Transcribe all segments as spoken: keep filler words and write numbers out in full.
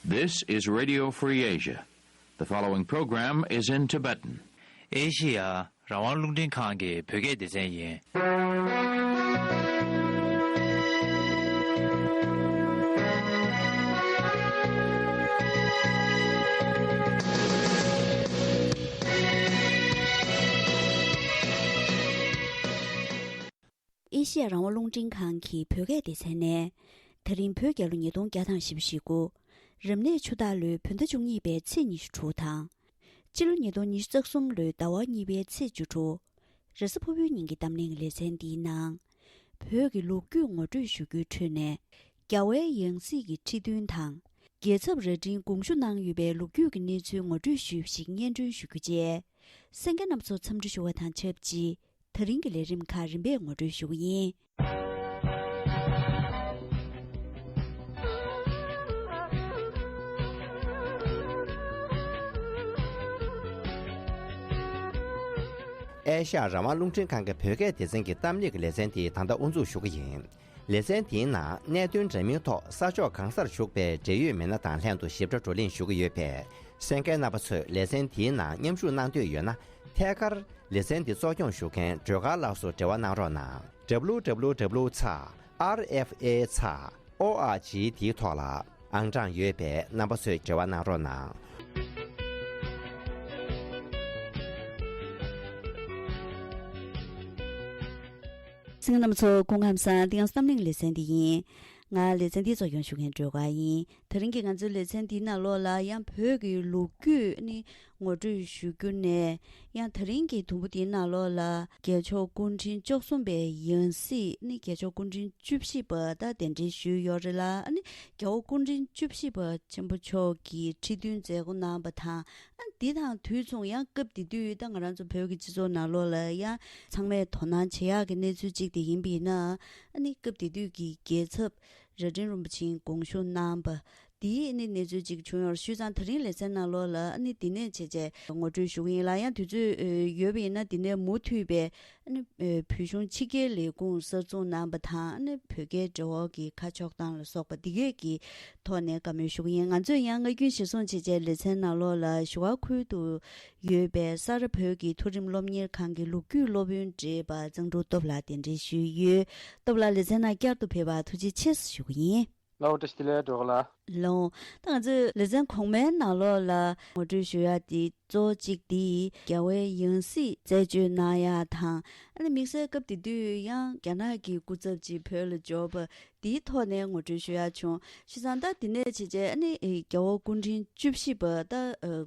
This is Radio Free Asia. The following program is in Tibetan. ཨེ་ཤི་ཡ་རང་དབང་རླུང་འཕྲིན་ཁང་གི་བོད་སྐད་སྡེ་ཚན་ཡིན། ཨེ་ཤི་ཡ་རང་དབང་རླུང་འཕྲིན་ཁང་གི་བོད་སྐད་སྡེ་ཚན་ནས། ད་རིང་བོད་རྒྱལ་ལོ་ཉིས་སྟོང་བརྒྱ་དང་བཞི་བཅུ་ཞེ་དགུ། རབ་གནས་ཆུ་སྟག་ལོའི་བོད་ཟླ་བཅུ་གཉིས་པའི་ཚེས་ཉི་ཤུ་དྲུག་དང་། སྤྱི་ལོ་ཉིས་སྟོང་ཉི་ཤུ་རྩ་གསུམ་ལོའི་ཟླ་བ་གཉིས་པའི་ཚེས་བཅུ་དྲུག། རེས་གཟའ་ཕུར་བུའི་ཉིན་གྱི་གཏམ་གླེང་ལེ་ཚན་འདིའི་ནང་། བོད་ཀྱི་ལོ་རྒྱུས་ངོ་སྤྲོད་ཞུ་རྒྱུའི་ཁྲོད་ནས། རྒྱལ་བའི་ཡང་སྲིད་ཀྱི་ཁྲི་བདུན་དང་། རྒྱལ་ཚབ་རྭ་སྒྲེང་དགོངས་ཞུ་གནང་ཡོད་པའི་ལོ་རྒྱུས་ཀྱི་གནས་ཚུལ་ངོ་སྤྲོད་ཞུས་ཤིག་སྙན་སྒྲོན་ཞུ་རྒྱུ་བཅས། གསན་མཁན་རྣམ་ཚོ་འཚམས་འདྲི་ཞུ་བ་དང་ཆབས་ཅིག། ད་རིང་གི་ལས་རིམ་ཁག་རིམ་པས་ངོ་སྤྲོད་ཞུ་གི་ཡིན། ཨེ་ཤ་ཡ་རང་དབང་རླུང་འཕྲིན་ཁང་གི་བོད་སྐད་སྡེ་ཚན་གྱི་གཏམ་གླེང་གི་ལེ་ཚན་དེ་ད་ལྟ་དབུ་འཛུགས་ཞུ་གི་ཡིན། ལེ་ཚན་དེའི་ནང་གནད་དོན་འདྲ་མིན་ཐོག་ས་ཕྱོགས་གང་སར་བཞུགས་པའི་འབྲེལ་ཡོད་མི་སྣ་དང་ལྷན་དུ་ཞིབ་ཕྲ་བགྲོ་གླེང་ཞུ་གི་ཡོད་པས། གསན་མཁན་རྣམ་པ་ཚོས་ལེ་ཚན་དེའི་ནང་མཉམ་ཞུགས་གནང་འདོད་ཡོད་ན། ཐད་ཀར་ལེ་ཚན་འདི་གཙོ་སྐྱོང་ཞུ་མཁན་སྒྲོལ་དཀར་ལགས་སུ་འབྲེལ་བ་གནང་རོགས་གནང་། W W W ཚ་R F A ཚ་O R G དེའི་ཐོག་ལ་ཨང་གྲངས་ཡོད་པས་རྣམ་པ་ཚོས་འབྲེལ་བ་གནང་རོགས་གནང་། གསན་མཁན་རྣམ་པ་ཚོ་སྐུ་ཁམས་བཟང་། འདི་ཡང་གཏམ་གླེང་ལེ་ཚན་འདི་ཡིན། ང་ལེ་ཚན་འདི་གཙོ་སྐྱོང་ཞུ་མཁན་སྒྲོལ་དཀར་ཡིན། དེ་རིང་གི་ང་ཚོའི་ལེ་ཚན་འདིའི་ནང་ལོགས་ལ་ཡང་བོད་ཀྱི་ལོ་རྒྱུས་ནི་ངོ་སྤྲོད་ཞུ་རྒྱུ་ནས། ཡང་དེ་རིང་གི་དུམ་བུ་འདིའི་ནང་ལོགས་ལ་རྒྱལ་མཆོག་སྐུ་ཕྲེང་བཅུ་གསུམ་པའི་ཡང་སྲིད་ནི་རྒྱལ་མཆོག་སྐུ་ཕྲེང་བཅུ་བཞི་པ་ད་གདན་འདྲེན་ཞུས་ཡོད་རེད་ལ། ཨ་ནི་རྒྱལ་བ་སྐུ་ཕྲེང་བཅུ་བཞི་པ་ཆེན་པོ་མཆོག་གིས་ཁྲི་བདུན་མཛད་སྒོ་གནང་བ་དང་། ཨ་ནི་འདི་དང་དུས་མཚུངས་ཡང་སྐབས་དེ་དུས་ད་ང་རང་ཚོ་བོད་ཀྱི་སྤྱི་ཚོགས་ནང་ལོགས་ལ་ཡང་ཚང་མས་དོ་སྣང་བྱེད་ཡག་གི་གནས་ཚུལ་གཅིག་དེ་ཡིན་པ་ཡིན་ན། ཨ་ནི་སྐབས་དེ་དུས་ཀྱི་རྒྱལ་ཚབ་རྭ་སྒྲེང་རིན་པོ་ཆེའི་དགོངས་ཞུ་གནང་བ། དེའི་ནི་གནས་ཚུལ་ཅིག་བྱུང་ཡོད་རེད། བྱས་ཙང་ད་རིང་ལེ་ཚན་ནང་ལོགས་ལ་ཨ་ནི་འདི་ནས་བྱས་རྗེས་ངོ་སྤྲོད་ཞུ་གི་ཡིན་ལ། ཡང་དུས་ཚོད་ཡོད་པ་ཡིན་ན་འདི་ནས་མུ་མཐུད་པའི་ཨ་ནི་བོད་གཞུང་ཕྱི་རྒྱལ་ལས་ཁུངས་གསར་འཛུགས་གནང་བ་དང་། ཨ་ནི་བོད་རྒྱའི་འབྲེལ་བ་གི་ཁ་ཕྱོགས་སྟངས་ལ་སོགས་པ་འདི་གས་ཀྱི་ཐོག་ནས་བཀའ་མོལ་ཞུ་གི་ཡིན། ང་ཚོས་ཡང་སྔ་རྒྱུན་གཞིར་བཟུང་བྱས་རྗེས་ལེ་ཚན་ནང་ལོགས་ལ་བཞུགས་སྒར་ཁུལ་དུ་ཡོད་པའི་ས་རཱ་བོད་ཀྱི་མཐོ་རིམ་སློབ་གཉེར་ཁང་གི་ལོ་རྒྱུས་སློབ་དཔོན་བགྲེས་པ་གཙང་ཕྲུག་སྟོབས་ལགས་གདན་འདྲེན་ཞུས་ཡོད། སྟོབས་ལགས་ལེ་ཚན་ནང་བསྐྱར་དུ་ཕེབས་པར་ཐུགས་རྗེ་ཆེ་ཞུ་གི་ཡིན། ལགས་འོ། བཀྲ་ཤིས་བདེ་ལེགས་སྒྲོལ་དཀར་ལགས། ལགས་འོ། ད་ང་ཚོས་ལེ་ཚན་གོང་མའི་ནང་ལོགས་ལ་ངོ་སྤྲོད་ཞུ་ཡ་དེ་གཙོ་བོ་གཅིག་དེ་རྒྱལ་བའི་ཡང་སྲིད་རྩད་གཅོད་གནང་ཡ་དང་། ཨ་ནི་དམིགས་བསལ་སྐབས་དེ་དུས་ཡང་རྒྱ་ནག་གི་སྐུ་ཚབ་ཅིག་བོད་ལ་འབྱོར་བ་དེའི་ཐོག་ནས་ངོ་སྤྲོད་ཞུ་ཡ་བྱུང་། བྱས་ཙང་ད་དེ་ནས་བྱས་རྗེས་ཨ་ནི་རྒྱལ་བ་སྐུ་ཕྲེང་བཅུ་བཞི་པ་ད་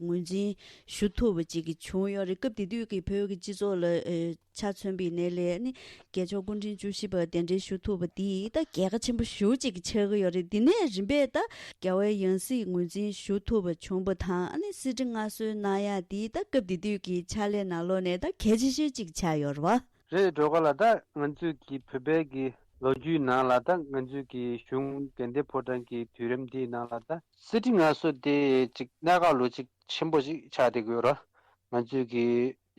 ངོས་འཛིན་ཞུ་ཐུབ་པ་ཅིག་བྱུང་ཡོད་རེད། སྐབས་དེ་དུས་ཀྱི་བོད་ཀྱི་སྤྱི་ཚོགས་ལ་ཆ་མཚོན་པའི་ནས་ལས་ནི་རྒྱལ་མཆོག་སྐུ་ཕྲེང་བཅུ་བཞི་པ་གདན་འདྲེན་ཞུ་ཐུབ་པ་འདི་ད་རྒྱལ་ཁ་ཆེན་པོ་ཞེ་པོ་ཅིག་ཆགས་ཀྱི་ཡོད་རེད། འདི་ནས་རིམ་པས་ད་རྒྱལ་བའི་ཡང་སྲིད་ངོས་འཛིན་ཞུ་ཐུབ་པ་བྱུང་བ་དང་། ཨ་ནི་གསེར་ཁྲི་མངའ་གསོལ་གནང་ཡ་འདི་ད་སྐབས་དེ་དུས་ཀྱི་ཕྱག་ལས་ནང་ལོགས་ནས་ད་གལ་ཆེ་ཤོས་ཅིག་ཆགས་ཡོད་རེད་བ། རེད། སྒྲོལ་དཀར་ལགས། ད་ང་ཚོས་ཀྱི་བོད་པའི་གི་ལོ་རྒྱུས་ནང་ལ་ད་ང་ཚོས་ཀྱི་གཞུང་དགའ་ལྡན་ཕོ་བྲང་གི་དུས་རིམ་འདིའི་ནང་ལ་ད་གསེར་ཁྲི་མངའ་གསོལ་དེ་ཅིག་གནད་འགག་ལོ་ཅིག་ཆེན་པོ་ཅིག་ཆགས་བསྡད་ཀྱི་ཡོད་རེད། ང་ཚོས་ཀྱི་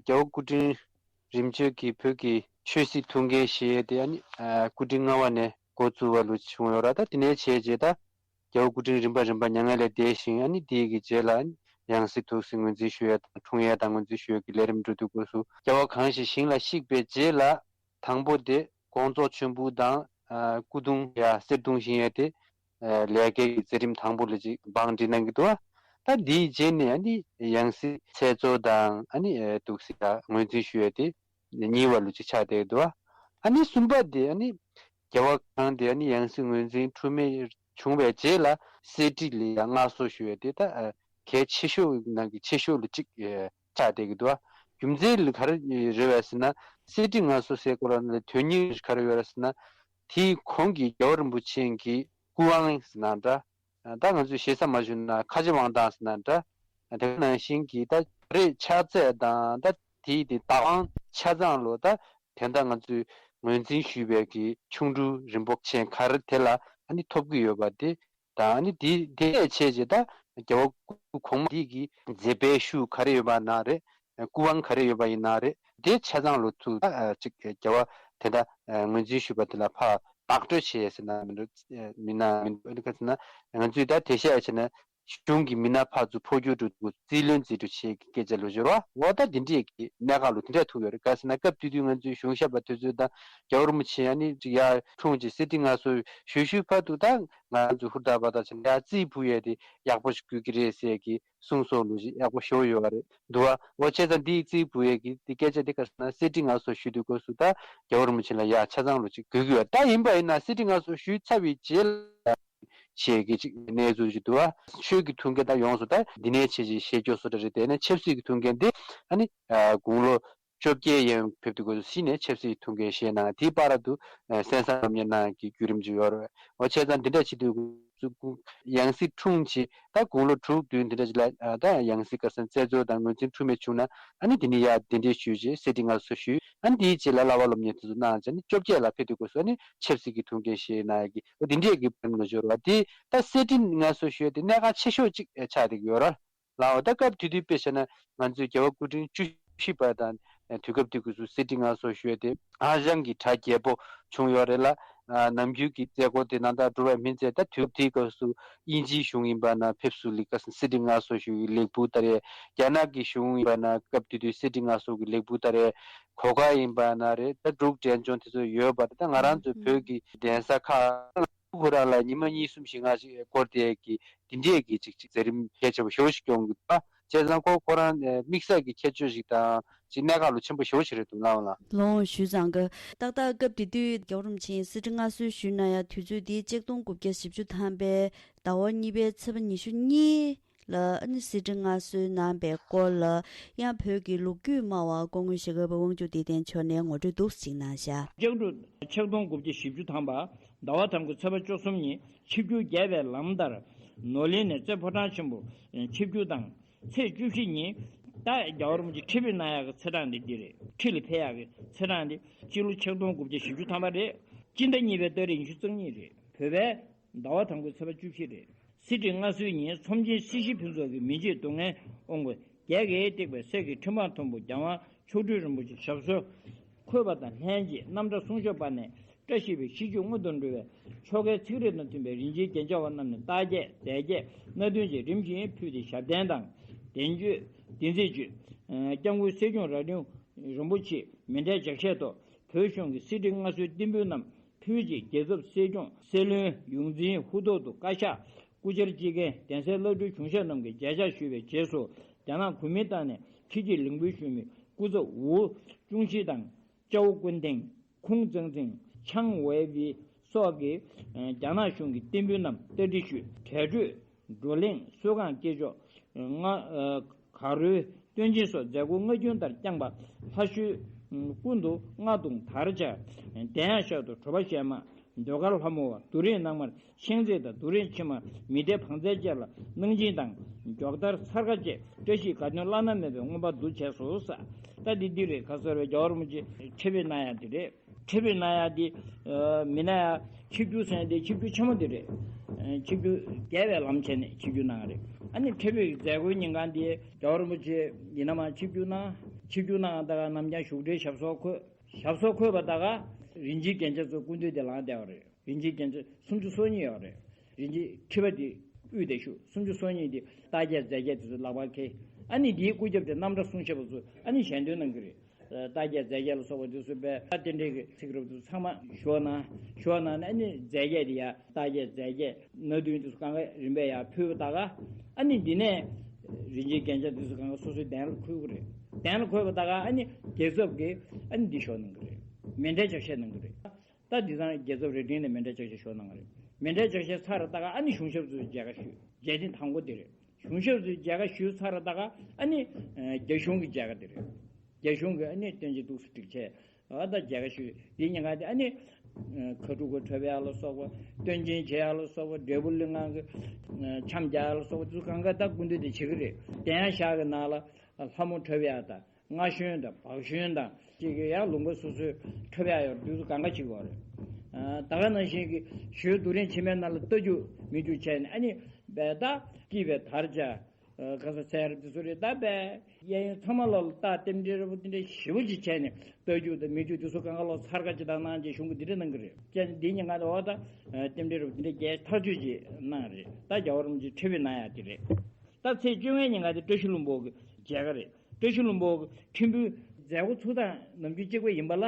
རྒྱལ་བ་སྐུ་ཕྲེང་རིམ་བྱོན་གྱི་བོད་ཀྱི་ཆོས་སྲིད་ཐུགས་འགན་བཞེས་ཏེ། ཨ་ནི་ཨ་སྐུ་ཕྲེང་ལྔ་པ་ནས་འགོ་བཙུགས་པ་ལོ་བྱུང་ཡོད་ར། ད་དེ་ནས་བྱས་རྗེས་ད་རྒྱལ་བ་སྐུ་ཕྲེང་རིམ་པ་རིམ་པ་མྱ་ངན་ལས་འདས་ཤིང་། ཨ་ནི་དེའི་གི་རྗེས་ལ་ཨ་ནི་ཡང་སྲིད་ཐུགས་སྲས་ངོས་འཛིན་ཞུ་ཡས་དང་འཁྲུངས་ཡས་དང་ངོས་འཛིན་ཞུ་ཡས་ཀྱི་ལས་རིམ་འགྲོ་དུས་སྐབས་སུ། རྒྱལ་བ་གང་ཞིག་ཞིང་ལ་གཤེགས་པའི་རྗེས་ལ་དང་པོ་དེ་དགོངས་རྫོགས་མཆོད་འབུལ་དང་ཨ་སྐུ་གདུང་ཡ་གསེར་གདུང་བཞེངས་ཡས་དེ་ཨ་ལས་ཀའི་གི་མཛད་རིམ་དང་པོ་ལ་ཅིག་བང་སྒྲིག་གནང་གི་འདུག་བ། ད་དེའི་རྗེས་ནས་ཨ་ནི་ཡང་སྲིད་མཚན་གཙོ་དང་ཨ་ནི་ཨ་ཐུགས་སྲས་ལ་ངོས་འཛིན་ཞུ་ཡས་དེ་གཉིས་པ་ལོ་ཅིག་ཆགས་བསྡད་འདུག་བ། ཨ་ནི་གསུམ་པ་དེ་ཨ་ནི་རྒྱལ་བ་གང་དེ་ཨ་ནི་ཡང་སྲིད་ངོས་འཛིན་འཁྲུལ་མེད་བྱུང་བའི་རྗེས་ལ་གསེར་ཁྲི་ལ་ཡང་མངའ་གསོལ་ཞུ་ཡས་དེ་ད་ཨ་གལ་ཆེ་ཤོས་ནང་གི་ཆེ་ཤོས་ལ་གཅིག་ཨ་ཆགས་བསྡད་ཀྱི་འདུག་བ། རྒྱུ་མཚན་ལ་ག་རེ་རེད་བས་ཟེར་ན། གསེར་ཁྲི་མངའ་གསོལ་ཟེར་སྐོར་ལ་དོན་སྙིང་ག་རེ་ཡོད་རེད་ཟེར་ན། དེའི་གོང་གི་རྒྱལ་བ་རིན་པོ་ཆེ་གི་སྐུ་དབང་ཟེར་ན་འདྲ། ད་ང་ཚོས་ཞེ་ས་མ་ཞུ་ན་ཁ་རྗེ་དབང་ཐང་ཟེར་ན་འདྲ། དེ་ནང་བཞིན་གྱི་ད་རེས་ཕྱག་རྩལ་དང་ད་དེའི་དེ་བདག་དབང་ཆ་ཚང་ལོ་ད་དེ་འདྲ་ང་ཚོས་ངོས་འཛིན་ཞུས་པའི་གི་ཁྱུང་འབྲུག་རིན་པོ་ཆེ་ག་རེ་དེ་ལ་ཨ་ནི་ཐོབ་ཀྱི་ཡོད་པ་དེ་དང་། ཨ་ནི་དེ་དེ་ནས་བྱས་རྗེས་ད་རྒྱལ་བ་སྐུ་གོང་མ་འདི་གི་མཛད་པའི་ཤུགས་ག་རེ་ཡོད་པ་ན་རེད། སྐུ་དབང་ག་རེ་ཡོད་པ་ཡིན་ན་རེད། དེ་ཆ་ཚང་ལོ་ཚུར་ད་ཅིག་རྒྱལ་བ་དེ་འདྲ་ངོས་འཛིན་ཞུས་པ་དེ་ལ་ཕར་བདག་སྤྲོད་བྱས་ཟེར་ན་མི་འགྲོ། མིན་ན་མིན་འགྲོ། ཨ་ནི་ག་ཟེར་ན་ང་ཚོས་ད་དེ་བཤད་བྱས་ན། གཞུང་གི་མི་སྣ་ཕར་ཚུར་འཕོ་འགྱུར་འགྲོ་དུས་རྩིས་ལེན་རྩིས་སྤྲོད་བྱེད་ཀྱི་སྐད་ཆ་ལོ་སྦྱོར་བ་འོ་ད་འདི་འདྲས་ཀྱི་གནད་འགག་ལོ་དེ་འདྲས་ཐུག་ཡོད་རེད། ག་ཟེར་ན་སྐབས་དེ་དུས་ང་ཚོའི་གཞུང་ཞབས་པ་དེ་ཚོས་ད་རྒྱལ་བ་རིན་པོ་ཆེ་ཨ་ནི་ཅིག་ཡར་འཁྲུངས་ཅིག་གསེར་ཁྲི་མངའ་གསོལ་ཞུ་ཞུས་བར་དུ་ད་ང་ཚོ་ཧུར་ཐག་པ་དང་བྱས་ན་ཡར་རྩིས་འབུལ་ཡས་དེ་ཡག་པོ་ཞིག་དགོས་ཀྱི་རེད་ཟེར་གྱི་གསུང་སོགས་ལོ་ཞིག་ཡག་པོ་ཞེ་པོ་ཡོད་པ་རེད་འདུག་བ། འོ་བྱས་ཙང་འདིའི་རྩིས་འབུལ་ཡས་ཀྱི་དེ་སྐད་ཆ་དེ་ག་ཟེར་ན་གསེར་ཁྲི་མངའ་གསོལ་ཞུ་དུས་སྐབས་སུ་ད་རྒྱལ་བ་རིན་པོ་ཆེ་ལ་ཡར་ཆ་ཚང་ལོ་ཅིག་དགོས་ཀྱི་ཡོད། ད་ཡིན་པ་ཡིན་ན་གསེར་ཁྲི་མངའ་གསོལ་ཞུས་ཚར་བའི་རྗེས་ལ། ཞེས་ཀྱི་ཅིག་གནས་ཚུལ་ཅིག་འདུག་ཨ། ཆོས་ཀྱི་ཐུགས་འགན་ད་ཡོངས་སུ་ད་འདི་ནས་ཆེ་ཆེ་བཤད་རྒྱུ་སུ་འདྲ་རེད། དེ་ནས་ཆབ་སྲིད་ཀྱི་ཐུགས་འགན་དེ་ཨ་ནི་དགུང་ལོ་བཅོ་བརྒྱད་ཡན་ཕེབས་དུས་སྐབས་སུ་གཞི་ནས་ཆབ་སྲིད་ཀྱི་ཐུགས་འགན་བཞེས་གནང་། དེའི་བར་དུ་གསན་བསམ་ཉན་གནང་གི་བརྒྱུད་རིམ་ཅིག་ཡོད་རེད། འོ་བྱས་ཙང་འདི་འདྲ་བྱེད་དུས་སྐབས་སུ་ཡང་སྲིད་འཁྲུངས་ཆེ་ད་དགུང་ལོ་དྲུག་བདུན་འདི་འདྲ་ཅིག་ལ་ད་ཡང་སྲིད་ཁ་སང་བཙན་འཛུལ་དང་ངོས་འཛིན་འཁྲུངས་མེད་བྱུང་ན་ཨ་ནི་དེ་ནི་ཡར་གདན་འདྲེན་ཞུས་རྗེས་གསེར་ཁྲི་མངའ་གསོལ་ཞུས། ཨ་ནི་དེའི་རྗེས་ལ་བསླབ་པ་སློབ་གཉེར་དེ་ཚོ་གནང་བྱས་ནས་བཅོ་བརྒྱད་ལ་ཕེབས་དུས་སྐབས་སུ་ཨ་ནི་ཆབ་སྲིད་ཀྱི་ཐུགས་འགན་བཞེས་གནང་ཡ་གི་འོ་དེ་འདྲས་ཀྱི་བར་ལ་འབྱོར་བ་དེ་ད་གསེར་ཁྲི་མངའ་གསོལ་ཞུ་ཡ་དེ་གནད་འགག་ཆེ་ཤོས་གཅིག་ཆགས་བསྡད་ཀྱི་ཡོད་རེད་ལ། འོ་ད་སྐབས་དེ་དུས་དཔེ་བྱས་ན་ང་ཚོའི་རྒྱལ་བ་སྐུ་ཕྲེང་བཅུ་བཞི་པ་དང་དུས་སྐབས་དེ་དུས་སུ་གསེར་ཁྲི་མངའ་གསོལ་ཞུ་ཡ་དེ་ཧ་ཅང་གི་གྲ་རྒྱས་པོ་བྱུང་ཡོད་རེད་ལ། ནམ་རྒྱུན་གྱི་མཛད་སྒོ་དེ་ནང་ད་འགྲོ་བ་མིན་ཚད་ད་དུས་སྐབས་དེའི་སྐབས་སུ་དབྱིན་ཇིའི་གཞུང་ཡིན་པ་ན་ཕེབས་བསུ་ལི་ཀ་གསེར་ཁྲི་མངའ་གསོལ་ཞུ་ཡི་ལེགས་འབུལ་ད་རེད། རྒྱ་ནག་གི་གཞུང་ཡིན་པ་ན་སྐབས་དེ་དུས་གསེར་ཁྲི་མངའ་གསོལ་གྱི་ལེགས་འབུལ་ད་རེད། གོ་སྐབས་ཡིན་པ་ན་རེད། ད་འབྲུག་འབྲས་ལྗོངས་དེ་ཚོ་ཡོད་པ་རེད། ད་ང་རང་ཚོའི་བོད་ཀྱི་གདན་ས་ཁག་ཁོ་རང་ལ་ཉི་མ་གཉིས་གསུམ་བཞི་ལྔ་ཞིག་འགོར་བསྡད་ཀྱི་དེ་འདྲས་ཀྱི་ཅིག་ཅིག་མཛད་རིམ་གལ་ཆེ་བ་ཞེ་པོ་ཞིག་སྐྱོང་གི་འདུག་བྱས་ཙང་ཁོ་ཁོ་རང་དམིགས་བསལ་གྱི་ཁྱད་ཆོས་ཤིག་དང་ཅིག་གནད་འགག་ལོ་ཆེན་པོ་ཞེ་པོ་ཞིག་རེད་འདུག་ལགས་འོང་ལགས། ལོ་ཞུས་ཙང་གི་ཏག་ཏག་སྐབས་དེ་དུས་རྒྱལ་བ་རིན་པོ་ཆེ་གསེར་ཁྲི་མངའ་གསོལ་ཞུས་གནང་ཡ་དུས་ཚོད་དེ་ཆིག་སྟོང་དགུ་བརྒྱ་བཞི་བཅུ་ཐམ་པའི་ཟླ་བ་གཉིས་པའི་ཚེས་པ་ཉི་ཤུ་གཉིས་ལ་ཨ་ནི་གསེར་ཁྲི་མངའ་གསོལ་གནང་པའི་སྐོར་ལ་ཡང་བོད་ཀྱི་ལོ་རྒྱུས་སྨྲ་བ་སྐུ་ངོ་ཞྭ་སྒབ་པ་དབང་ཕྱུག་བདེ་ལྡན་མཆོག་ནས་ངོ་སྤྲོད་འདུག་ཅིག་གནང་བཞག་ལྕགས་འབྲུག་ཆིག་སྟོང་དགུ་བརྒྱ་བཞི་བཅུ་ཐམ་པ་ཟླ་བ་དང་པོའི་ཚེས་པ་བཅུ་གསུམ་ཉིན་ཆིབས་བསྒྱུར་རྒྱས་པའི་ལམ་ལྟར་ནོར་གླིང་ནས་རྩེ་ཕོ་བྲང་ཆེན་པོ་ཆིབས་བསྒྱུར་དང་། ཚེས་བཅུ་བཞི་ཉིན་ད་རྒྱལ་བ་རིན་པོ་ཆེ་ཁྲི་ཕེབས་གནང་ཡག་གི་ཚེས་གྲངས་འདི་འདི་རེད། ཁྲི་ལ་ཕེབས་ཡག་གི་ཚེས་གྲངས་འདི་སྤྱི་ལོ་ཆིག་སྟོང་དགུ་བརྒྱ་བཞི་བཅུ་ཐམ་པ་རེད། སྤྱི་ཟླ་གཉིས་པའི་ཏ་རིག་ཉི་ཤུ་རྩ་གཉིས་རེད། བོད་པའི་ཟླ་བ་དང་པོའི་ཚེས་པ་བཅུ་བཞི་རེད། གསེར་ཁྲི་མངའ་གསོལ་ཉིན་ཚོམས་ཆེན་སྲིད་ཞི་ཕུན་ཚོགས་ཀྱིས་མི་བརྗེད་སྡུག་བསྔལ་དབང་པོ་བརྒྱད་ཀྱིས་བཏེགས་པའི་གསེར་གྱི་ཁྲི་འཕང་མཐོན་པོ་རྒྱལ་དབང་མཆོག་སྤྲུལ་རིན་པོ་ཆེ་ཞབས་སོར་འཁོད་པ་དང་ལྷན་ཅིག་རྣམ་བཀྲ་གསུང་ཆོག་པ་ནས་བཀྲ་ཤིས་པའི་གཤིས་ཆོས་མངོན་དུ་འགྲོ་བའི་ཆོ་གའི་ཚིག་རིས་དང་མཐུན་པའི་རིན་ཆེན་རྒྱན་ཆ་བ་རྣམས་ནས་རྟགས་བརྒྱད་རྫས་བརྒྱད་སྣ་བདུན་ཅིག་རིམ་བཞིན་ཕུལ་ཏེ་ཞབས་བརྟན་དང་བདེན་བརྗོད་བདེན་ཚིག་བརྗོད། སྐྱབས་མགོན་སྲས་སྐྱོང་རྭ་སྒྲེང་རིན་པོ་ཆེས་མཎྜལ་ལྗགས་བཤད་ཐོག་བོད་གཞུང་གི་གསེར་ཁྲི་མངའ་གསོལ་རྟེན་འབུལ་རྣམས་ཕུལ་རྗེས་རྒྱལ་ཚབ་སྲས་སྐྱོང་སྲས་བློན་ཡོངས་འཛིན་ཧུར་ཐོག་ཏུ་བཀའ་ཤག་སྐུ་བཅར་སྤྱི་རྒན་གདན་སའི་བླ་སྤྲུལ་གཞུང་ཞབས་རྣམས་ཀྱིས་མཇལ་བཅར་ཞུས་པའི་རྗེས་སུ་རྒྱ་ནག་གོ་མིན་ཏང་ནས་ཁྲི་གཅིག་ལེགས་འབུལ་ཞུས་མི་སྐུ་ཚབ་ཝུའུ་ཅུང་ཞི་དང་། ཅའོ་ཀུན་ཐེང་། ཁུང་ཙང་ཙིང་། ཆང་ཝེ་ཝི་སོགས་ཀྱིས་རྒྱ་ནག་གཞུང་གི་རྟེན་འབུལ་རྣམས་རྟ་དྲེལ་ཞུས། གྲལ་གྲོལ། བགྲོ་གླེང་། གསོལ་ཁང་སྐྱེས་མཆོག་ང་། གར་རོལ། སྟོན་ཆེན་སོགས་མཛད་སྒོ་སྔ་རྒྱུན་ལྟར་བསྐྱངས་པ། ལྷ་གཞུའི་ཀུན་ཏུ་རྔ་རྡུང་དར་འཕྱར། གདན་ཡ་ཤར་དུ་དྲོ་པ་བཞད་མ། ཟློས་གར་ལྷ་མོ་བ། དུས་རིང་ནང་མར་ཤིང་རྩེ་དང་དུས་རིང་ཕྱི་མར་མི་སྡེ་བང་རྩལ་བཅས་ལ་གནང་སྦྱིན་དང་མགྱོགས་དར་འཚར་ཁ་བཅས་བཀྲ་ཤིས་དགའ་སྟོན་བླ་ན་མེད་པའི་མངོན་པ་འདུ་བྱས་སོ། ས་ད་འདི་འདི་རེད། ག་ཟེར་བའི་རྒྱལ་བ་རིན་པོ་ཆེ་ཁྲི་ཕེབས་གནང་ཡ་འདི་རེད། ཁྲི་ཕེབས་གནང་ཡ་འདི་མི་ན་ཡ་ཆིབས་བསྒྱུར་ཟེར་ཡ་འདི་ཆིབས་བསྒྱུར་ཆེན་མོ་འདི་རེད། ཆིབས་བསྒྱུར་རྒྱས་པའི་ལམ་བྱས་ནས་ཆིབས་བསྒྱུར་གནང་རེད། ཨ་ནི་ཁྲི་ཕེབས་ཀྱི་མཛད་སྒོའི་ཉིན་གང་འདི་རྒྱལ་བ་རིན་པོ་ཆེ་ཡིན་ན་མ་ཆིབས་བསྒྱུར་གནང་། ཆིབས་བསྒྱུར་གནང་ད་ག་ནམ་རྒྱང་བཞུགས་གྲལ་ཞབས་སོར་འཁོད། ཞབས་སོར་འཁོད་པ་ད་ག་རིན་ཆེན་རྒྱན་ཆ་ཚོ་སྐུ་མདུན་དེ་ལངས་བསྡད་པ་རེད། རིན་ཆེན་རྒྱན་ཆ་སུམ་ཅུ་སོ་གཉིས་ཡོད་རེད། རིན་ཆེན་ཁྲི་པ་དེ་དབུས་དེ་བཞུགས། སུམ་ཅུ་སོ་གཉིས་དེ་རྟགས་བརྒྱད་རྫས་བརྒྱད་དེ་ཚོ་ལག་པར་འཁྱེར། ཨ་ནི་དེའི་སྐུ་རྒྱབ་དེ་རྣམ་གྲྭ་གསུང་ཞབས་པ་ཚོས་ཨ་ནི་ཞལ་འདོན་གནང་གི་རེད། རྟགས་བརྒྱད་རྫས་བརྒྱད་ལ་སོགས་པ་དེ་ཚོ་དཔེ་རྟེན་འབྲེལ་གྱི་ཚིག་རབ་དེ་ཚོ་ཚང་མ་ཞུ་གནང་། ཞུ་གནང་ནས་ཨ་ནི་རྫས་བརྒྱད་དེ་ཡ་རྟགས་བརྒྱད་རྫས་བརྒྱད་སྣ་བདུན་དེ་ཚོ་གང་ག་རིམ་པས་ཡ་ཕུལ་བ་ད་ག་ཨ་ནི་འདི་ནས་རིན་ཆེན་རྒྱན་ཆ་དེ་ཚོ་གང་ག་སོ་སོའི་གདན་ལ་འཁོད་གི་རེད། གདན་ལ་འཁོད་པ་ད་ག་ཨ་ནི་རྒྱལ་ཚབ་ཀྱིས་ཨ་ནི་འདི་ཞོག་གནང་གི་རེད། མཎྜལ་ལྗགས་བཤད་གནང་གི་རེད། ད་འདི་ཚང་རྒྱལ་ཚབ་རྭ་སྒྲེང་ནས་མཎྜལ་ལྗགས་བཤད་ཞུ་གནང་བ་རེད། མཎྜལ་ལྗགས་བཤད་ཚར་ད་ག་ཨ་ནི་གཞུང་ཞབས་ཚོས་མཇལ་ཁ་ཞུས། མཇལ་ཐེངས་དང་པོ་དེ་རེད། གཞུང་ཞབས་ཚོས་མཇལ་ཁ་ཞུས་ཚར་ད་ག་ཨ་ནི་རྒྱ་གཞུང་གི་མཇལ་ཁ་དེ་རེད། རྒྱ་གཞུང་གི་ཨ་ནི་སྟོན་ཆེན་འདུག་སེ་བསྒྲིགས་བྱས་ཨ་ད་མཇལ་ཁ་ཞུས། དེའི་ཉིན་ག་དེ་ཨ་ནི་ཁ་ཕྲུ་གུ་འཁྲབ་ཡག་ལ་སོགས་པ། སྟོན་ཆེན་བྱེད་ཡག་ལ་སོགས་པ། འབྲས་བུ་གླིང་ཁང་གི་འཆམ་རྒྱག་ཡག་ལ་སོགས་པ་དེ་ཚོ་གང་ག་ད་སྐུ་མདུན་དེ་བྱེད་ཀྱི་རེད། གདན་ཡ་ཤག་གི་ནང་ལ་ལྷ་མོ་འཁྲབ་ཡག་དང་། རྔ་ཞོན་དང་བག་ཞོན་དང་ཅིག་གི་ཡང་ལུང་པ་སོ་སོའི་འཁྲབ་ཡག་ཡོད་རེད། དུས་ཚོད་གང་ག་ཅིག་ཡོད་རེད། ད་ག་ནང་བཞིན་གྱི་ཞོལ་རྡོ་རིང་ཕྱེ་མའི་ནང་ལ་རྟ་རྒྱུག་མི་རྒྱུག་བྱས་ནས་ཨ་ནི་བས་ད་སྐྱིད་པའི་དར་ཆ་ ག་ས་ཚལ་རེད་དེ་ཚོ་རེད། ད་པས་གཡས་གཡོན་ཚང་མ་ལོག་ལ་ད་རྟེན་འབྲེལ་རེ་བོ་དེ་འདྲ་ཞེ་པོ་ཅིག་བྱས་ནས་རྟ་རྒྱུག་དང་མི་རྒྱུག་དེ་ཚོ་གང་ག་ལོག་ཚར་ཁ་ཅིག་དང་གནང་རྗེས་གཞུང་གི་འདི་འདྲ་གནང་གི་རེད། ཅེས་འདི་ཉིན་ང་ཚོ་འོ་ད་རྟེན་འབྲེལ་རེ་བོ་དེ་འདྲ་རྒྱས་ཐག་ཆོད་ཅིག་གནང་རེད། ད་རྒྱལ་བ་རིན་པོ་ཆེ་ཁྲི་པའི་གནང་ཡག་དེ་རེད། ད་ཚེས་བཅོ་ལྔའི་ཉིན་ང་དེ་བཀྲ་ཤིས་ལྷུན་པོ་གི་མཇལ་ཁ་རེད། བཀྲ་ཤིས་ལྷུན་པོ་གི་ཐིམ་ཕུའི་མཛད་སྒོ་ཚུགས་སྟངས་ནམ་རྒྱུན་གཅིག་པ་ཡིན་པ་ལ་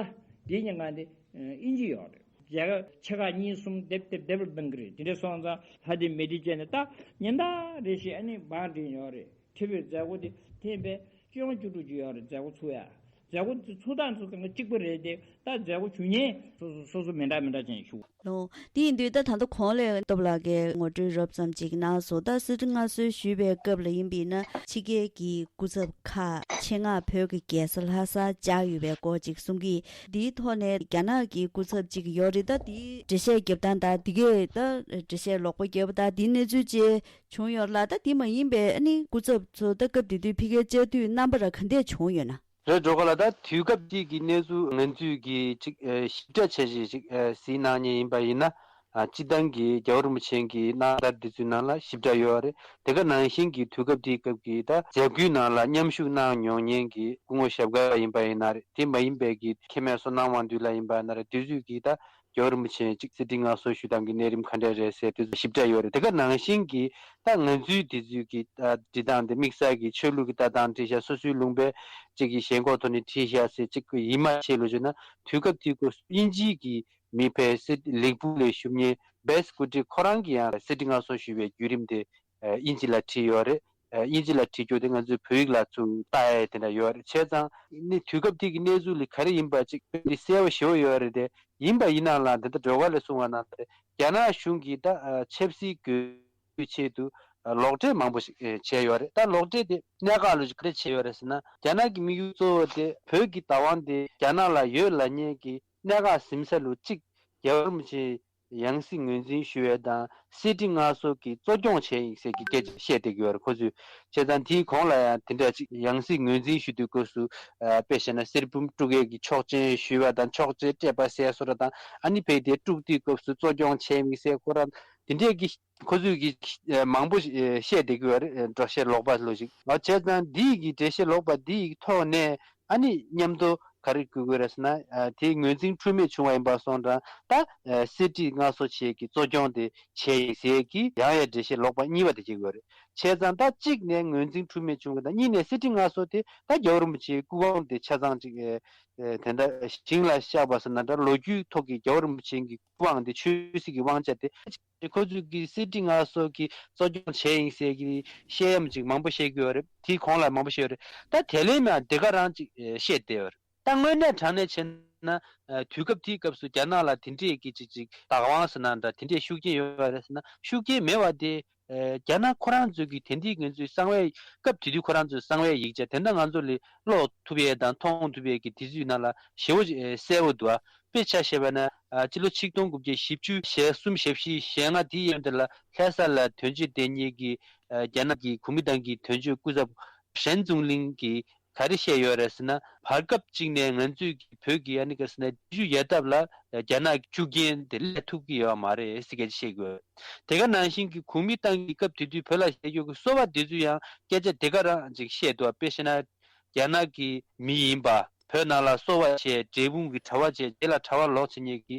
དེའི་ཉིན་ང་དེ་དབྱིན་ཇི་ཡོད་རེད། མཇལ་ཁ་ཆེ་ཁག་གཉིས་གསུམ་སྡེབ་སྡེབ་སྡེབ་ལ་གནང་གི་རེད། དེ་འདྲ་སོང་ཙང་ལྷ་སྡེ་མི་སྡེ་བཅས་ནས་ད་ཉིན་ལྟར་རེ་བཞིན་ཨ་ནི་བང་སྒྲིག་ཡོད་རེད། ཁྲི་པའི་མཛད་སྒོ་དེ་ཐེངས་པས་བཅོ་ལྔ་བཅུ་དྲུག་ཅུ་ཡོད་རེད། མཛད་སྒོ་ཚུགས་ཡ། མཛད་སྒོ་དེ་ཚུགས་སྟངས་ཚོ་གང་ག་གཅིག་པ་རེད་དེ། ད་མཛད་སྒོ་ཞུ་མཁན་སོ་སོ་སོ་སོ་མི་འདྲ་མི་འདྲ་ཅན་ཞུ། ལོ། དེ་ཡིན་དུས་ད་ད་ལྟ་གོང་ལས་སྟོབས་ལགས་ཀྱིས་ངོ་སྤྲོད་རོབ་ཙམ་ཅིག་གནང་སོང་། ད་གསེར་ཁྲི་མངའ་གསོལ་ཞུས་པའི་སྐབས་ལ་ཡིན་པས་ན་ཕྱི་རྒྱལ་གྱི་སྐུ་ཚབ་ཁག་ཆེད་མངགས་བོད་ཀྱི་རྒྱལ་ས་ལྷ་སར་བཅར་ཡོད་པའི་སྐོར་ཅིག་གསུང་གི། འདིའི་ཐོག་ནས་རྒྱ་ནག་གི་སྐུ་ཚབ་ཅིག་ཡོད་རེད། ད་འདིའི་འགྲེལ་བཤད་རྒྱབ་སྟངས་དང་འདི་གས་ད་འགྲེལ་བཤད་ལོག་པ་རྒྱབ་པ་དང་འདིའི་གནས་ཚུལ་ཅིག་བྱུང་ཡོད་ལ། ད་འདི་མ་ཡིན་པའི་ཨ་ནི་སྐུ་ཚབ་ཚོ་ད་སྐབས་དེ་དུས་ཕ་གིར་བཅར་དུས་རྣམ་པ་ར་ག་འདྲས་བྱུང་ཡོད་ན། རེད། སྒྲོལ་དཀར་ལགས། ད་དུས་སྐབས་དེ་གི་གནས་ཚུལ་ང་ཚོས་ཀྱིས་ཅིག་ཨ་ཞིབ་ཕྲ་བྱས་ཤིག་ཅིག་ཨ་གཟིགས་གནང་མཁན་ཡིན་པ་ཡིན་ན། ཨ་སྤྱིར་བཏང་གི་རྒྱལ་བ་རིན་པོ་ཆེ་གི་གནང་བསྟར་འདི་ཚོའི་ནང་ལ་ཞིབ་ཕྲ་ཡོད་རེད། དེ་ག་ནང་བཞིན་གྱི་དུས་སྐབས་དེའི་སྐབས་ཀྱི་ད་མཛད་སྒོའི་ནང་ལ་མཉམ་ཞུགས་གནང་མྱོང་མཁན་གྱི་སྐུ་ངོ་ཞབས་དཀར་ཡིན་པ་ཡིན་ན་རེད། དེ་མ་ཡིན་པའི་གི་མཁན་མེད་བསོད་ནམས་དབང་འདུས་ལགས་ཡིན་པ་ཡིན་ན་རེད། དེ་ཚོས་ཀྱིས་ད་རྒྱལ་བ་རིན་པོ་ཆེ་ཅིག་གསེར་ཁྲི་མངའ་གསོལ་ཞུ་སྟངས་ཀྱི་གནས་རིམ་ག་འདྲ་རེད་ཟེར་དེ་ཚོ་ཞིབ་ཕྲ་ཡོད་རེད། དེ་ག་ནང་བཞིན་གྱི་ད་ང་ཚོའི་དེ་ཚོའི་གི་ཨ་འབྲི་སྟངས་དེ་དམིགས་བསལ་གྱི་ཆོས་ལུགས་ཀྱི་ལྟ་སྟངས་བྲིས་ཤག་སོ་སོའི་ལུང་པའི་ཅིག་གི་ཞེན་ཁོག་ཐོག་ནས་བྲིས་ཤག་ཟེར་ཅིག་ཡིན་མ་ཤེས་ལོ་བྱུང་ན། དུས་སྐབས་དེའི་སྐབས་སུ་དབྱིན་ཇིའི་གི་མི་ཕལ་ཆེར་ལིག་པུ་ལ་བཞུགས་མཁན་བེས་ཀུ་ཏི་ཁོ་རང་གིས་ཡང་གསེར་ཁྲི་མངའ་གསོལ་ཞུ་བའི་བརྒྱུད་རིམ་དེ་ཨ་དབྱིན་ཇི་ལ་བྲིས་ཡོད་རེད། ཨ་དབྱིན་ཇི་ལ་བྲིས་རྒྱུ་དེ་ང་ཚོས་བོད་ཡིག་ལ་ཚུར་བལྟ་ཡ་དེ་འདྲ་ཡོད་རེད། བྱས་ཙང་ནི་དུས་སྐབས་དེ་གི་གནས་ཚུལ་ལ་ག་རེ་ཡིན་པ་ཅིག་དཔེ་འདི་གསལ་པོ་ཞེ་པོ་ཡོད་རེད་དེ། ཡིན་པ་ཡིན་ནའང་ལ་འདི་ལྟར་སྒྲོལ་དཀར་ལགས་གསུངས་པ་ནང་ལྟར་རྒྱ་ནག་གཞུང་གིས་ད་ཨ་ཆབ་སྲིད་དགོས་ཆེད་དུ་ཨ་ལོག་འགྲེལ་མང་པོ་ཞིག་ཨེ་བྱས་ཡོད་རེད། ད་ལོག་འགྲེལ་དེ་གནད་འགག་ལོ་ཞིག་ག་རེ་བྱས་ཡོད་རེད་ཟེར་ན། རྒྱ་ནག་གི་དམིགས་ཡུལ་གཙོ་བོ་དེ་བོད་ཀྱི་བདག་དབང་དེ་རྒྱ་ནག་ལ་ཡོད་ལབ་མཁན་གྱི་གནད་འགག་ཟིན་ས་ལོ་གཅིག་རྒྱལ་བ་རིན་པོ་ཆེའི་ཡང་སྲིད་ངོས་འཛིན་ཞུ་བའི་དང་གསེར་ཁྲི་མངའ་གསོལ་གྱི་གཙོ་སྐྱོང་བྱས་ཡིན་ཟེར་གྱི་སྐད་ཆ་བཤད་བསྡད་ཀྱི་ཡོད་རེད་ཁོ་ཚོས། བྱས་ཙང་དེའི་གོང་ལ་ཡང་དེ་འདྲ་ཅིག་ཡང་སྲིད་ངོས་འཛིན་ཞུ་དུས་སྐབས་སུ་ཨ་དཔེ་བཤད་ན་གསེར་བུམ་དཀྲུག་ཡས་ཀྱི་ཆོག་མཆན་ཞུས་པ་དང་ཆོག་མཆན་སྤྲད་པ་ཟེར་བཟོ་འདྲ་དང་ཨ་ནི་ཕ་གི་དེ་དཀྲུག་དུས་སྐབས་སུ་གཙོ་སྐྱོང་བྱས་མིན་ཟེར་ཁོ་རང་དེ་འདྲས་ཀྱི་ཁོ་ཚོས་ཀྱི་ཨ་མང་པོ་ཞིག་ཨ་བཤད་བསྡད་ཀྱི་ཡོད་རེད། འགྲེལ་བཤད་ལོག་པ་ལོ་ཞིག་ཨ་བྱས་ཙང་འདི་ཡི་གི་འགྲེལ་བཤད་ལོག་པ་འདི་ཡི་ཐོག་ནས་ཨ་ནི་མཉམ་དུ་ག་རེ་དགོས་དགོས་རེད་ཟེར་ན། ཨ་དེའི་ངོས་འཛིན་འཁྲུལ་མེད་བྱུང་བ་ཡིན་པ་སོང་ཙང་ད་ཨ་གསེར་ཁྲི་མངའ་གསོལ་ཆེད་ཀྱི་གཙོ་སྐྱོང་དེ་བྱས་ཡིན་ཟེར་གྱི་ཡང་ཡང་འགྲེལ་བཤད་ལོག་པ་གཉིས་པ་དེ་བྱེད་དགོས་རེད། བྱས་ཙང་ད་གཅིག་ནས་ངོས་འཛིན་འཁྲུལ་མེད་བྱུང་བ་དང་གཉིས་ནས་གསེར་ཁྲི་མངའ་གསོལ་དེ་ད་རྒྱལ་བ་རིན་པོ་ཆེའི་སྐུ་དབང་དེ་ཆ་ཚང་ཅིག་ཨེ་ཨེ་དེ་འདྲ་ཞིང་ལ་བཞག་པ་ཟེར་ན་འདྲ། ལོ་རྒྱུས་ཐོག་གི་རྒྱལ་བ་རིན་པོ་ཆེ་གི་སྐུ་དབང་དེ་ཆོས་སྲིད་ཀྱི་དབང་ཆ་དེ་ཁོ་ཚོས་ཀྱི་གསེར་ཁྲི་མངའ་གསོལ་གྱི་གཙོ་སྐྱོང་བྱས་ཡིན་ཟེར་གྱི་བཤད་ཡམ་ཅིག་མང་པོ་བཤད་ཀྱི་ཡོད་རེད། དེའི་གོང་ལ་མང་པོ་བཤད་ཡོད་རེད། ད་དེ་ལས་མ་དེ་ག་རང་ཅིག་ཨེ་བཤད་བསྡད་ཡོད་རེད། ད་དངོས་གནས་དྲང་གནས་བྱས་ན་ཨ་དུས་སྐབས་དེའི་སྐབས་སུ་རྒྱ་ནག་ལ་དེ་འདྲས་ཀྱི་ཅིག་ཅིག་བདག་དབང་ཟེར་ན་འདྲ་དེ་འདྲས་ཤུགས་རྐྱེན་ཡོད་པ་རེད་ཟེར་ན་ཤུགས་རྐྱེན་མེད་པ་དེ་ཨ་རྒྱ་ནག་ཁོ་རང་ཚོས་ཀྱི་དེ་འདྲས་ང་ཚོའི་གསང་བའི་སྐབས་དེ་དུས་ཁོ་རང་ཚོའི་གསང་བའི་ཡིག་ཆ་དེ་འདྲ་ང་ཚོ་ལ་ཀློག་ཐུབ་ཡས་དང་མཐོང་ཐུབ་ཡས་ཀྱི་དུས་ཚོད་ནང་ལ་ཞེ་པོ་ཅིག་ཨ་གསལ་པོ་འདུག་ཨ། དཔེ་ཆ་བཞག་པ་ན་ཨ་སྤྱི་ལོ་ཆིག་སྟོང་དགུ་བརྒྱ་བཞི་བཅུ་ཞེ་གསུམ་ཞེ་བཞི་ཞེ་ལྔ་དེའི་ཡན་དེ་ལ་ལྷ་ས་ལ་དོན་གཅོད་དེ་ཉིད་ཀྱི་ཨ་རྒྱ་ནག་གི་གོ་མིན་ཏང་གི་དོན་གཅོད་སྐུ་ཚབ་ཧྲན་ཙུང་ལིང་གིས་ག་རེ་བཤད་ཡོད་རེད་ཟེར་ན། བར་སྐབས་གཅིག་ནས་ང་ཚོས་ཀྱི་བོད་ཀྱི་ཨ་ནི་ག་ཟེར་ན་སྡེབ་སྦྱོར་ཡལ་འདབ་ལ་རྒྱ་ནག་གི་ཤུགས་རྐྱེན་དེ་སླེབས་ཐུབ་ཀྱི་ཡོད་མ་རེད་ཟེར་སྐད་ཆ་བཤད་ཀྱི་ཡོད། དེ་ག་ནང་བཞིན་གྱི་གོ་མིན་ཏང་གི་སྐབས་དེ་དུས་བོད་ལ་བཞག་རྒྱུ་གི་སོ་པ་དེ་ཚོ་ཡང་སྐད་ཆ་དེ་ག་རང་ཅིག་བཤད་འདུག་དཔེ་བཤད་ན་རྒྱ་ནག་གི་མི་ཡིན་པ་བོད་ནང་ལ་སོ་པ་བྱས་འབྲས་སྤུངས་ཀྱི་གྲྭ་པ་བྱས་རྗེས་ལ་གྲྭ་པ་ལོག་བྱེད་མཁན་གྱི་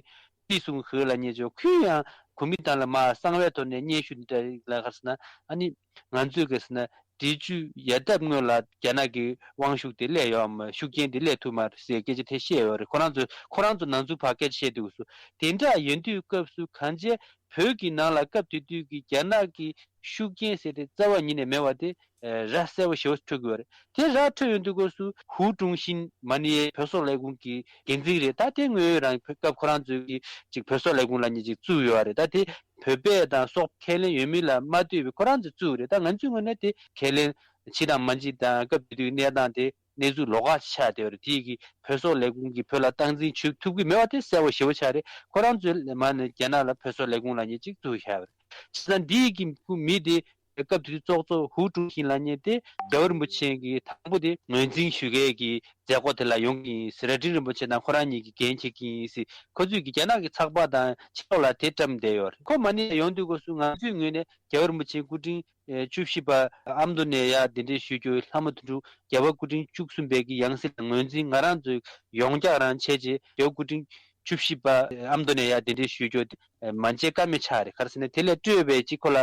ལི་སུང་ཧེ་ལབ་མཁན་ཚོ་ཁོས་ཡང་གོ་མིན་ཏང་ལ་མར་གསང་བའི་ཐོག་ནས་སྙན་ཞུ་འདྲ་ལ་ག་ཟེར་ན་ཨ་ནི་ང་ཚོས་ག་ཟེར་ན། འབྲི་ཆུ་ཡལ་འདབ་སྔོན་ལ་རྒྱ་ནག་གི་དབང་ཤུགས་དེ་སླེབས་ཡོད་མ་ཤུགས་རྐྱེན་དེ་སླེབས་ཐུབ་མ་རེད་ཟེར་སྐད་ཆ་དེ་བཤད་ཡོད་རེད། ཁོ་རང་ཚོ་ཁོ་རང་ཚོ་ནང་ཚུགས་ཕར་སྐད་ཆ་བཤད་དུས་སུ་དེ་འདྲ་ཡིན་དུས་སྐབས་སུ་གང་ཅི་བོད་ཀྱི་ནང་ལ་སྐབས་དེ་དུས་ཀྱི་རྒྱ་ནག་གི་ཤུགས་རྐྱེན་ཟེར་དེ་རྩ་བ་ཉིད་ནས་མེད་པ་དེ་ར་གསལ་པོ་ཞེ་པོ་འཕྲོད་ཀྱི་ཡོད་རེད། དེ་ར་འཕྲོད་ཡོང་དུས་སྐབས་སུ་ཧུའུ་ཀྲུང་ཤིན་མ་ནི་བོད་སོག་ལས་ཁུངས་ཀྱི་འགན་འཛིན་རེད། ད་དེ་སྔོན་རང་སྐབས་ཁོ་རང་ཚོའི་གི་ཅིག་བོད་སོག་ལས་ཁུངས་ལབ་མཁན་ཅིག་བཙུགས་ཡོད་རེད། ད་དེ་བོད་པས་དང་སོག་ཁས་ལེན་ཡོད་མེད་ལ་མ་ལྟོས་པའི་ཁོ་རང་ཚོས་བཙུགས་རེད། ད་ང་ཚོའི་ངོས་ནས་དེ་ཁས་ལེན་བྱེད་དང་མ་བྱེད་དང་སྐབས་དེ་དུས་གནས་སྟངས་དེ་གནས་ཚུལ་ལོགས་ཀ་ཆགས་བསྡད་ཡོད་རེད། དེ་གི་བོད་སོག་ལས་ཁུངས་ཀྱིས་བོད་ལ་སྟངས་འཛིན་བྱེད་ཐུབ་ཀྱི་མེད་པ་དེ་གསལ་པོ་ཞེ་པོ་ཆགས་རེད། ཁོ་རང་ཚོས་མ་ནས་རྒྱ་ནག་ལ་བོད་སོག་ལས་ཁུངས་ལབ་མཁན་ཅིག་བཙུགས་བཞག་རེད། བྱས་ཙང་འདི་གི་མི་དེ་ སྐབས་དེ་དུས་ཙོག་ཙོག་ཧུའུ་ཀྲུང་ཤིན་ལབ་མཁན་དེ་རྒྱལ་བ་རིན་པོ་ཆེ་གིས་དང་པོ་དེ་ངོས་འཛིན་ཞུ་མཁན་གྱི་མཛད་སྒོ་དེ་ལ་ཡོང་གི་ཡིན་ཟེར། རྭ་སྒྲེང་རིན་པོ་ཆེ་དང་ཁོ་རང་གཉིས་ཀྱིས་འགན་འཁྱེར་གྱི་ཡིན་ཟེར། ཁོ་ཚོས་ཀྱི་རྒྱ་ནག་གི་ཚགས་པར་དང་ཕྱི་ལོགས་ལ་དེ་བཀྲམ་བསྡད་ཡོད་རེད། ཁོ་མ་ཎི་ཡོང་དུས་སྐབས་སུ་ང་ཚོའི་ངོས་ནས་རྒྱལ་བ་རིན་པོ་ཆེ་སྐུ་ཕྲེང་བཅུ་བཞི་པ་ཨ་མདོ་ནས་ཡར་གདན་འདྲེན་ཞུས་རྒྱུ། ལྷ་མོ་དོན་གྲུབ་རྒྱལ་བ་སྐུ་ཕྲེང་བཅུ་གསུམ་པའི་གི་ཡང་སྲིད་ལ་ངོས་འཛིན་ང་རང་ཚོས་ཡོངས་རྒྱག་རང་བྱས་རྗེས་རྒྱལ་བ་སྐུ་ཕྲེང་བཅུ་བཞི་པ་ཨ་མདོ་ནས་ཡར་གདན་འདྲེན་ཞུས་རྒྱུ་དེ་མ་བྱས་ཀ་མེད་ཆགས་རེད། ག་རེ་ཟེར་ན་དེ་ལས་སྤྲོས་པའི་གཅིག་ཁོ་ལ་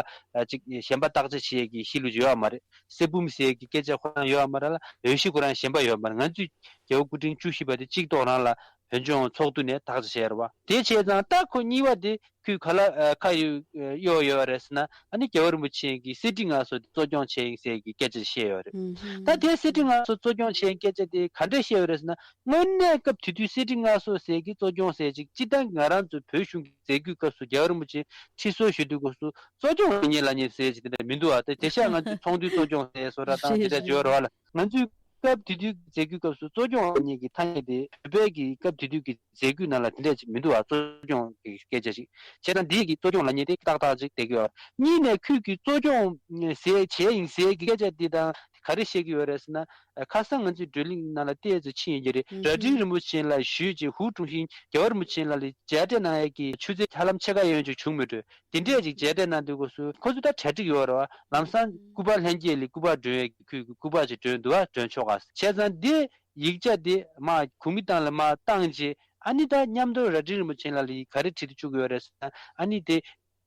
གཅིག་ཞེན་པ་བརྟག་དཔྱད་བྱེད་ཡས་ཀྱི་གཤིས་ལུགས་ཡོད་མ་རེད། གསེར་བུམ་ཟེར་ཡས་ཀྱི་སྐད་ཆ་ཁོ་རང་ཡོད་མ་རེད་ལ། འོས་གཞི་ཁོ་རང་ཞེན་པ་ཡོད་མ་རེད། ང་ཚོས་རྒྱལ་བ་སྐུ་ཕྲེང་བཅུ་བཞི་པ་དེ་གཅིག་ཐོག་རང་ལ་བོད་ལྗོངས་ཚོགས་འདུ་ནས་བརྟག་དཔྱད་བྱས་རེད་བ། དེ་བྱས་ཙང་ད་ཁོ་གཉིས་པ་དེ་ཁོས་ག་ལ་ཨ་ཁ་ཡོད་གཡོག་ཡོད་རེད་ཟེར་ན། ཨ་ནི་རྒྱལ་བ་རིན་པོ་ཆེ་གིས་གསེར་ཁྲི་མངའ་གསོལ་དེ་གཙོ་སྐྱོང་བྱས་ཡིན་ཟེར་གྱི་སྐད་ཆ་བཤད་ཡོད་རེད། ད་དེ་གསེར་ཁྲི་མངའ་གསོལ་གཙོ་སྐྱོང་བྱས་ཡིན་སྐད་ཆ་དེ་ག་འདྲས་བཤད་ཡོད་རེད་ཟེར་ན། དངོས་གནས་སྐབས་དེ་དུས་གསེར་ཁྲི་མངའ་གསོལ་ཟེར་གྱི་གཙོ་སྐྱོང་ཟེར་ཅིག་སྤྱིར་བཏང་གི་ང་རང་ཚོའི་བོད་གཞུང་གི་མཛད་སྒོའི་སྐབས་སུ་རྒྱལ་བ་རིན་པོ་ཆེ་ཁྲི་གསོལ་ཞུ་དུས་སྐབས་སུ་གཙོ་སྐྱོང་ལ་ཉེ་ལ་ཉེ་ཟེར་ཅིག་དེ་འདྲ་མི་འདུག་བ། དེ་དེ་ཤ་ང་ཚོའི་ཚོགས་འདུའི་གཙོ་སྐྱོང་ཟེར་བཟོ་འདྲ་དང་དེ་འདྲ་བརྗོད་རོགས་ལ། ང་ཚོའི་སྐབས་དེ་དུས་ཀྱི་མཛད་སྒོའི་སྐབས་སུ་གཙོ་སྐྱོང་ལ་ཉེ་གི་ཐ་སྙད་དེ་བོད་པའི་གི་སྐབས་དེ་དུས་ཀྱི་མཛད་སྒོའི་ནང་ལ་དེ་འདྲ་ཅིག་མི་འདུག་བ། གཙོ་སྐྱོང་གི་སྐད་ཆ་ཞིག་བྱས་ཙང་འདི་གི་གཙོ་སྐྱོང་ལ་ཉེ་དེ་ཏག་ཏག་ཅིག་བསྡད་ཀྱི་ཡོད། གཉིས་ནས་ཁོས་ཀྱི་གཙོ་སྐྱོང་ཟེར་བྱས་ཡིན་ཟེར་གི་སྐད་ཆ་འདི་དང་ག་རེ་བཤད་ཀྱི་ཡོད་རེད་ཟེར་ན། ཁ་སང་ང་ཚོའི་བགྲོ་གླེང་ནང་ལ་ཏོག་ཙམ་ཕྱིན་ཡོད་ཀྱི་རེད། རྭ་སྒྲེང་རིན་པོ་ཆེ་ལ་ཞུས་རྗེས་ཧུའུ་ཀྲུང་ཤིན་རྒྱལ་བ་རིན་པོ་ཆེ་ལ་ལས་མཇལ་འཕྲད་གནང་ཡས་ཀྱི་ཆུ་ཚད་ཧ་ལམ་ཕྱེད་ཀ་ཡོད་ཅིག་བྱུང་མི་འགྲོ། དེ་འདྲས་ཅིག་མཇལ་འཕྲད་གནང་དུས་སྐབས་སུ་ཁོ་ཚོ་ད་གྲ་སྒྲིག་ཡོད་རེད་བ། ལམ་སང་སྐུ་པར་ལྷན་རྒྱས་ལས་སྐུ་པར་སྒྲོན་ཡས་ཀྱི་ཁུལ་གྱི་སྐུ་པར་ཅིག་སྒྲོན་འདུག་བ། སྒྲོན་ཆོག་ག། བྱས་ཙང་འདི་ཡིག་ཆ་འདི་མར་གོང་མའི་ཏང་ལ་མར་བཏང་རྗེས་ཨ་ནི་ད་མཉམ་དུ་རྭ་སྒྲེང་རིན་པོ་ཆེ་ལ་ལས་ག་རེ་བྲིས་ཏེ་བཅུག་ཡོད་རེད་ཟེར་ན། ཨ་ནི་དེ་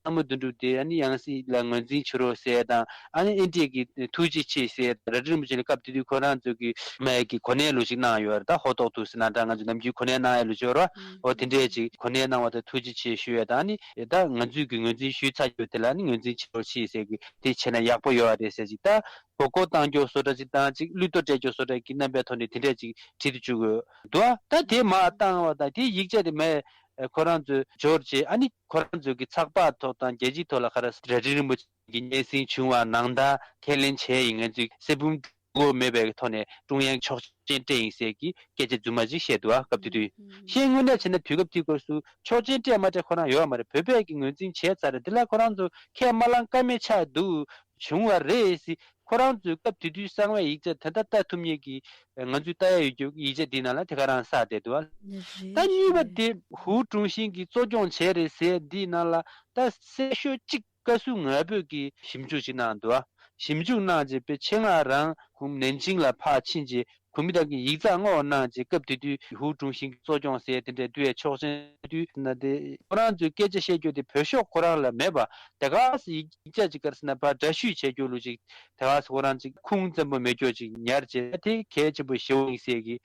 ལྷ་མོ་དོན་གྲུབ་དེ་ཨ་ནི་ཡང་སྲིད་ལ་ངོས་འཛིན་བྱེད་རོགས་ཟེར་དང་། ཨ་ནི་ཨེ་ཌི་ཨེ་གི་ཐུགས་རྗེ་ཆེ་ཟེར། རྭ་སྒྲེང་རིན་པོ་ཆེ་ལ་སྐབས་དེ་དུས་ཁོ་རང་ཚོ་གི་མ་ཡ་གི་གོ་གནས་ལོ་ཞིག་གནང་ཡོད་རེད། ད་ཧོ་ཏོག་ཏུ་ཟེར་ན་འདྲ་ང་ཚོ་ནམ་རྒྱུན་གོ་གནས་གནང་ཡ་ལོ་ཞིག་ཡོད་རེད་བ། འོ་དེ་འདྲས་ཅིག་གོ་གནས་གནང་བ་དང་ཐུགས་རྗེ་ཆེ་ཞུ་ཡ་དང་། ཨ་ནི་ད་ང་ཚོས་གི་ངོས་འཛིན་ཞུས་ཚར་ཡོད་དེ་ལ་ཨ་ནི་ངོས་འཛིན་བྱེད་རོགས་ཆེ་ཟེར་གི་དེ་བྱས་ན་ཡག་པོ་ཡོད་རེད་ཟེར་ཅིག་ད་མགོ་སྐོར་བཏང་རྒྱུ་བཟོ་འདྲ་ཅིག་དང་ཅིག་གླུད་རྡོ་སྤྲད་རྒྱུ་བཟོ་འདྲ་གི་རྣམ་པའི་ཐོག་ནས་དེ་འདྲས་ཅིག་བྲིས་ཏེ་བཅུག་གི་འདུག་ཨ། ད་དེ་མར་བཏང་བ་དང་དེ་ཡིག་ཆ་དེ་མར་ཁོ་རང་ཚོས་འབྱོར་རྗེས་ཨ་ནི་ཁོ་རང་ཚོས་ཀྱི་ཚགས་པར་ཐོག་དང་རྒྱལ་སྤྱིའི་ཐོག་ལ་ག་རེ་རྭ་སྒྲེང་རིན་པོ་ཆེ་གི་སྙན་སེང་བྱུང་བ་ནང་ལྟར་ཁས་ལེན་བྱས་ཡིན། ང་ཚོས་གསེར་བུམ་སྒྲུབ་དགོས་མེད་པའི་ཐོག་ནས་ཀྲུང་དབྱང་ཆོག་མཆན་སྤྲད་ཡིན་ཟེར་གྱི་སྐད་ཆ་རྫུན་མ་ཅིག་བཤད་འདུག་ཨ། སྐབས་དེ་དུས་ཤེས་དངོས་གནས་བྱས་ན་དུས་སྐབས་དེའི་སྐབས་སུ་ཆོག་མཆན་སྤྲད་མ་སྤྲད་ཁོ་རང་ཡོད་མ་རེད། བོད་པས་ཀྱི་ངོས་འཛིན་བྱས་ཚར་རེད། དེ་ལ་ཁོ་རང་ཚོ་ཁས་མ་བླངས་ཀ་མེད་ཆགས་འདུག་བྱུང་བ་རེད་ཟེར། ཁོ་རང་ཚོའི་སྐབས་དེ་དུས་གསང་བའི་ཡིག་ཆ་དེ་ལྟ་ལྟ་ཐུབ་མཁན་གྱི་ང་ཚོས་ལྟ་ཡ་ཡོད་རྒྱུ་ཡིག་ཆ་འདི་ནང་ལ་དེ་ག་རང་གསལ་བསྡད་འདུག་ཨ། རེད། ད་གཉིས་པ་རེད། དེ་ཧུའུ་ཀྲུང་ཤིན་གྱིས་གཙོ་སྐྱོང་བྱས་རེད་ཟེར་འདི་ནང་ལ་ད་གསལ་ཤོས་གཅིག་བཀའ་ཟུར་ངོ་བོས་ཀྱི་ཞིབ་འཇུག་ཅིག་གནང་འདུག་ཨ། ཞིབ་འཇུག་གནང་རྗེས་པའི་ཆེད་མངགས་རང་ཁོང་ནན་ཅིང་ལ་ཕར་ཕྱིན་རྗེས་གོ་མི་དག་གིས་ཡིག་ཚགས་བསྔོགས་གནང་རྗེས་སྐབས་དེ་དུས་ཧུའུ་ཀྲུང་ཤིན་གྱིས་གཙོ་སྐྱོང་ཟེར་དེ་འདྲའི་བསྡུ་བའི་ཆོག་མཆན་བསྡུས་ན། དེ་ཁོ་རང་ཚོའི་སྐད་ཆ་བཤད་རྒྱུ་དེ་བོད་ཤོག་ཁོ་རང་ལ་མེད་པ། དེ་ག་སེ་ཡིག་ཡིག་ཆ་ཅིག་ག་རེ་ཟེར་ན་ཕར་འདྲ་བཤུས་བྱེད་རྒྱུ་ལུགས་ཅིག་དེ་ག་སེ་ཁོ་རང་ཅིག་ཁུངས་བཙན་པོ་མེད་རྒྱུ་ཅིག་ཉར་རྗེས་དེ་གལ་ཆེན་པོ་ཞེ་པོ་ཡིན་ཟེར་གྱི་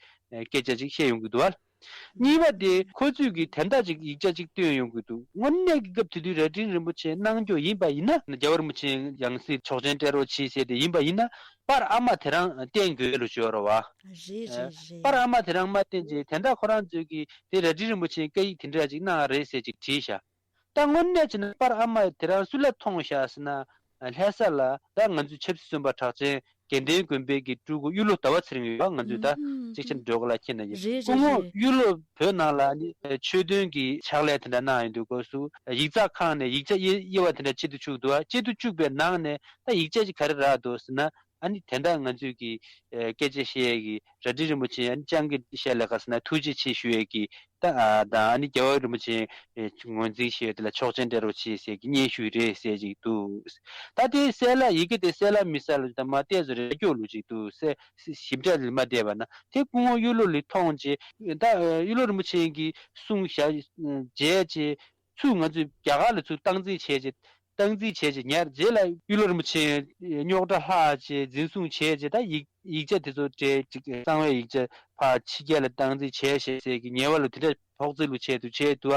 སྐད་ཆ་ཅིག་བཤད་ཡོང་གི་འདུག་བ། གཉིས་པ་དེ་ཁོ་ཚོས་ཀྱི་དེ་འདྲ་ཅིག་ཡིག་ཆ་ཅིག་བཏོན་ཡོང་གི་འདུག་དངོས་གནས་ཀྱི་སྐབས་དེ་དུས་རྭ་སྒྲེང་རིན་པོ་ཆེ་གནང་རྒྱུ་ཡིན་པ་ཡིན་ན། རྒྱལ་བ་རིན་པོ་ཆེ་ཡང་སྲིད་ཆོག་མཆན་སྤྲད་རོགས་གྱིས་ཟེར་དེ་ཡིན་པ་ཡིན་ན་པར་ཨ་མ་དེ་རང་བསྟན་དགོས་ལོ་ཞོར་བ། རེད་རེད་རེད། པར་ཨ་མ་དེ་རང་མ་བསྟན་རྗེས་དེ་འདྲ་ཁོ་རང་ཚོས་ཀྱི་དེ་རྭ་སྒྲེང་རིན་པོ་ཆེ་བཀའ་ཡིག་དེ་འདྲ་ཅིག་གནང་རེད་ཟེར་ཅིག་བྲིས་ཤག་ད་དངོས་གནས་བྱས་ན་པར་ཨ་མ་དེ་རང་སུ་ལ་མཐོང་ཤག་ཟེར་ན། ལྷ་ས་ལ་ད་ང་ཚོའི་ཆབ་སྲིད་བཙོན་པ་གྲགས་ཅན་དགེ་ལྡན་དགོན་པའི་གི་སྤྲུལ་སྐུ་གཡུ་ལོ་ཟླ་བ་ཚེ་རིང་ཡོད་པ། ང་ཚོས་ད་ཨུ་ཧུམ། ཅིག་ཆེན་འགྲོ་ག་ལ་ཁྱེད་ན་ཡིན། རེད་སྐུ་རེད་ངོ་རེད། གཡུ་ལོ་བོད་ནང་ལ་ནི་ཆོས་དོན་གྱི་ཕྱག་ལས་དེ་འདྲ་གནང་ཡོང་དུས་སྐབས་སུ་ཡིག་ཚགས་ཁང་ནས་ཡིག་ཆ་དབྱེ་དབྱེ་བ་དེ་འདྲ་བྱེད་དུ་བཅུག་འདུག་དབྱེ་དུ་བཅུག་པའི་ནང་ནས་ད་ཡིག་ཆ་ཅིག་ག་རེ་རག་འདུག་ཟེར་ན། ཨ་ནི་དེ་འདྲ་ང་ཚོས་ཀྱི་ཨེ་སྐད་ཆ་བཤད་ཡས་ཀྱི་རྭ་སྒྲེང་རིན་པོ་ཆེ་ཨ་ནི་སྤྱང་ཀི་ཤ་ལས་ཁ་ཟེར་ན་ཐུགས་རྗེ་ཆེ་ཞུ་ཡས་ཀྱི་ད་ཨ་ད་ཨ་ནི་རྒྱལ་བ་རིན་པོ་ཆེ་ཨེ་ངོས་འཛིན་བྱས་ཡོད་དེ་ལ་ཆོག་མཆན་སྤྲད་རོགས་བྱེད་ཟེར་གྱི་སྙན་ཞུ་རེད་ཟེར་ཅིག་འདུག་ད་དེ་གསལ་ལ་ཡི་གེ་དེ་གསལ་ལ་མི་གསལ་ལ་ད་མ་བལྟས་ཚོ་རེ་སྐྱོ་ལུགས་ཅིག་འདུག་གསལ་ཞིབ་ཕྲ་ལ་མ་བལྟས་པ་ན་དེ་སྐུ་ངོ་གཡུ་ལོ་ལས་མཐོང་རྗེས་ད་ཨ་གཡུ་ལོ་རིན་པོ་ཆེ་གིས་གསུང་བཞག་བྱས་རྗེས་ཚུར་ང་ཚོས་རྒྱ་གར་ལ་ཚུར་སྟངས་འཛིན་བྱས་རྗེས། སྟངས་འཛིན་བྱས་རྗེས་ཉར་རྗེས་ལ་གཡུ་ལོ་རིན་པོ་ཆེ་རྙོག་དྲ་ལྷག་རྗེས་འཛིན་བཟུང་བྱས་རྗེས་ད་ཡིག་ཡིག་ཆ་དེ་ཚོ་སྤྲད་ཅིག་གསང་བའི་ཡིག་ཆ་ཕར་ཕྱི་རྒྱལ་ལ་སྟངས་འཛིན་བྱས་ཞེས་ཟེར་གྱི་ཉེས་པ་ལ་དེ་འདྲ་ཕོག་ཚོད་ལུ་བྱས་འདུག་བྱས་འདུག་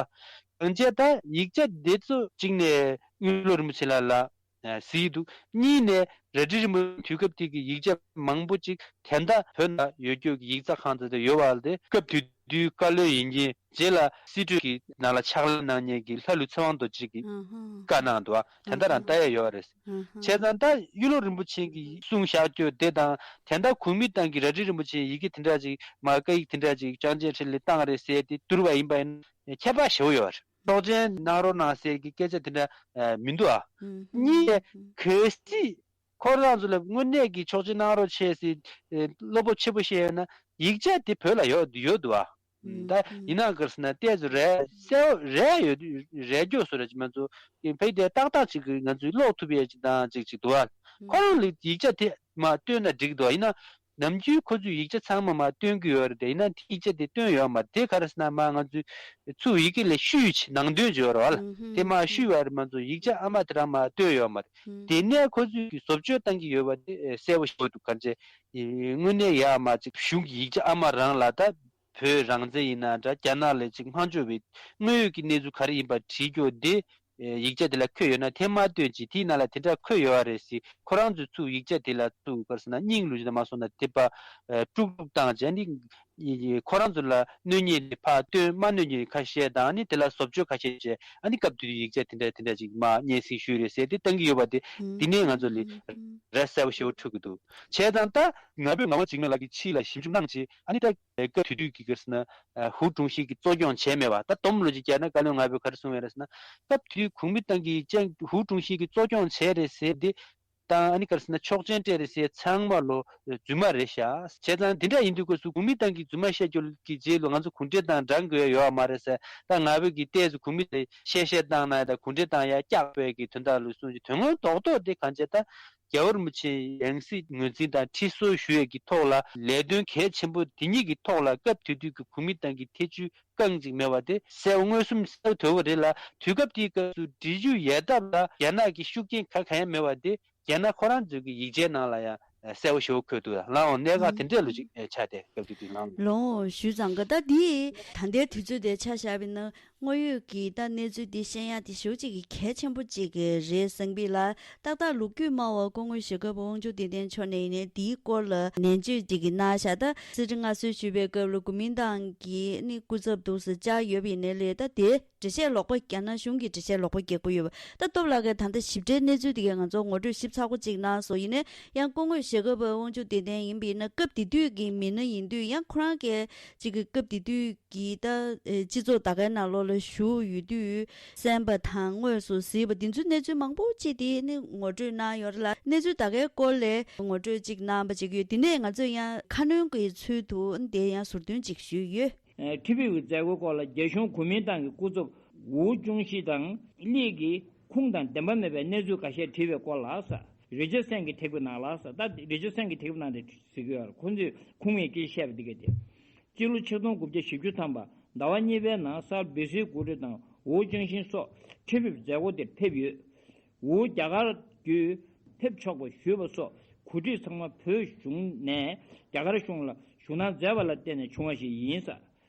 ཨ། གང་བྱས་ད་ཡིག་ཆ་དེ་ཚོ་གཅིག་ནས་གཡུ་ལོ་རིན་པོ་ཆེ་ལགས་ལ་གཟིགས་འདུག་གཉིས་ནས་རྭ་སྒྲེང་རིན་པོ་ཆེ་དུས་སྐབས་དེ་གི་ཡིག་ཆ་མང་པོ་ཅིག་དེ་འདྲ་བོད་ནང་ཡོད་རྒྱུ་གི་ཡིག་ཚགས་ཁང་དེ་ཚོ་ཡོད་པ་དེ་སྐབས་དེ་དུས་བཀའ་བློན་ཡིན་གྱི། རྗེས་ལ་སྲིད་གྲོས་ཀྱི་ནང་ལ་ཕྱག་ལས་གནང་མཁན་གྱི་ལྷ་ལུས་ཚེ་དབང་རྡོ་རྗེ་གིས་ཨ་ཧ། བཀའ་གནང་འདུག་བ། དེ་འདྲ་རང་ལྟ་ཡ་ཡོད་རེད། ཨ་ཧ། བྱས་ཙང་ད་གཡུ་ལོ་རིན་པོ་ཆེ་གིས་གསུངས་བཞག་རྒྱུ་དེ་དང་དེ་འདྲ་གོང་མའི་ཏང་གི་རྭ་སྒྲེང་རིན་པོ་ཆེའི་ཡི་གེ་དེ་འདྲ་ཅིག་མ་བཀའ་ཡིག་དེ་འདྲ་ཅིག་ཅང་ཅེ་ཁྲིན་ལ་བཏང་རེད་ཟེར་དེ་བསྡུར་བ་ཡིན་པ་ཡིན་ན་ཁྱད་པར་ཞེ་པོ་ཡོད་རེད། ཆོག་མཆན་གནང་རོགས་གནང་ཟེར་གྱི་སྐད་ཆ་དེ་འདྲ་ཨ་མི་འདུག་ཨ། གཉིས། གལ་སྲིད་ཁོ་རང་ཚོ་ལ་དངོས་གནས་ཀྱི་ཆོག་མཆན་གནང་རོགས་བྱས་ཟེར་ཨ་བློ་སྤོབས་ཆེན་པོ་བཤད་ཡོད་ན་ཡིག་ཆ་དེ་བོད་ལ་ཡོད་ཡོད་འདུག་ཨ། ད་ཡིན་ན་ག་རེ་ཟེར་ན་ཏོག་ཙམ་རེ་གསལ་པོ་རེ་ཡོད་རེ་མགྱོགས་སུ་རེ་ཅིག་ང་ཚོ་ཕལ་དེ་ཏག་ཏག་ཅིག་གི་ང་ཚོས་ཀློག་ཐུབ་ཡས་ཅིག་དང་ཅིག་ཅིག་འདུག་ཨ། ཁོ་རང་ལ་ཡིག་ཆ་དེ་མ་བཏོན་ན་འགྲིག་འདུག་ཨ། ཡིན་ན་ནམ་རྒྱུན་ཁོ་ཚོས་ཡིག་ཆ་ཚང་མ་མ་བཏོན་གི་ཡོད་རེད་དེ། ཡིན་ན་དེ་ཡིག་ཆ་དེ་བཏོན་ཡོད་མ་རེད། དེ་ག་རེ་ཟེར་ན་མ་ང་ཚོས་ཚུར་ཡི་གེ་ལ་བཤུས་ནང་དོན་བརྗོད་རོགས་ཨ། དེ་མ་བཤུས་པར་ང་ཚོ་ཡིག་ཆ་ཨ་མ་དེ་རང་མ་བཏོན་ཡོད་མ་རེད། དེ་ནས་ཁོ་ཚོས་ཀྱི་བཟོ་བཅོས་བཏང་གི་ཡོད་པ་དེ་གསལ་པོ་ཞིག་འདུག་ག་རེ་ཟེར་དངོས་གནས་ཡ་མ་ཅིག་གཞུང་གི་ཡིག་ཆ་ཨ་མ་རང་ལ་ད། བོད་རང་བཙན་ཡིན་ན་འདྲ་རྒྱ་ནག་ལ་ཅིག་སྨྲ་བརྗོད་པའི་དངོས་ཡོད་ཀྱི་གནས་ཚུལ་ག་རེ་ཡིན་པ་བྲིས་རྒྱུ་འདི་ཡིག་ཆ་དེ་ལ་འཁོད་ཡོད་ན་དེ་མ་བཏོན་ཅིག་དེའི་ནང་ལ་དེ་འདྲ་འཁོད་ཡོད་རེད་ཟེར་ཁོ་རང་ཚོས་ཚུར་ཡིག་ཆ་དེ་ལ་ཚུར་ག་རེ་ཟེར་ན་སྙིང་བླུགས་ཅིག་མ་སོང་ན་དེ་པ་དཀྲུག་དཀྲུག་བཏང་བྱས་ནི་ཁོ་རང་ཚོ་ལ་གནོད་ཉེས་དེ་ཕར་བཏོན་མ་གནོད་ཉེས་ཁ་བཤད་དང་ནི་དེ་ལ་བཟོ་བཅོས་ཁ་ཤས་བྱས་ཨ་ནི་སྐབས་དེ་དུས་ཡིག་ཆ་དེ་འདྲ་དེ་འདྲ་ཅིག་མ་སྙན་སེང་ཞུས་རེད་ཟེར་དེ་བཏང་གི་ཡོད་པ་དེ་དེ་ནས་ང་ཚོ་ལ་ར་གསལ་པོ་ཞེ་པོ་འཕྲོད་ཀྱི་འདུག་བྱས་ཙང་ད་ང་ཕོད་ངག་དབང་འཇིགས་མེད་ལགས་ཀྱིས་ཕྱི་ལ་ཞིབ་འཇུག་གནང་བྱས་ཨ་ནི་ད། སྐབས་དེ་དུས་ཀྱི་ག་རེ་ཟེར་ན་ཧུའུ་ཀྲུང་ཞི་གིས་གཙོ་སྐྱོང་བྱས་མེད་པ། ད་སྡོམ་ལོ་ཅིག་བརྒྱབ་ན་བཀའ་བློན་ང་ཕོད་ག་རེ་གསུངས་ཡོད་རེད་ཟེར་ན། སྐབས་དེ་དུས་གོང་མའི་ཏང་གིས་ཅང་ཧུའུ་ཀྲུང་ཞི་གིས་གཙོ་སྐྱོང་བྱས་རེད་ཟེར་ཏེ་དང་ཨ་ནི་ག་རེ་ཟེར་ན་ཆོག་མཆན་སྤྲད་རེད་ཟེར་ཚང་མ་ལོ་རྫུན་མ་རེད་ཤག་བྱས་ཙང་དེ་འདྲ་ཡིན་དུས་སྐབས་སུ་གོང་མའི་ཏང་གིས་རྫུན་མ་བཤད་རྒྱུ་གི་རྗེས་ལ་ང་ཚོ་གུང་ཁྲན་ཏང་འདྲ་དགོས་ཡ་ཡོད་མ་རེད་ཟེར། ད་ང་ཕོད་ཀྱིས་ཏོག་ཙམ་གོང་མའི་ཏང་གཤེ་གཤེ་བཏང་ན་ད་གུང་ཁྲན་ཏང་ཡ་སྐྱག་པའི་གི་དོན་དག་ལ་གསུངས་ཀྱི་དོན་དངོས་རྡོག་རྡོག་དེ་གང་བྱས་ད། རྒྱལ་བ་རིན་པོ་ཆེའི་ཡང་སྲིད་ངོས་འཛིན་དང་ཁྲི་གསོལ་ཞུ་ཡས་ཀྱི་ཐོག་ལ་ལས་དོན་གལ་ཆེན་པོ་དེ་ཉིད་ཀྱི་ཐོག་ལ་སྐབས་དེ་དུས་ཀྱི་གོ་མིན་ཏང་གི་ཐེ་བྱུས་རྐང་གཅིག་མེད་པ་དེ་གསལ་པོ་མངོན་སུམ་གསལ་དོད་པོ་རེད་ལ། དུས་སྐབས་དེའི་སྐབས་སུ་འབྲི་རྒྱུ་ཡལ་འདབ་ལ་རྒྱ་ནག་གི་ཤུགས་རྐྱེན་ག་གང་ཡང་མེད་པ་དེ་རྒྱ་ནག་ཁོ་རང་ཚོའི་གི་ཡིག་ཆའི་ནང་ལ་ཡང་གསལ་པོ་ཞེ་པོ་འཁོད་འདུག་ལའང་གནད་འགག་དེ་འདྲས་ལོ་ཅིག་ཆགས་ཏེ་སྐབས་དེ་དུས་ནང་ལོ། ལོ་ཞུས་ཙང་ག་ད་འདི་ད་ལྟའི་དུས་ཚོད་དེ་ཆ་བཞག་པ་ཡིན་ན། དངོས་ཡོད་ཀྱི་ད་གནས་ཚུལ་འདི་ཤེས་ཡ་དེ་ཞེ་པོ་ཅིག་གི་གལ་ཆེན་པོ་ཅིག་གི་རེད་བསམ་གི་ལ། ཏག་ཏག་ལོ་རྒྱུས་སྨྲ་བ་སྐུ་ངོ་ཞྭ་སྒབ་དབང་ཕྱུག་བདེ་ལྡན་མཆོག་ནས་ཡིན་ནའི་འདིའི་སྐོར་ལ་ནན་བརྗོད་ཅིག་གི་གནང་ཤག་ད་སྲིད་ཁྲི་མངའ་གསོལ་ཞུས་པའི་སྐབས་ལ་གོ་མིན་ཏང་གི་ནི་སྐུ་ཚབ་འདུག་ཟེར་བཅར་ཡོད་པ་ཡིན་ནའི་ལས་ད་དེ་འགྲེལ་བཤད་ལོག་པ་རྒྱ་ནག་གཞུང་གིས་འགྲེལ་བཤད་ལོག་པ་རྒྱག་གི་ཡོད་པ། ད་སྟོབས་ལགས་ཀྱིས་ད་ལྟ་ཞིབ་ཕྲའི་གནས་ཚུལ་དེ་གའི་ང་ཚོ་ངོ་སྤྲོད་ཞིབ་ཚགས་པོ་ཅིག་གནང་སོང་། ཡིན་ནའི་ཡང་སྐུ་ངོ་ཞྭ་སྒབ་དབང་ཕྱུག་བདེ་ལྡན་ཡིན་པ་ཡིན་ན་སྐབས་དེ་དུས་ཀྱི་མི་སྣ་ཡིན་དུས་ཡང་ཁོ་རང་གིས་ཅིག་གི་སྐབས་དེ་དུས། གི་ད་སྤྱི་ཚོགས་ད་གའི་ནང་ལོགས་ལ་བཞུགས་ཡོད་དུས་གསན་པ་དང་དངོས་སུ་གཟིགས་པ་འདི་ཚོའི་གནས་ཚུལ་མང་པོ་ཅིག་དེ་ནི་ངོ་སྤྲོད་གནང་ཡོད་རེད་ལ། གནས་ཚུལ་ད་གའི་སྐོར་ལས་ངོ་སྤྲོད་ཅིག་གནང་པ་ཅིག་ཡོད། དེ་ནས་ང་ཚོས་ཡང་ཁ་སྣོན་གྱི་ཚུལ་དུ་དེ་ཡང་ཟུར་འདོན་ཅིག་ཞུས་ཡོད། ཁྲི་པའི་མཛད་སྒོའི་སྐོར་ལ་རྒྱ་གཞུང་གོ་མིན་ཏང་གི་སྐུ་ཚབ་ཝུའུ་ཅུང་ཞི་དང་ལི་གིས་ཁུངས་དང་བདེན་པ་མེད་པའི་གནས་ཚུལ་འགའ་ཤས་བྲིས་པའི་སྐོར་ལ་ཟེར། རི་ཅར་སན་གྱིས་བྲིས་པའི་ནང་ལ་ཟེར། ད་རི་ཅར་སན་གྱིས་བྲིས་པའི་ནང་དེ་གཟིགས་ཀྱི་ཡོད་རེད། ཁོང་ཚོས་ཁུངས་མེད་སྐད་ཆ་བཤད་པ་འདི་ག་དེ། སྤྱི་ལོ་ཆིག་སྟོང་དགུ་བརྒྱ་བཞི་བཅུ་ཐམ་པ་ཟླ་བ་གཉིས་པའི་ནང་སར་བི་སི་གུ་རི་དང་ཝུའུ་ཅང་ཤིན་སོགས་ཁྲི་ཕེབས་མཛད་སྒོ་དེར་ཕེབས་ཡོད། ཝུའུ་རྒྱ་གར་བརྒྱུད་ཕེབས་ཆོག་པ་ཞུས་པ་སོགས་གོ་སྒྲིག་ཚང་མ་བོད་གཞུང་ནས་རྒྱ་གར་གཞུང་ལ་ཞུ་གནང་མཛད་པ་ལ་བརྟེན་ནས་བྱུང་བ་ཞིག་ཡིན་ས།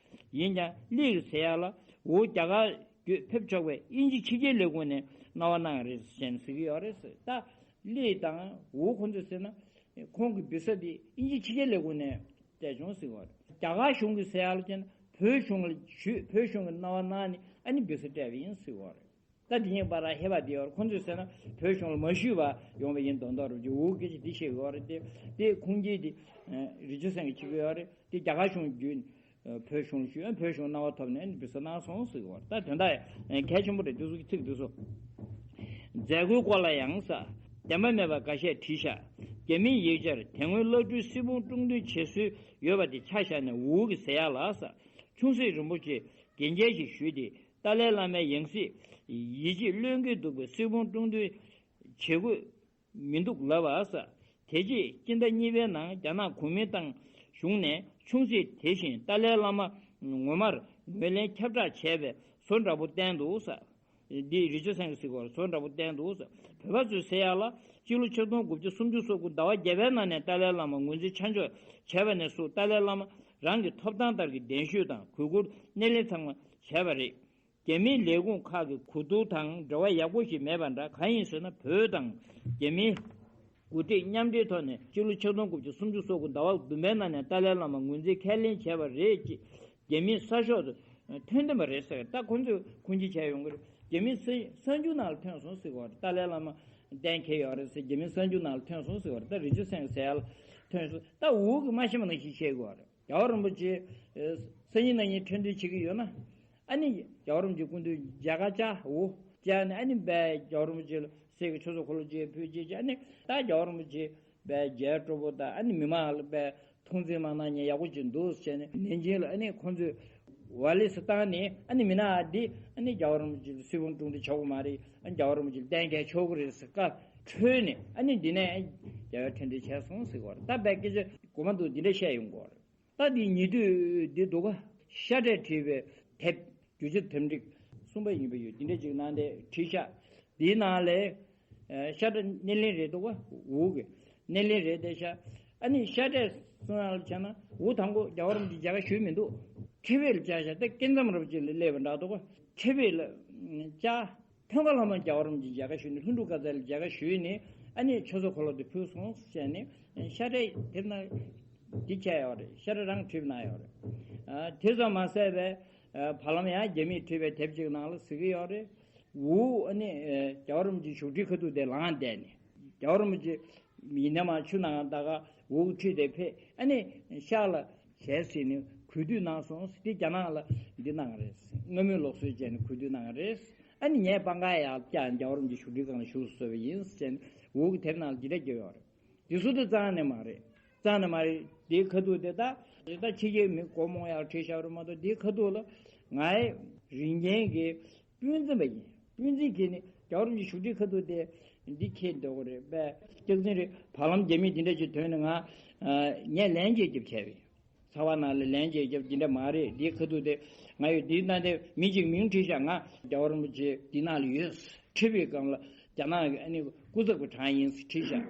ཡིན་ཀྱང་ལི་གིས་ཟེར་ཡག་ལ་ཝུའུ་རྒྱ་གར་བརྒྱུད་ཕེབས་ཆོག་པའི་དབྱིན་ཇི་ཕྱི་རྒྱལ་ལས་ཁུངས་ནས་གནང་བ་གནང་ཡག་རེད་ཟེར་ནས་ཟེར་གྱི་ཡོད་རེད་ཟེར། ད་ལི་དང་ཝུའུ་ཁོང་ཚོས་ཟེར་ན། ཁོང་གི་བི་ས་དེ་དབྱིན་ཇི་ཕྱི་རྒྱལ་ལས་ཁུངས་ནས་སྤྲད་བྱུང་ཟེར་བ་རེད། རྒྱ་གར་གཞུང་གིས་ཟེར་ཡག་ལ་བྱས་ན་བོད་གཞུང་ལ་ཞུས། བོད་གཞུང་གིས་གནང་བ་གནང་ནས་ཨ་ནི་བི་ས་སྤྲད་པ་ཡིན་ཟེར་བ་རེད། ད་དེ་གཉིས་བར་ལ་ཧེ་བག་དེ་ཡོད་རེད། ཁོང་ཚོས་ཟེར་ན་བོད་གཞུང་ལ་མ་ཞུས་པ་ཡོང་བ་ཡིན་མདོག་མདོག་རེད། ཅེས་ཝུའུ་སྐད་ཆ་འདི་བཤད་ཡོད་རེད་དེ། དེ་ཁུངས་སྐྱེལ་དེ་རི་ཅར་སན་གྱིས་བྱེད་ཀྱི་ཡོད་རེད། དེ་རྒྱ་གར་གཞུང་བརྒྱུད་བོད་གཞུང་ལ་ཞུས། བོད་གཞུང་གནང་བ་ཐོབ་ནས་བི་ས་གནང་སོང་ཟེར་གྱི་ཡོད་རེད། ད་དོན་དག་གལ་ཆེན་པོ་རེད། དེ་ཚོ་གི་ཚིག་དེ་ཚོ། མཛད་སྒོའི་སྐོར་ལ་ཡང་ཟེར། བདེན་པ་མེད་པ་འགའ་ཤས་བྲིས་ཤག་རྒྱ་མིའི་ཡིག་ཆར་དེ་སྔོན་བླ་སྤྲུལ་སིལ་སྤུངས་སྤྲུལ་སྟོན་བྱེད་སྲོལ་ཡོད་པ་དེ་ཆ་བཞག་ནས་ཝུའུ་གིས་ཟེར་ཡག་ལ་ཟེར། ཆུང་སྲིད་རིན་པོ་ཆེས་འགན་འཁྱེར་ཞིག་ཞུས་ཏེ་ཏཱ་ལའི་བླ་མའི་ཡང་སྲིད་ཡིད་ཆེས་བློས་འགེལ་འདུག་པའི་སིལ་སྤུངས་སྤྲུལ་སྟོན་བྱེད་དགོས་མི་འདུག་ལབ་པ་ཟེར། དེ་རྗེས་སྤྱི་ཟླ་གཉིས་པའི་ནང་རྒྱ་ནག་གུང་མིན་ཏང་གཞུང་ནས་ཆུང་སྲིད་དེ་བཞིན་ཏཱ་ལའི་བླ་མ་ངོ་མར་ངོས་ལེན་ཁྱབ་བསྒྲགས་བྱས་པའི་བཟོ་འདྲ་པོ་བསྟན་འདུག་ཟེར། འདི་རི་ཅར་སན་གྱིས་ཟེར་གྱི་ཡོད་རེད། བཟོ་འདྲ་པོ་བསྟན་འདུག་ཟེར། བོད་པ་ཚོས་ཟེར་ཡག་ལ་སྤྱི་ལོ་ཆིག་སྟོང་དགུ་བརྒྱ་སུམ་ཅུ་སོ་དགུ་ཟླ་བ་བརྒྱད་པའི་ནང་ནས་ཏཱ་ལའི་བླ་མ་ངོས་འཛིན་ཆ་འཇོག་བྱས་པ་ནས་བཟུང་ཏཱ་ལའི་བླ་མ་རང་གི་ཐོབ་ཐང་ལྟར་གྱི་གདན་ཞུས་དང་གུས་བཀུར་སྣེ་ལེན་ཚང་མ་བྱས་པ་རེད། རྒྱ་མིའི་ལས་ཁུངས་ཁག་གི་གོ་བསྡུར་དང་འབྲེལ་བ་ཡག་པོ་ཞིག་མེད་པ་འདྲ། གང་ཡིན་ཟེར་ན་བོད་དང་རྒྱ་མིའི་འགོ་ཁྲིད་མཉམ་འབྲེལ་ཐོག་ནས་སྤྱི་ལོ་ཆིག་སྟོང་དགུ་བརྒྱ་སུམ་ཅུ་སོ་དགུ་ཟླ་བ་བདུན་པའི་ནང་ནས་ཏཱ་ལའི་བླ་མ་ངོས་འཛིན་ཁས་ལེན་བྱས་པ་རེད་ཅེས་རྒྱ་མིའི་གསར་ཤོག་ཏུ་ཐོན་བསྡད་པ་རེད་ཟེར། ད་ཁོ་ཚོས་ཁུངས་སྐྱེལ་བྱས་ཡོང་གི་རེད། རྒྱ་མིའི་གསར་གསར་འགྱུར་ནང་ལ་ཐོན་སོང་ཟེར་གྱི་ཡོད་རེད། ཏཱ་ལའི་བླ་མ་གཏན་འཁེལ་ཡོད་རེད་ཟེར་རྒྱ་མིའི་གསར་འགྱུར་ནང་ལ་ཐོན་སོང་ཟེར་གྱི་ཡོད་རེད། ད་རི་ཅར་སན་གྱིས་ཟེར་ཡག་ལ་ཐོན་སོང་། ད་འུ་གིས་མ་ཤེས་པ་ནང་བཞིན་བཤད་ཀྱི་ཡོད་རེད། རྒྱལ་བ་རིན་པོ་ཆེ་སང་ཉིན་གནངས་ཉིན་འཕྲིན་བཏོན་བྱེད་ཀྱི་ཡོད་ན། ཨ་ནི་རྒྱལ་བ་རིན་པོ་ཆེའི་སྐུ་མདུན་མཇལ་ཁ་བཅར་འོ་བཅར་ནས། ཨ་ནི་དཔེ་རྒྱལ་བ་རིན་པོ་ཆེ་ལ་གསེར་གྱི་ཆོས་ཚོགས་འཁོར་ལོ་བཅས་ཕུལ་བྱས་བྱས། ཨ་ནི་ད་རྒྱལ་བ་རིན་པོ་ཆེ་དཔེ་མཇལ་སྤྲོ་པོ་དང་། ཨ་ནི་མི་མང་ལ་དཔེ་ཐུགས་འཛེམ་མ་གནང་མཁན་ཡག་པོ་ཅིག་འདུག་ཟེར་ནས། ནན་ཅིང་ལ་ཨ་ནི་ཁོང་ཚོས་ཝ་ལི་སི་བཏང་ནས། ཨ་ནི་མི་ནག་འདི་ཨ་ནི་རྒྱལ་བ་རིན་པོ་ཆེ་ལ་གསེར་བུམ་དཀྲུགས་འདི་ཆོག་གི་མ་རེད། ཨ་ནི་རྒྱལ་བ་རིན་པོ་ཆེ་ལ་གཏན་འཁེལ་ཆོག་གི་རེད་ཟེར་བཀའ་འཁྲོལ་ནས། ཨ་ནི་འདི་ནས་རྒྱལ་བའི་འཕྲིན་ཕྲན་བྱས་སོང་ཟེར་གྱི་ཡོད་རེད། ད་དཔེ་སྐད་ཆ་མགོ་མ་འདུག་འདི་འདྲ་བཤད་ཡོང་གི་ཡོད་རེད། ད་འདི་ཉེ་དུས་འདི་འདུག་ག་ཤ་ཁྲག་བྲིས་པའི་དེབ། རྒྱུ་ཆ་དེབ་འདི་གསུམ་པ་ཡིན་པ་ཡོད། འདི་འདྲ་ཅིག་ནང་དེ་བྲིས་ཤག་འདིའི་ནང་ལ་ཨ་ཤ་ཁྲག་སྣེ་ལེན་རེད་འདུག་ག་འུ་གི་སྣེ་ལེན་རེད་བསྡད་ཤག་ཨ་ནི་ཤ་ཁྲག་གསུང་ཡག་ལ་བྱས་ན། འུ་དང་པོ་རྒྱལ་བ་རིན་པོ་ཆེ་མཇལ་ཁ་ཞུས་མི་འདུག་ཁེ་བེ་ལ་བཅར་ཤག་ད་སྐལ་མཚམས་རབ་ཅིག་ལ་སླེབས་པ་འདྲ་འདུག་ག་ཁེ་བེ་ལ་བཅར། མཐོང་ག་ལྷ་མོ་རྒྱལ་བ་རིན་པོ་ཆེ་མཇལ་ཁ་ཞུས་ནས། ལྷུན་གྲུབ་དགའ་ཚལ་ལ་མཇལ་ཁ་ཞུས་ནས། ཨ་ནི་ཆོས་ཚོགས་འཁོར་ལོ་དེ་ཕུལ་སོང་ཟེར་ནས་ཤ་ཁྲག་དེབ་ནང་འདི་བྱས་ཡོད་རེད། ཤ་ཁྲག་རང་བྲིས་གནང་ཡོད་རེད། ཨ་དེ་ཙམ་མ་ཟད་པའི་ཨ་བར་ལམ་ཡང་རྒྱ་མིས་བྲིས་པའི་དེབ་ཅིག་ནང་ལ་གཟིགས་ཀྱི་ཡོད་རེད། འུ་ཨ་ནི་ཨ་རྒྱལ་བ་རིན་པོ་ཆེའི་བཞུགས་ཁྲིའི་ཁ་ཐུག་དེ་ལངས་བསྡད་ནས། རྒྱལ་བ་རིན་པོ་ཆེ་ཡིན་ན་མ་ཆུ་ནང་ད་ག་འུ་ཁྲིད་དེ་ཕེབས། ཨ་ནི་ཤར་ལ་ཞལ་གཟིགས་ནས་གུས་འདུད་གནང་སོང་ཟེར། དེ་རྒྱ་ནག་ལ་འདི་གནང་རེད། སྔ་མོའི་ལུགས་སྲོལ་བྱས་ནས་གུས་འདུད་གནང་རེད། ཨ་ནི་ངས་པང་ཁ་ཡར་བཀྱགས། རྒྱལ་བ་རིན་པོ་ཆེ་བཞུགས་ཁྲིའི་སྒང་ལ་བཞུགས་བཟོས་པ་ཡིན་ཟེར་ནས་འུ་གི་དེབ་ནང་ལ་འདི་འདྲ་བརྒྱབ་ཡོད་རེད། དེ་སུ་དེ་རྩ་ནས་མ་རེད། རྩ་ནས་མ་རེད། དེའི་ཁ་ཐུག་དེ་ད་རེད། ད་ཕྱི་རྒྱལ་མི་སྒོར་མོ་ཡར་ཁྲིད་བཞག་རེད་མ་གཏོགས། དེའི་ཁ་ཐུག་ལ་ང་རིན་ཆེན་གྱི་སྤུས་འཛིན་པ་ཡིན། སྤུས་འཛིན་གྱིས་ནི་རྒྱལ་བ་རིན་པོ་ཆེ་བཞུགས་ཁྲིའི་ཁ་ཐུག་དེ་འདི་ཁྱེར་འདོད་གི་རེད་པས། སྐྱག་རྫུན་རེད། བར་ལམ་རྒྱ་མིས་འདི་འདྲ་ཅིག་ཐོན་ནས་ང་ཨ་ངས་ལན་བརྒྱབ་བརྒྱབ་བྱས་པས། ཚ་བ་ནང་ལ་ལན་བརྒྱབ་བརྒྱབ་འདི་འདྲ་མ་རེད། འདིའི་ཁ་ཐུག་དེ་ང་ཡོད། འདིའི་ནང་དེ་མི་གཅིག་མིང་བྲིས་ཤག་ང་རྒྱལ་བ་རིན་པོ་ཆེ་འདི་ནང་ལ་ཡོད། ཁྲིད་པའི་སྒང་ལ་རྒྱ་ནག་གི་ཨ་ནི་སྐུ་ཚབ་ཀྱི་གྲངས་ཡིན་ཟེར་བྲིས་ཤག་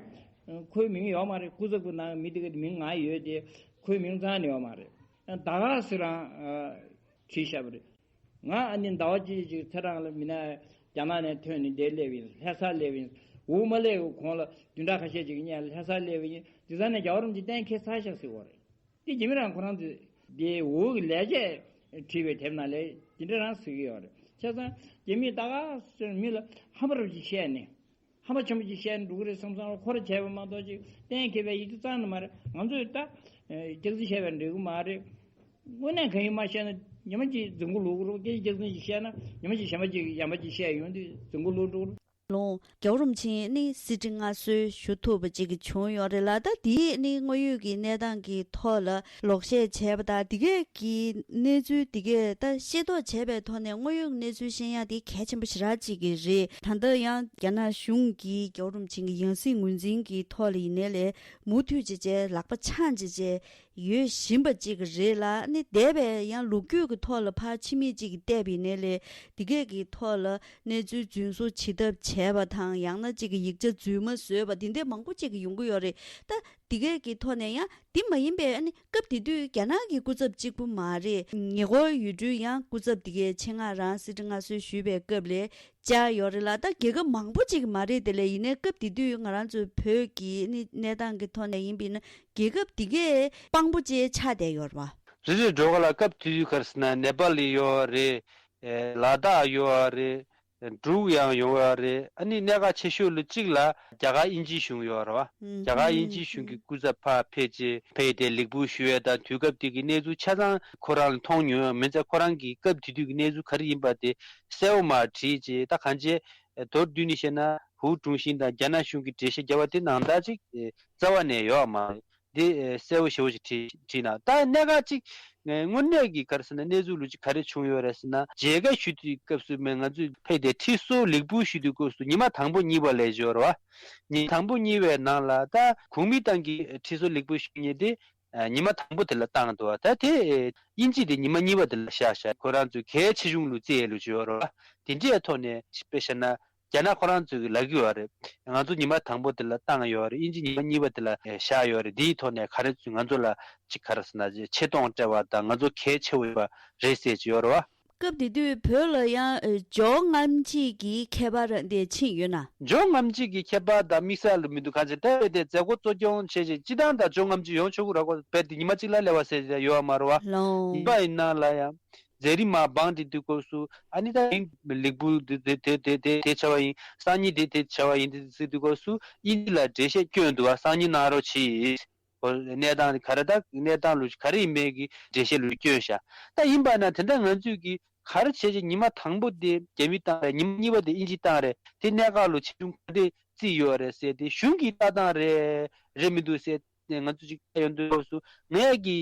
ཁོའི་མིང་ཡོད་མ་རེད། སྐུ་ཚབ་ཀྱི་ནང་མི་དེ་གའི་མིང་ང་ཡོད་དེ། ཁོའི་མིང་རྩ་ནས་ཡོད་མ་རེད། ད་ག་སེ་རང་ཨ་བྲིས་བཞག་པ་རེད། ང་ཨ་ནི་ཟླ་བ་གཅིག་ཅིག་ཚེ་རང་ལ་མི་ན་རྒྱ་ནག་ནས་ཐོན་ནས་འདིར་སླེབས་ཡིན། ལྷ་སར་སླེབས་ཡིན། འུ་མ་སླེབས་གོང་ལ་བདུན་ཕྲག་ཁ་ཤས་ཅིག་སྔོན་ལ་ལྷ་སར་སླེབས་ཡིན། དེ་ཙམ་ནས་རྒྱལ་བ་རིན་པོ་ཆེ་གཏན་འཁེལ་ཚར་ཤག་ཟེར་བ་རེད། དེ་རྒྱ་མི་རང་ཁོ་རང་ཚོས་དེ་འུ་གི་ལས་བྱེད་བྲིས་པའི་དེབ་ནང་ལ་དེ་འདྲ་རང་གཟིགས་ཀྱི་ཡོད་རེད། བྱས་ཙང་རྒྱ་མིས་ད་ག་སེ་མི་ལ་ཧམ་པ་རབ་ཅིག་བཤད་ནས། ཧམ་པ་ཆེན་པོ་ཅིག་བཤད་ནས་འགྲོ་གི་རེད་བསམ་བསམ་ལ། ཁོ་ར་བྱས་པ་མ་གཏོགས་ཅིག་གཏན་འཁེལ་བའི་ཡིད་ཆེས་རྩ་ནས་མ་རེད། ང་ཚོས་ད་སྐྱག་རྫུན་བཤད་པ་འགྲིག་གི་མ་རེད། དངོས་གནས་གང་ཡིན་མ་བཤད་ན་ཉི་མ་གཅིག་རྫུན་གོ་ལོག་གི་རེད། སྐད་ཆ་སྐྱག་རྫུན་ཞིག་བཤད་ན་ཉི་མ་གཅིག་གཞན་པ་ཅིག་ཡང་པ་ཅིག་བཤད་ཡོང་དུས་རྫུན་གོ་ལོག་འགྲོ་གི་རེད། ལོང་རྒྱལ་བ་རིན་པོ་ཆེ་ནི་གསེར་ཁྲི་མངའ་གསོལ་ཞུ་ཐུབ་པ་ཅིག་བྱུང་ཡོད་རེད་ལ། ད་དེའི་ནི་དངོས་ཡོད་ཀྱི་གནས་སྟངས་ཀྱི་ཐོག་ལ་ལོག་བཤད་བྱས་པ་དང་། དེ་གས་ཀྱི་གནས་ཚུལ་དེ་གས་ད་ཤེས་རྟོགས་བྱས་པའི་ཐོག་ནས་དངོས་ཡོད་གནས་ཚུལ་ཤེས་ཡག་དེ་གལ་ཆེན་པོ་ཞེ་དྲག་ཅིག་གི་རེད། ད་ལྟ་ཡང་རྒྱ་ནག་གཞུང་གིས་རྒྱལ་བ་རིན་པོ་ཆེ་གི་ཡང་སྲིད་ངོས་འཛིན་གྱི་ཐོག་ལ་ཡིན་ནའི་ལས་མུ་མཐུད་བྱས་བྱས་ལག་པ་འཆང་བྱས་བྱས་ཡོད་བཞིན་པ་ཅིག་རེད་ལ། ཨ་ནི་འདས་པའི་ཡང་ལོ་རྒྱུས་ཀྱི་ཐོག་ལ་ཕར་ཕྱི་མིག་ཅིག་གིས་བལྟས་པ་ཡིན་ནའི་ལས་འདི་གས་ཀྱི་ཐོག་ལ་གནས་ཚུལ་རྫུན་བཟོ་བྱེད་ཐབས་བྱས་པ་དང་། ཡང་ན་ཅིག་གི་ཡིག་ཆ་རྫུན་མ་བཟོས་པ་འདི་འདྲ་མང་པོ་ཅིག་ཡོང་གི་ཡོད་རེད། ད་འདི་གས་ཀྱི་ཐོག་ནས་ཡང་འདི་མ་ཡིན་པའི་ཨ་ནི་སྐབས་དེ་དུས་རྒྱ་ནག་གི་སྐུ་ཚབ་གཅིག་པུ་མ་རེད། ཉེ་འཁོར་ཡུལ་གྲུའི་ཡང་སྐུ་ཚབ་འདི་གས་ཆེད་མངགས་རང་གསེར་ཁྲི་མངའ་གསོལ་ཞུས་པའི་སྐབས་ལ་བཅར་ཡོད་རེད་ལ། ད་རྒྱལ་ཁབ་མང་པོ་ཅིག་མ་རེད། དེ་ལས་ཡིན་ནའི་སྐབས་དེ་དུས་ང་རང་ཚོའི་བོད་ཀྱི་ནི་གནས་སྟངས་ཀྱི་ཐོག་ནས་ཡིན་པ་ཡིན་ན་རྒྱལ་ཁབ་དེ་གས་དཔང་པོ་ཅིག་ཆགས་བསྡད་ཡོད་རེད་བ། རེད་རེད། འགྲོ་ག་ལ་སྐབས་དེ་དུས་ག་རེ་ཟེར་ན་ནེ་པ་ལི་ཡོད་རེད། ཨེ་ལ་དྭགས་ཡོད་རེད། འབྲུག་ཡང་ཡོད་རེད། ཨ་ནི་གནད་འགག་ཆེ་ཤོས་ལ་གཅིག་ལ་རྒྱ་གར་དབྱིན་ཇིའི་གཞུང་ཡོད་རེད་བ། ཨུམ། རྒྱ་གར་དབྱིན་ཇིའི་གཞུང་གི་སྐུ་ཚབ་ཕར་ཕེབས་རྗེས་ཕེབས་ཏེ་ལས་འགུལ་ཞུ་ཡས་དང་། དུས་སྐབས་དེ་གི་གནས་ཚུལ་ཆ་ཚང་ཁོ་རང་ལ་མཐོང་མྱོང་ཡོད་མིན་ཙང་། ཁོ་རང་གིས་སྐབས་དེ་དུས་ཀྱི་གནས་ཚུལ་ག་རེ་ཡིན་པ་དེ་གསལ་བོ་མར་བྲིས་རྗེས། ད་གང་བྱས་མདོར་བསྡུས་ནས་བཤད་ན་ཧུའུ་ཀྲུང་ཤིན་དང་རྒྱ་ནག་གཞུང་གིས་འགྲེལ་བཤད་བརྒྱབ་པ་དེ་ནང་ལྟར་ཅིག་རྩ་བ་ནས་ཡོད་མ་རེད། འདི་ཨེ་གསལ་བོ་ཞེ་བོ་ཞིག་བྲིས་བྲིས་གནང་། ད་གནད་འགག་ཅིག་ཨེ་དངོས་གནས་ཀྱི་ག་རེ་ཟེར་ན་གནས་ཚུལ་ལུགས་ཅིག་ག་རེ་བྱུང་ཡོད་རེད་ཟེར་ན། མཇལ་ཁ་ཞུ་དུས་སྐབས་སུ་མེད། ང་ཚོས་ཕེབས་ཏེ་ཁྲི་གསོལ་ལེགས་འབུལ་ཞུ་དུས་སྐབས་སུ་ཉི་མ་དང་པོ་གཉིས་པ་ལབ་ཀྱི་ཡོད་རེད་བ། ཉིན་དང་པོ་གཉིས་པའི་ནང་ལ་ད་གོང་མའི་ཏང་གི་ཁྲི་གསོལ་ལེགས་འབུལ་ཞུ་མཁན་དེ་ཨ་ཉི་མ་དང་པོ་དེ་ལ་བཏང་འདུག་བ། ད་དེ་ཨེ་དབྱིན་ཇི་དེ་ཉི་མ་གཉིས་པ་དེ་ལ་བཞག་བཞག་ཁོ་རང་ཚོས་གལ་ཆེ་ཆུང་ལུགས་བརྩི་ཡས་ལུགས་ཅིག་ཡོད་རེད་བ། དེ་འདྲའི་ཐོག་ནས་དཔེ་བཤད་ན། རྒྱ་ནག་ཁོ་རང་ཚོས་ལབ་ཀྱི་ཡོད་རེད། ང་ཚོ་ཉི་མ་དང་པོ་དེ་ལ་བཏང་ཡོད་རེད། དབྱིན་ཇི་ཉི་མ་གཉིས་པ་དེ་ལ་བཞག་ཡོད་རེད། འདིའི་ཐོག་ནས་ག་རེ་ང་ཚོ་ལ་ཅིག་ག་རེ་ཟེར་ན་ཆེ་མཐོང་སྤྲད་པ་དང་། ང་ཚོ་གལ་ཆེ་བོ་ཡོད་པ་རེད་ཟེར་གྱི་ཡོད་རེད་བ། སྐབས་དེ་དུས་བོད་ལ་ཡང་ཇོ་རྔམ་བརྗིད་ཀྱི་ཁྱད་པར་དེ་ཕྱིན་ཡོད་ན། ཇོ་རྔམ་བརྗིད་ཀྱི་ཁྱད་པར་དང་དམིགས་བསལ་ལ་མི་འདུག་གང་ཅི་ལྟ་བས་དེ་མཛད་སྒོ་གཙོ་སྐྱོང་བྱས་རྗེས་སྤྱི་བཏང་དང་ཇོ་རྔམ་བརྗིད་ཡོང་ཆོག་གི་རེད་གོ། རྦད་དེ་ཉི་མ་གཅིག་ལ་སླེབས་པ་ཟེར་ཡོད་པ་མ་རེད་བ། ལོང་། ཡིན་པ་ཡིན་ན་ལ་ཡང་། མཛད་རིམ་མར་བང་སྒྲིག་དུས་སྐབས་སུ་ཨ་ནི་ད་ཡིན་ལེགས་འབུལ་དེ་དེ་དེ་དེ་དེ་དེ་བྱ་བ་ཡིན། སང་ཉིན་དེ་དེ་བྱ་བ་ཡིན། དེ་ཟེར་དུས་སྐབས་སུ་དབྱིན་ཇི་ལ་འགྲེལ་བཤད་སྐྱོན་འདུག་བ། སང་ཉིན་གནང་རོགས་གྱིས། གནས་སྟངས་ག་རེ་ད་གནས་སྟངས་ལུགས་ག་རེ་ཡིན་མིན་གྱི་འགྲེལ་བཤད་ལུགས་སྐྱོན་བཞག་ད་ཡིན་པ་ན་དེ་འདྲ་ང་ཚོས་ཀྱི་ ག་རེ་བྱས་ཀྱི་ཉི་མ་དང་པོ་དེ་རྒྱ་མི་བཏང་རེད། ཉི་མ་གཉིས་པ་དེ་དབྱིན་ཇི་བཏང་རེད། དེ་གནད་འགག་ལོ་ཆེ་ཆུང་ག་དེ་རྩིས་ཡོད་རེད་ཟེར་དེ་གཞུང་གི་ལྟ་སྟངས་རེད་རེད་མི་འདུག་ཟེར་ང་ཚོ་ཅིག་ལྟ་ཡོང་དུས་སྐབས་སུ་ངས་ཀྱི་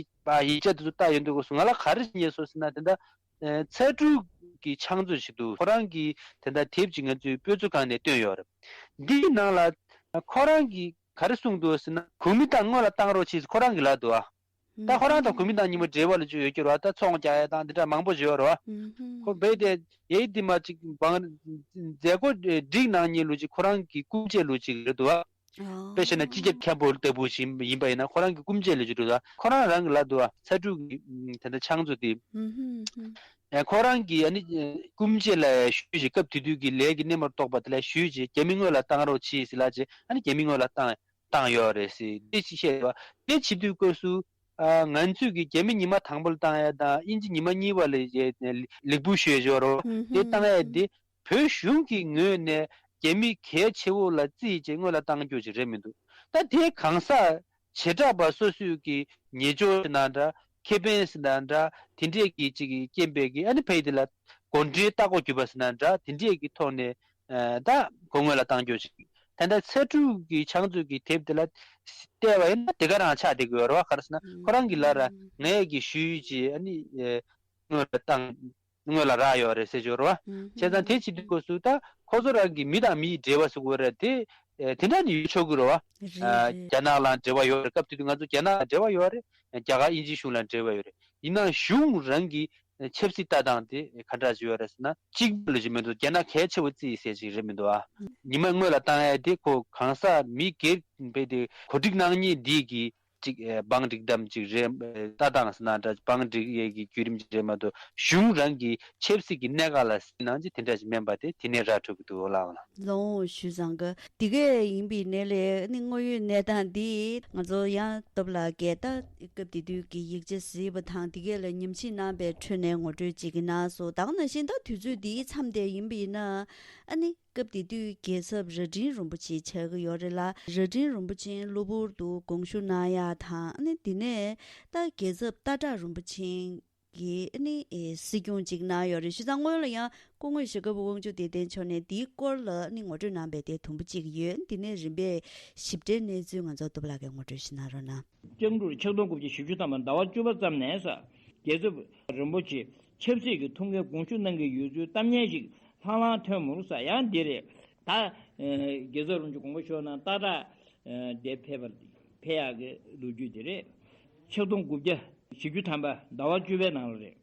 ཡིག་ཆ་དེ་ཚོ་ལྟ་ཡོང་དུས་སྐབས་སུ་ང་ལ་ག་རེ་ཉེས་སོང་ཟེར་ན། དེ་འདྲ་ཚ་དྲོད་ཀྱི་ཆང་བཙོས་ཤིག་འདུག་ཁོ་རང་གིས་དེ་འདྲ་དེབ་ཅིག་ང་ཚོའི་དཔེ་མཛོད་ཁང་ནས་བཏོན་ཡོད་རེད། འདིའི་ནང་ལ་ཁོ་རང་གིས་ག་རེ་གསུངས་འདུག་ཟེར་ན། གོ་མི་དང་སྔོན་ལ་བཏང་རོགས་བྱེད་ཟེར་ཁོ་རང་གིས་ལབ་འདུག་ཨ། ད་ཁོ་རང་དང་གོ་མི་དང་གཉིས་པོ་འབྲེལ་བ་ལ་ཅིག་ཡོད་ཀྱི་རེད་བ། ད་ཚོང་རྒྱག་ཡ་དང་འདི་འདྲ་མང་པོ་ཞིག་ཡོད་རེད་བ། ཁོ་རྦད་དེ་ཡེ་འདི་མ་ཅིག་བང་མཛད་སྒོ་སྒྲིག་གནང་མཁན་ལོ་ཅིག་ཁོ་རང་གི་སྐུ་མཆེད་ལོ་ཅིག་རེད་འདུག་བ། དཔེ་བཤད་ན་སྤྱི་ཁྱབ་མཁན་པོ་ལྟ་བུ་ཞིག་ཡིན་པ་ཡིན་ན་ཁོ་རང་གི་སྐུ་མཆེད་ལོ་ཅིག་རེད་འདུག་བ། ཁོ་རང་རང་གི་ལབ་འདུག་བ། ཚ་དྲོད་ཀྱི་དེ་འདྲ་ཆང་བཙོས་དེ། ཁོ་རང་གིས་ཨ་ནི་སྐུ་མཆེད་ལ་ཞུས་ཅིག་སྐབས་དེ་དུས་ཀྱི་ལས་ཀྱི་སྣེ་མོར་གཏོགས་པ་དེ་ལ་ཞུས་ཅིག་རྒྱ་མི་སྔོན་ལ་བཏང་རོགས་བྱེད་ཟེར་ལབ་ཅིག་ཨ་ནི་རྒྱ་མི་སྔོན་ལ་བཏང་བཏང་ཡོད་རེད་ཟེར་དེ་ཅིག་བཤད་པ། དེ་བྱེད་དུས་སྐབས་སུ་ཨ་ང་ཚོས་ཀྱི་རྒྱ་མི་ཉི་མ་དང་པོ་ལ་བཏང་ཡ་དང་དབྱིན་ཇི་ཉི་མ་གཉིས་པ་ལ་ལིག་པུ་ཞུས་ཡོད་རོ། དེ་བཏང་ཡ་དེ་བོད་གཞུང་གི་ངོས་ནས་རྒྱ་མི་གལ་ཆེ་བོ་ལ་བརྩིས་བྱས་སྔོན་ལ་བཏང་རྒྱུ་ཅིག་རེད་མི་འདུག་ད་དེ་གང་ཟག་བྱེ་བྲག་པ་སོ་སོའི་གི་ཉེས་སྦྱོར་ཟེར་ན་འདྲ། ཁེ་ཕན་ཟེར་ན་འདྲ། དེ་འདྲས་ཀྱི་ཅིག་གི་རྐྱེན་པས་ཀྱི་ཨ་ནི་ཕ་གི་དེ་ལ་གོ་འདྲིའི་ལྟ་སྐོར་གྱུར་པ་ཟེར་ན་འདྲ། དེ་འདྲས་ཀྱི་ཐོག་ནས་ཨ་ད་གོ་སྔོན་ལ་བཏང་རྒྱུ་ཅིག་ད་ལྟ་ཚ་དྲོད་ཀྱི་ཆང་བཙོས་ཀྱི་དེབ་དེ་ལ་བལྟས་པ་ཡིན་ན་དེ་ག་རང་ཆགས་བསྡད་ཀྱི་ཡོད་རེད་བ། ག་རེ་ཟེར་ན་ཁོ་རང་གི་ལ་ར་ངས་ཀྱི་ཞུས་ཅིག་ཨ་ནི་ཨ་སྔོན་ལ་བཏང་སྔོན་ལ་རག་ཡོད་རེད་ཟེར་ཞོར་བ། བྱས་ཙང་དེ་བྱེད་དུས་སྐབས་སུ་ད་ཁོ་ཚོ་རང་གི་མི་དང་མི་ཡི་འབྲེལ་བ་ཟེར་དགོས་རེད་དེ། ཨེ་དེ་འདྲ་ནི་ཡོད་ཆོག་གི་རེད་བ། རེད་རེད། རྒྱ་ནག་ལ་འབྲེལ་བ་ཡོད་རེད། སྐབས་དེ་དུས་ང་ཚོ་རྒྱ་ནག་ལ་འབྲེལ་བ་ཡོད་རེད། རྒྱ་གར་དབྱིན་ཇིའི་གཞུང་ལ་འབྲེལ་བ་ཡོད་རེད། ཡིན་ནའང་གཞུང་རང་གི་ཆབ་སྲིད་ལྟ་སྟངས་དེ་ག་འདྲ་ཞིག་ཡོད་རེད་ཟེར་ན། གཅིག་པ་ལ་ཞིག་མི་འདུག་རྒྱ་ནག་གལ་ཆེ་བོ་བརྩིས་ཟེར་ཞིག་རེད་མི་འདུག་ཨ། ཉི་མ་སྔོན་ལ་བཏང་ཡ་དེ་ཁོ་གང་ཟག་མི་སྒེར་བས་དེ་གོ་སྒྲིག་གནང་མཁན་འདི་གི་ཅིག་ཨེ་བང་སྒྲིག་གཏམ་ཅིག་རེད། ཨེ་ལྟ་སྟངས་ཟེར་ན་འདྲ། བང་སྒྲིག་ཡས་ཀྱི་བརྒྱུད་རིམ་ཅིག་རེད་མ་གཏོགས་གཞུང་རང་གི་ཆབ་སྲིད་ཀྱི་གནད་འགག་ལ་གཟིགས་གནང་ཅིག་དེ་འདྲ་ཞིག་མིན་པ་དེ་དེ་ནས་ར་འཕྲོད་ཀྱི་འདུག་ལགས། ལོང་ཞུ་བཟང་གི་དེ་གས་ཡིན་པའི་གནས་ལས་ནི་དངོས་ཡོད་གནས་སྟངས་འདི་ང་ཚོ་ཡང་སྟོབས་ལགས་ཀྱིས་ད་སྐབས་དེ་དུས་ཀྱི་ཡིག་ཆ་གཟིགས་པ་དང་དེ་གས་ལ་ཉམས་ཞིབ་གནང་པའི་ཁྲོད་ནས་ངོ་སྤྲོད་ཅིག་གནང་སོང་། ད་ག་ནང་བཞིན་ད་དུས་ཚོད་འདིའི་མཚམས་དེ་ཡིན་པ་ཡིན་ན་ཨ་ནི། སྐབས་དེ་དུས་རྒྱལ་ཚབ་རྭ་སྒྲེང་རིན་པོ་ཆེ་ཆགས་ཀྱི་ཡོད་རེད་ལ། རྭ་སྒྲེང་རིན་པོ་ཆེ་གློ་བུར་དུ་དགོངས་ཞུ་གནང་ཡག་དང་ཨ་ནི་དེ་ནས་ད་རྒྱལ་ཚབ་སྟག་བྲག་རིན་པོ་ཆེ་གིས་ཨ་ནི་ཨེ་སྲིད་སྐྱོང་ཅིག་གནང་ཡོད་རེད། བྱས་ཙང་སྔོན་ལ་ཡང་སྐུ་ངོ་ཞྭ་སྒབ་དབང་ཕྱུག་བདེ་ལྡན་མཆོག་ནས་དེའི་སྐོར་ལ་ཨ་ནི་ངོ་སྤྲོད་གནང་པའི་དེ་དུམ་བུ་གཅིག་ཡོད། དེ་ནས་རིམ་པས་ཞིབ་ཕྲའི་གནས་ཚུལ་ང་ཚོ་སྟོབས་ལགས་ཀྱིས་ངོ་སྤྲོད་ཞིག་གནང་རོགས་གནང་། སྐྱབས་འགྲོ་ཆིག་སྟོང་དགུ་བརྒྱ་བཞི་བཅུ་ཐམ་པ་ཟླ་བ་བཅུ་པ་ཙམ་ནས་ས་རྒྱལ་ཚབ་རིན་པོ་ཆེ་ཆབ་སྲིད་ཀྱི་ཐུགས་འགན་དགོངས་ཞུ་གནང་གི་ཡོད་ཚུལ་གཏམ་སྙན་ཞིག་ལྷང་ལྷང་ཐོན་མུར་ས་ཡང་འདི་རེད། ད་རྒྱལ་ཚབ་རིན་པོ་ཆེ་དགོངས་པ་ཞུ་ན་སྟག་བྲག་དེ་ཕེབས་པ་ཕེབས་ཡག་གི་ལོ་རྒྱུས་དེ་རེད། ཆིག་སྟོང་དགུ་བརྒྱ་བཞི་བཅུ་ཐམ་པ་ཟླ་བ་བཅུ་པའི་ནང་ལ་རེད།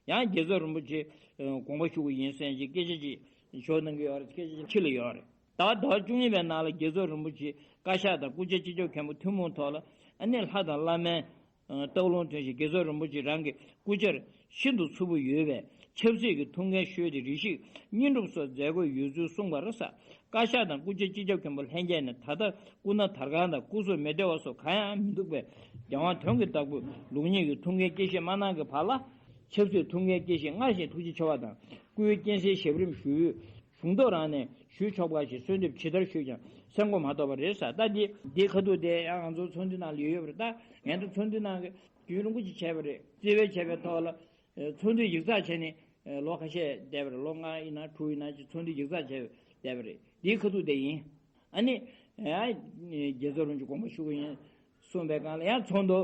ཡང་རྒྱལ་ཚབ་རིན་པོ་ཆེ་དགོངས་པ་ཞུ་གི་ཡིན་ཟེར་གྱི་སྐད་ཆ་ཅིག་ཞོག་གནང་གི་ཡོད་རེད། སྐད་ཆ་ཅིག་ཕྱི་ལ་ཡོད་རེད། ད་ཟླ་བ་བཅུ་གཉིས་པའི་ནང་ལ་རྒྱལ་ཚབ་རིན་པོ་ཆེ་བཀའ་ཤག་དང་སྐུ་ཕྱྭ་སྤྱི་ཁྱབ་མཁན་པོ་ཐུན་མོང་ཐོག་ལ་ཨ་ནི་ལྷ་དང་བླ་མའི་སྟོབས་ལོངས་ཐོན་ཞིང་རྒྱལ་ཚབ་རིན་པོ་ཆེ་རང་གི་སྐུ་ཕྱྭར་ཤིན་ཏུ་མཚུར་པོ་ཡོད་པས་ཆབ་སྲིད་ཀྱི་ཐུགས་འགན་ཞུས་ཏེ་རེ་ཞིག་བསྙེན་སྒྲུབ་སོགས་མཛད་དགོས་ཡོད་ཚུལ་གསུངས་པ་རེད་ས། བཀའ་ཤག་དང་སྐུ་ཕྱྭ་སྤྱི་ཁྱབ་མཁན་པོ་ལྷན་རྒྱས་ནས་ད་ལྟ་སྐུ་ན་དར་གང་དང་སྐུ་གཟུགས་མི་བདེ་བ་སོགས་གང་ཡང་མི་འདུག་པས་རྒྱལ་དབང་དོན་གྱི་བདག་པོས་ལུགས་གཉིས་ཀྱི་ཐུགས་འགན་བསྐྱེད་བཞེས་མ་གནང་གི་བར་ལ། ཆབ་སྲིད་ཐུགས་འགན་བསྐྱེད་བཞེས་སྔར་བཞིན་ཐུགས་རྗེ་ཆེ་བ་དང་སྐུའི་སྤྱན་གཟིགས་ཞབས་རིམ་ཞུས་གཞུང་ཐོག་རང་ནས་ཞུས་ཆོག་པ་ཞིག་གསོལ་འདེབས་ཇི་ལྟར་ཞུས་ཀྱང་སེམས་ཁོང་མ་གཏོགས་པ་རེད་ས། ད་འདི་འདི་ཁ་ཐུག་དེ་ཡང་ང་ཚོ་ཚོགས་འདུ་ནང་ལ་ཡོད་ཡོད་པ་རེད། ད་ངས་ད་ཚོགས་འདུ་ནང་གི་རྒྱུན་རིང་པོ་ཅིག་བྱས་པ་རེད། རྩིས་སྤྲོད་བྱས་པའི་ཐོག་ལ་ཚོགས་འདུ་ཡིག་ཚགས་བྱས་ནས་ལོ་ཁ་ཤས་བསྡད་པ་རེད། ལོ་ལྔ་ཡིན་ན་དྲུག་ཡིན་ན་ཅིག་ཚོགས་འདུ་ཡིག་ཚགས་བྱས་བསྡད་པ་རེད། འདི་ཁ་ཐུག་དེ་ཡིན། ཨ་ནི་རྒྱལ་ཚབ་རིན་པོ་ཆེ་དགོངས་པ་ཞུ་གི་ཡིན། གསུངས་པའི་སྒང་ལ་ཡང་ཚོགས་འདུ་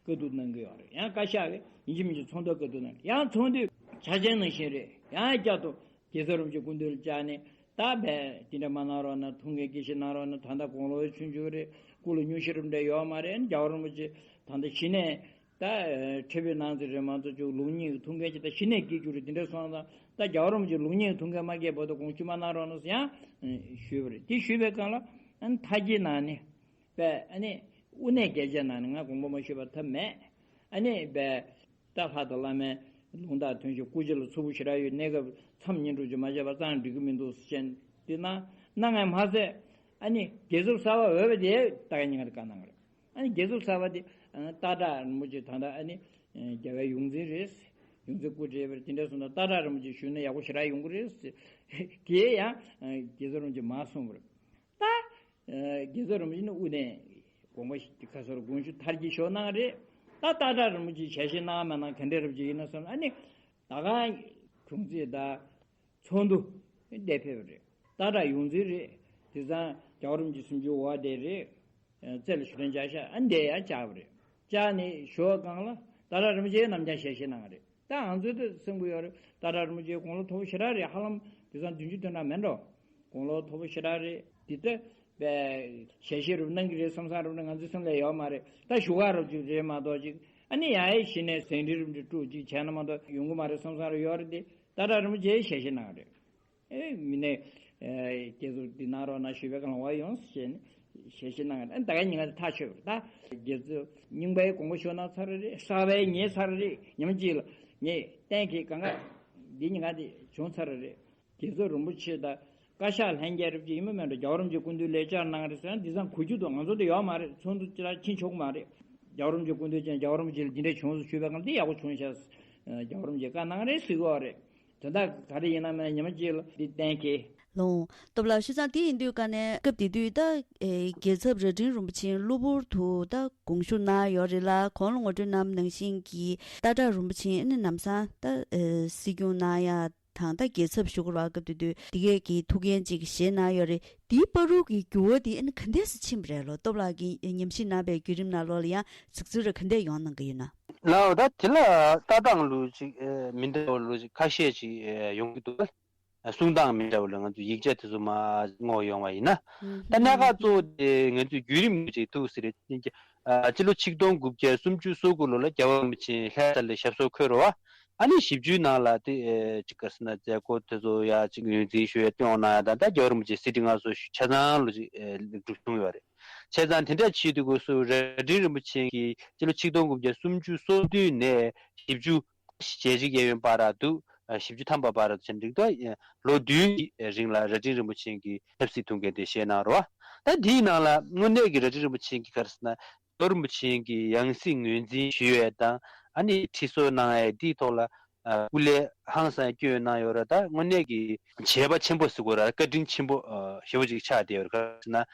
བཀའ་བསྡུར་གནང་གི་ཡོད་རེད། ཡང་བཀའ་ཤག་གིས་ཡིན་གཅིག་མིན་གཅིག་ཚོགས་འདུ་བཀའ་བསྡུར་གནང་རེད། ཡང་ཚོགས་འདུའི་ཆ་རྐྱེན་ནང་བཞིན་རེད། ཡང་བསྐྱར་དུ་རྒྱལ་ཚབ་རིན་པོ་ཆེ་སྐུ་མདུན་ལ་བཅར་ནས་ད་བས་དེ་འདྲ་མ་གནང་རོགས་གནང་། ཐུགས་འགན་དཀྱིལ་བཞིན་གནང་རོགས་གནང་། ད་ལྟ་དགུང་ལོ་ཆུང་ཆུང་རེད། སྐུ་ལ་སྙུང་གཞི་རེ་འདྲ་ཡོད་མ་རེད། རྒྱལ་བ་རིན་པོ་ཆེ་ད་ལྟ་གཞི་ནས་ད་ཁྲི་པའི་ནང་ཚེ་རེད་མ་གཏོགས་ཅིག་ལུགས་གཉིས་ཀྱི་ཐུགས་འགན་ཅིག་ད་གཞི་ནས་དཀྱིལ་བཅུག་རེད། དེ་འདྲ་སོང་ཙང་ད་རྒྱལ་བ་རིན་པོ་ཆེ་ལུགས་གཉིས་ཀྱི་ཐུགས་འགན་མ་བཀལ་བར་དུ་དགོངས་ཞུ་མ་གནང་རོགས་གནང་ཟེར་ཡང་ཞུས་པ་རེད། དེ་ཞུས་པའི་སྒང་ལ་ཨ་ནི་མཐའ་རྒྱའི་ནང་ནས་པས་ཨ་ནི་དབུ་ནས་སྐད་ཆ་ནང་ནས་ང་དགོངས་པ་མ་ཞུས་པར་ཐབས་མེད། ཨ་ནི་པས་ད་ལྷ་དང་བླ་མའི་ལུང་དང་ཐོན་ཞིང་སྐུ་ཕྱྭ་ལ་མཚུར་ཕུ་ཞེ་དྲག་ཡོད། གནས་སྐབས་མཚམས་བསྙེན་སྒྲུབ་ཅིག་མ་བྱས་པ་ཙང་འགྲིག་གི་མི་འདུག་ཟེར་བྱས་དེ་གནང་གནང་ངས་མ་ཟད་ཨ་ནི་རྒྱལ་ཚབ་གསར་པ་འོས་པ་དེ་ད་ག་ཉིན་ག་དེ་བཀའ་གནང་གི་རེད། ཨ་ནི་རྒྱལ་ཚབ་གསར་པ་དེ་སྟག་བྲག་རིན་པོ་ཆེ་ད་ལྟ་ཨ་ནི་རྒྱལ་བའི་ཡོངས་འཛིན་རེད། ཡོངས་འཛིན་སྐུ་བགྲེས་པ་རེད། དེ་འདྲ་སོང་ན་སྟག་བྲག་རིན་པོ་ཆེ་ཞུས་ན་ཡག་པོ་ཞེ་དྲག་ཡོང་གི་རེད་ཟེར། དེ་ཡང་རྒྱལ་ཚབ་རིན་པོ་ཆེ་མ་གསུངས་པ་རེད། ད་རྒྱལ་ཚབ་རིན་པོ་ཆེ་ནི་དབུ་ནས་དགོངས་པ་ཁ་སོར་དགོངས་ཞུ་མཐར་གྱིས་ཞུ་གནང་རེད། ད་སྟག་བྲག་རིན་པོ་ཆེ་ཞལ་བཞེས་གནང་མ་གནང་ག་འདྲ་རབ་ཅིག་ཡིན་ན་བསམ། ཨ་ནི་ད་ག་ གྲོང་ཚིག་དང་། ཚོགས་འདུ་འདི་ཕེབས་པ་རེད། ཏ་ཏྲ་ཡོངས་འཛིན་རེད། དེང་སང་རྒྱལ་བ་རིན་པོ་ཆེ་སུམ་ཅུ་པ་དེ་རེད། རྩེ་ལ་ཞུ་རན་བཅར་ཤག་ཨ་འདི་ཡང་བཅར་བ་རེད། བཅར་ནས་ཞུ་བ་སྒང་ལ་ཏ་ཏྲ་རིན་པོ་ཆེ་ནམ་རྒྱུན་ཞལ་བཞེས་གནང་བ་རེད། ད་ང་ཚོས་ད་གསུང་གི་ཡོད་རེད། ཏ་ཏྲ་རིན་པོ་ཆེ་དགུང་ལོ་མཐོ་པོ་ཞེ་དྲག་རེད། ཧ་ལམ་དེང་སང་བདུན་ཅུ་དོན་གྲངས་མེད་འགྲོ། དགུང་ལོ་མཐོ་པོ་ཞེ་དྲག་རེད། འདི་ལྟ་བའི་ཞལ་བཞེས་རུ་གནང་གི་རེད་བསམ་བསམ་རུ་ང་ཚོའི་སེམས་ལ་ཡོད་མ་རེད། ད་བཞུགས་སྒར་རུ་ཅིག་རེད་མ་གཏོགས་ཅིག་ཨ་ནི་ཡང་ཨེ་གཞི་ནས་ཟིན་བྲིས་རུ་འདི་དཀྲུག་ཅིག་བྱས་ན་མ་གཏོགས་ཡོང་གི་མ་རེད་བསམ་བསམ་རུ་ཡོད་རེད། དེ་ཏ་ཏྲ་རིན་པོ་ཆེས་ཞལ་བཞེས་གནང་བ་རེད། ཨེ་མི་ནས་ཨེ་སྐྱེ་ཚུལ་འདི་གནང་རོགས་གནང་ཞུས་པའི་སྒང་ལ་འོ་ཡོང་ཞེས་ནས་ཞལ་བཞེས་གནང་བ་རེད། ཨ་ད་ག་ཉིན་ང་ཚོ་ཐག་ཆོད་པ་རེད། ད་དགེ་ཚུལ་རྙིང་པའི་དགོངས་པ་ཞུ་གནང་ཚར་བ་རེད། གསར་པའི་ཉེ་ཚར་བ་རེད། ཉིན་གཅིག་ལ་ངས་གཏན་འཁེལ་གང་ག་འདི་ཉིན་ག་འདི་བྱུང་ཚར་བ་རེད། དགེ་ཚུལ་རིན་པོ་ཆེ་དང་བཀའ་ཤག་ལྷན་རྒྱས་རབ་ཀྱི་ཡིན་མིན་མེད་འགྲོ། རྒྱལ་བ་རིན་པོ་ཆེ་སྐུ་མདུན་ལ་བཅར་གནང་རེད་ཟེར་ན་འདི་ཙམ་གོ་རྒྱུ་འདུག་ང་ཚོ་འདི་ཡོད་མ་རེད། ཚོགས་འདུ་ཅི་ལ་ཕྱིན་ཆོག་གི་མ་རེད། རྒྱལ་བ་རིན་པོ་ཆེ་སྐུ་མདུན་ཅན་རྒྱལ་བ་རིན་པོ་ཆེ་ལ་འདི་འདྲས་བྱུང་སོང་ཞུས་པའི་སྒང་འདི་ཡག་པོ་བྱུང་ཤག་རྒྱལ་བ་རིན་པོ་ཆེ་བཀའ་གནང་རེད་ཟེར་གི་ཡོད་རེད། དོན་དག་ག་རེ་ཡིན་ན་མིན་ན་ཉི་མ་གཅིག་ལ་འདི་གཏན་འཁེལ། ལོང་། སྟོབས་ལགས་ཤུ་ཚང་དེ་ཡིན་དུས་ཀ་ནས་སྐབས་དེ་དུས་ད་རྒྱལ་ཚབ་རྭ་སྒྲེང་རིན་པོ་ཆེ་གློ་བུར་དུ་ད་དགོངས་ཞུ་གནང་ཡོད་རེད་ལ། གོང་ལ་ངོ་སྤྲོད་གནང་ནང་བཞིན་གྱི་ཏ་ཏྲ་རིན་པོ་ཆེ་ཨ་ནི་ནམ་སང་ད་སྲིད་སྐྱོང་གནང་ཡ་དང་ད་རྒྱལ་ཚབ་ཞུ་དགོས་རེད་བ། སྐབས་དེ་དུས་དེ་གས་ཀྱི་ཐུགས་འགན་ཅིག་བཞེས་གནང་ཡོད་རེད། དེའི་བར་དུ་གི་འགྱུར་བ་དེ་ཨ་ནི་ག་འདྲས་སེ་ཕྱིན་པ་རེད་ལོ། སྟོབས་ལགས་ཀྱིས་ཉམས་ཞིབ་གནང་པའི་བརྒྱུད་རིམ་ནང་ལོགས་ལ་ཡང་གཟིགས་ཚུལ་རེ་ག་འདྲས་ཡོང་གནང་གི་ཡོད་ན། ལགས་འོ། ད་དེ་ལ་ལྟ་སྟངས་ལུགས་ཅིག་མི་འདྲ་བ་ལུགས་ཅིག་ཁ་ཤས་ཅིག་ཡོང་གི་འདུག་གསུང་སྟངས་མི་འདྲ་བ་ལ་ང་ཚོ་ཡིག་ཆ་དེ་ཚོ་མར་བསྔོགས་ཡོང་བ་ཡིན་ན། ད་གནད་འགག་གཙོ་བོ་དེ་ང་ཚོས་བརྒྱུད་རིམ་ཅིག་འདུག་ཟེར་རེད། སྤྱི་ལོ་ཆིག་སྟོང་དགུ་བརྒྱ་སུམ་ཅུ་སོ་དགུ་ལོ་ལ་རྒྱལ་བ་རིན་པོ་ཆེ་ལྷ་ས་ལ་ཞབས་སོར་འཁོད་རེད་བ། ཨ་ནི་བཞི་བཅུའི་ནང་ལ་དེ་ཅིག་ག་རེ་ཟེར་ན་མཛད་སྒོ་དེ་ཚོ་ཡ་ཅིག་ངོས་འཛིན་ཞུ་ཡ་སྟོན་གནང་ཡ་དང་ད་རྒྱལ་བ་རིན་པོ་ཆེ་གཟི་བརྗིད་མངའ་གསོལ་ཞུ་ཆ་ཚང་ལོ་ཅིག་ལེགས་གྲུབ་བྱུང་ཡོད་རེད། བྱས་ཙང་དེ་འདྲ་བྱེད་དུས་སྐབས་སུ་རྭ་སྒྲེང་རིན་པོ་ཆེ་གིས་སྤྱི་ལོ་ཆིག་སྟོང་དགུ་བརྒྱ་སུམ་ཅུ་སོ་བདུན་ནས་བཞི་བཅུ། ཞལ་གཅིག་གཡས་གཡོན་བར་དུ་བཞི་བཅུ་ཐམ་པ་བར་དུ་ཕྱིན་འགྲིག་ཏོ། ལོ་བདུན་གྱི་རིང་ལ་རྭ་སྒྲེང་རིན་པོ་ཆེ་གི་ཆབ་སྲིད་ཐུགས་འགན་དེ་བཞེས་གནང་རོགས། ད་དེའི་ནང་ལ་དངོས་གནས་ཀྱི་རྭ་སྒྲེང་རིན་པོ་ཆེ་གི་ག་རེ་ཟེར་ན་རྒྱལ་བ་རིན་པོ་ཆེ་གི་ཡང་སྲིད་ངོས་འཛིན་ཞུ་ཡས་དང་ཨ་ནི་ཁྲི་གསོལ་གནང་ཡས་དེའི་ཐོག་ལ་སྐུ་ལས་ཧང་སང་བསྐྱོན་གནང་ཡོད་རེད། ད་དངོས་གནས་ཀྱི་བྱས་པ་ཆེན་པོ་ཟེར་དགོས་རེད། བཀའ་དྲིན་ཆེན་པོ་ཞེ་པོ་ཅིག་ཆགས་བསྡད་ཡོད་རེད། ག་རེ་ཟེར་ན།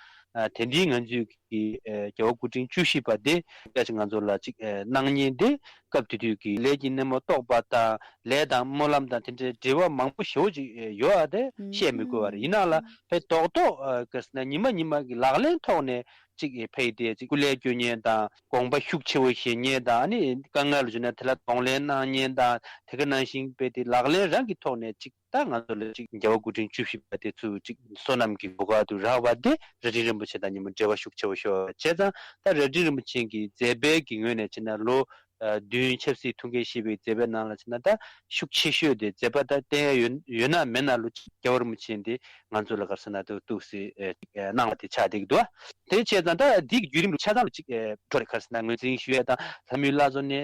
དེ་འདྲའི་ང་ཚོས་ཀྱི་རྒྱལ་བ་སྐུ་ཕྲེང་བཅུ་བཞི་པ་དེ་སྐད་ཆ་ང་ཚོ་ལ་ཅིག་གནང་མཁན་དེ་སྐབས་དེ་དུས་ཀྱི་ལས་ཀྱི་སྣེ་མོ་གཏོགས་པ་དང་ལས་དང་སྨོན་ལམ་དང་དེ་འདྲའི་འབྲེལ་བ་མང་པོ་ཞེ་པོ་ཅིག་ཡོད་ཨ། དེ་བཤད་མི་དགོས་པ་རེད། ཡིན་ནའང་ལ་ཕའི་རྡོག་རྡོག་ག་རེ་ཟེར་ན་ཉི་མ་ཉི་མ་གི་ལག་ལེན་ཐོག་ནས་ཅིག་ཕའི་དེ་ཅིག་སྐུ་ལས་བསྐྱོན་མཁན་དང་དགོངས་པ་ཤུགས་ཆེ་བོ་བཞེས་མཁན་དང་ཨ་ནི་དཀའ་ངལ་ལ་བྱུང་ན་དེ་ལ་གདོང་ལེན་གནང་མཁན་དང་དེ་ག་ནང་བཞིན་ཕའི་དེ་ལག་ལེན་རང་གི་ཐོག་ནས་ཅིག་ད་ང་ཚོ་ལ་ཅིག་རྒྱལ་བ་སྐུ་ཕྲེང་བཅུ་བཞི་པ་དེ་ཚོ་ཅིག་བསོད་ནམས་ཀྱི་གོ་སྐབས་དུ་རག་པ་དེ་རྭ་སྒྲེང་རིན་པོ་ཆེ་དང་མཉམ་པོ་འབྲེལ་བ་ཤུགས་ཆེ་བོ་ཤོར་བ་བྱས་ཙང་ད་རྭ་སྒྲེང་རིན་པོ་ཆེ་གི་མཛད་པའི་གི་ངོས་ནས་བྱས་ན་ལོ་བདུན་ཆབ་སྲིད་ཐུགས་འགན་བཞེས་པའི་མཛད་པའི་ནང་ལ་བྱས་ན་ད་ཤུགས་ཆེ་ཤོས་དེ་མཛད་པ་ད་བསྟན་ཡ་ཡོད་ཡོད་ན་མེད་ན་ལོ་ཅིག་རྒྱལ་བ་རིན་པོ་ཆེ་འདི་ང་ཚོ་ལ་ག་རེ་ཟེར་ན་ཏོག་ཙམ་གནང་བ་དེ་ཆགས་བསྡད་ཀྱི་འདུག་དེ་བྱས་ཙང་ད་འདི་གི་བརྒྱུད་རིམ་ཆ་ཚང་ལ་ཅིག་འགྲོ་རེད། ག་རེ་ཟེར་ན་ངོས་འཛིན་ཞུ་ཡ་དང་ལྷ་མོའི་བླ་མཚོ་ནས་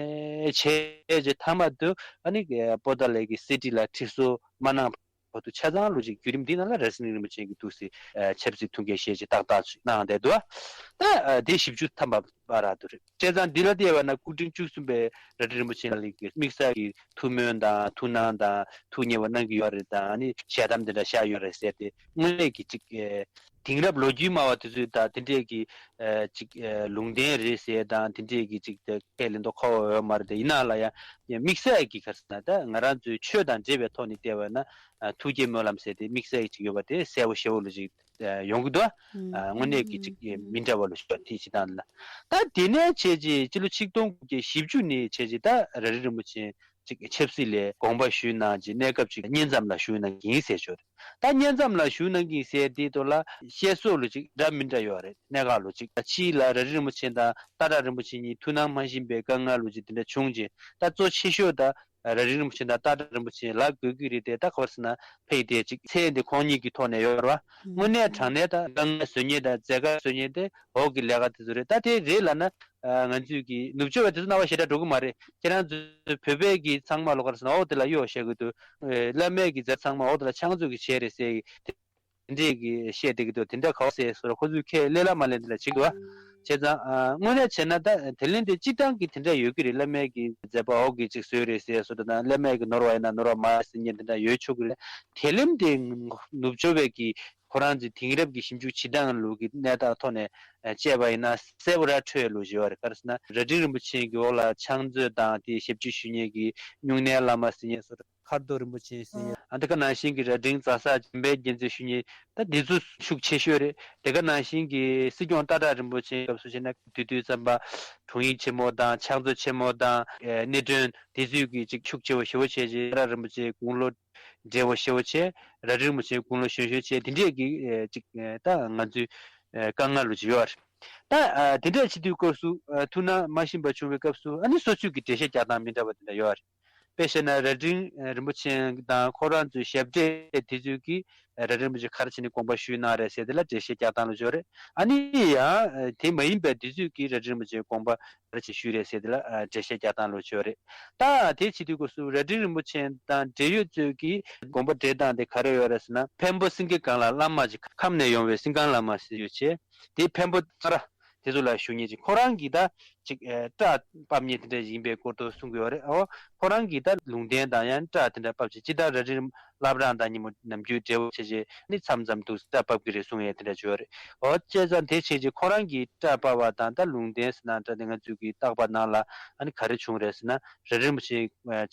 བྱས་རྗེས་མཐའ་མ་དུ་ཨ་ནི་པོ་ཏཱ་ལའི་གི་གསེར་ཁྲི་ལ་ཁྲི་གསོལ་མ་གནང་བར་དུ་ཆ་ཚང་ལོ་ཅིག་བརྒྱུད་རིམ་འདི་ནང་ལ་རྭ་སྒྲེང་རིན་པོ་ཆེ་གི་འདུག་སེ་ཆབ་སྲིད་ཐུགས་འགན་བཞེས་རྗེས་ཏག་ཏག་ཅིག་གནང་བསྡད་འདུག་ད་དེ་བཞི་བཅུ་ཐམ་པ་བར་དུ་རེད། བྱས་ཙང་འདི་ལ་བལྟས་པ་ན་སྐུ་ཕྲེང་བཅུ་གསུམ་པའི་རྭ་སྒྲེང་རིན་པོ་ཆེ་ལ་ལིག་གི་དམིགས་བསལ་གྱི་ཐུགས་སྨོན་དང་ཐུགས་སྣང་དང་ཐུགས་མཉེས་པ་གནང་གི་ཡོད་རེད་དང་ཨ་ནི་ཞལ་གདམས་དེ་འདྲ་བཞག་ཡོད་རེད་ཟེར་ཏེ་དངོས་གནས་ཀྱི་ཅིག་དེང་རབས་ལོ་རྒྱུས་སྨྲ་བ་དེ་ཚོས་ད་དེ་འདྲས་ཀྱི་ཅིག་ལུང་བསྟན་རེད་ཟེར་དང་དེ་འདྲས་ཀྱི་ཅིག་ཁས་ལེན་མདོག་ཁ་པོ་ཡོད་མ་རེད་དེ། ཡིན་ནའང་ལ་ཡང་དམིགས་བསལ་གྱི་ག་རེ་ཟེར་ན་ད་ང་རང་ཚོའི་ཆོས་དང་འབྲེལ་བའི་ཐོག་ནས་བལྟས་པ་ན་ཐུགས་བསྐྱེད་སྨོན་ལམ་ཟེར་ཏེ་དམིགས་བསལ་གྱི་ཅིག་ཡོད་པ་དེ་གསལ་པོ་ཞེ་པོ་ལ་ཅིག་ཡོང་གི་འདུག་དངོས་གནས་ཀྱི་ཅིག་མི་འདྲ་བ་ལ་ཞུ་བ་དེ་ཅིག་དང་ལ། ད་དེ་ནས་བྱས་རྗེས་སྤྱི་ལོ་ཆིག་སྟོང་དགུ་བརྒྱ་བཞི་བཅུ་ནས་བྱས་རྗེས་ད་རྭ་སྒྲེང་རིན་པོ་ཆེ་ཅིག་ཆབ་སྲིད་ལས་དགོངས་པ་ཞུས་གནང་རྗེས་གནས་སྐབས་ཅིག་བསྙེན་མཚམས་ལ་བཞུགས་གནང་གིན་ཟེར་ཞོར། ད་བསྙེན་མཚམས་ལ་བཞུགས་གནང་གིན་ཟེར་དེའི་ཐོག་ལ་བཤད་སྲོལ་ལ་ཅིག་འདྲ་མི་འདྲ་ཡོད་རེད། གནད་འགག་ལ་ཅིག་ཕྱིས་ལ་རྭ་སྒྲེང་རིན་པོ་ཆེ་དང་ཏཱ་ཏྲ་རིན་པོ་ཆེ་གཉིས་ཐུགས་སྣང་མ་ཞིམ་པའི་དཀའ་ངལ་ལ་ཅིག་དེ་འདྲ་བྱུང་རྗེས་ད་གཙོ་ཆེ་ཤོས་ད་རྭ་སྒྲེང་རིན་པོ་ཆེ་དང་ཏཱ་ཏྲ་རིན་པོ་ཆེ་ལབ་དགོས་ཀྱི་རེད་དེ། ད་ག་རེ་ཟེར་ན་ཕ་གི་དེ་ཅིག་མཚན་དེ་ཁོང་གཉིས་ཀྱི་ཐོག་ནས་ཡོད་རེད་བ། དངོས་གནས་དྲང་གནས་ད་དཀའ་ངལ་བཟོ་མཁན་དང་མཛད་དཀའ་བཟོ་མཁན་དེ་འོག་གི་ལས་ཀ་དེ་ཚོ་རེད། ད་དེ་རེད་ལབ་ན། ང་ཚོས་ཀྱི་ནུབ་ཕྱོགས་པ་དེ་ཚོ་སྣང་བ་ཞེ་དྲག་འགྲོ་གི་མ་རེད། ཁྱེད་རང་ཚོ་བོད་པའི་གི་ཚང་མ་ལོ་ག་རེ་ཟེར་ན་འོག་དེ་ལ་གཡོག་བྱེད་དགོས་འདུག་བླ་མའི་གི་མཛད་ཚང་མ་འོག་དེ་ལ་ཕྱག་མཛོད་ཀྱི་བྱས་རེད་ཟེར་གི་དེ་འདྲས་ཀྱི་བཤད་བསྡད་ཀྱི་འདུག་དེ་འདྲ་ག་བ་ཟེར་སོ་ར་ཁོ་ཚོས་ཁས་ལེན་ལ་མ་ལེན་དེ་ལ་བྱེད་དགོས། བྱས་ཙང་དངོས་གནས་བྱས་ན་ད་དེ་ལན་དེ་སྤྱི་བཏང་གི་དེ་འདྲ་ཡོད་ཀྱི་རེད། བླ་མའི་གི་མཛད་པ་འོག་གི་ཅིག་བཟོས་རེད་ཟེར་སོ་ད་ན་བླ་མའི་གི་ནོར་བ་ཡིན་ན་ནོར་བ་མ་ཟེར་མཁན་དེ་འདྲ་ཡོད་ཆོག་གི་རེད། དེ་ལན་དེ་ནུབ་ཕྱོགས་པའི་གི་ཁོ་རང་ཚོའི་དེང་རབས་ཀྱི་ཞིབ་འཇུག་བྱེད་སྟངས་ལུགས་ཀྱི་གནས་སྟངས་ཐོག་ནས་ཨ་དཔྱད་པ་ཡིན་ན་གསལ་པོ་ར་འཕྲོད་ལུགས་ཡོད་རེད། ག་རེ་ཟེར་ན་རྭ་སྒྲེང་རིན་པོ་ཆེ་གི་འོག་ལ་ཕྱག་མཛོད་དང་དེའི་ཞབས་ཕྱི་ཞུ་མཁན་གྱི་སྨྱུང་གནས་བླ་མ་ཟེར་མཁན་སོགས། མཁར་རྡོ་རིན་པོ་ཆེ་ཟེར། ཨ་དེ་ག་ནང་བཞིན་གྱི་རྭ་སྒྲེང་རྫ་ས་འཇམ་དཔལ་རྒྱལ་མཚན་ཞུ་མཁན་ད་འདི་ཚོ་ཤུགས་ཆེ་ཤོས་རེད། དེ་ག་ནང་བཞིན་གྱི་སྲིད་སྐྱོང་སྟག་བྲག་རིན་པོ་ཆེའི་སྐབས་སུ་བྱས་ན་དུས་དུས་ཙམ་པ་དྲུང་ཡིག་ཆེན་མོ་དང་ཕྱག་མཛོད་ཆེན་མོ་དང་ཨེ་གནད་དོན་དེ་ཚོའི་གི་ཅིག་ཤུགས་ཆེ་བོ་ཞེ་བོ་བྱས་རྗེས་སྟག་བྲག་རིན་པོ་ཆེའི་དགུང་ལོ་བགྲེས་པོ་ཞེ་བོ་བྱས། རྭ་སྒྲེང་རིན་པོ་ཆེའི་དགུང་ལོ་གཞོན་ཤོས་བྱས། དེ་འདྲས་ཀྱི་ཨེ་ཅིག་ཨེ་ད་ང་ཚོའི་ཨེ་དཀའ་ངལ་ལུགས་ཅིག་ཡོད་རེད། ད་ཨ་དེ་འདྲས་བྱེད་དུས་སྐབས་སུ་ཨ་ཐུགས་སྣང་མ་ཤེས་པ་བྱུང་བའི་སྐབས་སུ་ཨ་ནི་སོ་སོའི་གི་འགྲེལ་བཤད་རྒྱག་སྟངས་མི་འདྲ་བ་དེ་འདྲ་ཡོད་རེད། དཔེ་བཤད་ན་རྭ་སྒྲེང་རིན་པོ་ཆེ་དང་ཁོ་རང་ཚོའི་ཞབས་གྲས་དེ་ཚོས་ཀྱིས་རྭ་སྒྲེང་རིན་པོ་ཆེ་ག་རེ་བྱས་ནས་དགོངས་པ་ཞུས་གནང་རེད་ཟེར་དེ་ལ་འགྲེལ་བཤད་རྒྱག་སྟངས་ལོ་ཅོག་རེད། ཨ་ནི་ཡང་དེ་མ་ཡིན་པའི་དེ་ཚོས་ཀྱིས་རྭ་སྒྲེང་རིན་པོ་ཆེ་དགོངས་པ་ག་རེ་བྱས་ཞུས་རེད་ཟེར་དེ་ལ་འགྲེལ་བཤད་རྒྱག་སྟངས་ལོ་ཅོག་རེད། ད་དེ་བྱེད་དུས་སྐབས་སུ་རྭ་སྒྲེང་རིན་པོ་ཆེ་དང་འབྲེལ་ཡོད་ཚོས་ཀྱིས་དགོངས་པ་འགྲེལ་སྟངས་དེ་ག་རེ་ཡོད་རེད་ཟེར་ན། འཕན་པོ་སེང་གེ་སྒང་ལ་བླ་མ་ཅིག་ཁམས་ནས་ཡོང་བའི་སེང་སྒང་བླ་མ་ཟེར་ཡོད་ཅེས། དེ་འཕན་པོ་ཚ་ར་དེ་ཚོ་ལ་ཞུ་མཁན་ཅིག་ཁོ་རང་གིས་ད་ཅིག་ཨེ་སྐྲ་བབས་མཁན་དེ་འདྲ་ཡིན་པའི་སྐོར་དུ་གསུང་གི་ཡོད་རེད། ཨོ་ཁོ་རང་གིས་ད་ལུང་བསྟན་དང་ཡང་སྐྲ་དེ་འདྲ་བབས་ཅིག་ཅི་ལྟར་རྭ་སྒྲེང་བླ་བྲང་དང་ཉིན་མོ་ནམ་རྒྱུན་འབྲེལ་བ་བྱས་རྗེས་ནི་མཚམས་མཚམས་འདུག་སྐྲ་བབས་ཀྱི་རེད་གསུང་ཡས་དེ་འདྲ་ཅིག་ཡོད་རེད། ཨོ་བྱས་ཙང་དེ་བྱས་རྗེས་ཁོ་རང་གིས་སྐྲ་བབས་པ་དང་ད་ལུང་བསྟན་ཟེར་ན་འདྲ་དེ་ང་ཚོས་ཀྱིས་བརྟག་པ་ནང་ལ་ཨ་ནི་ག་རེ་བྱུང་རེད་ཟེར་ན། རྭ་སྒྲེང་རིན་པོ་ཆེ་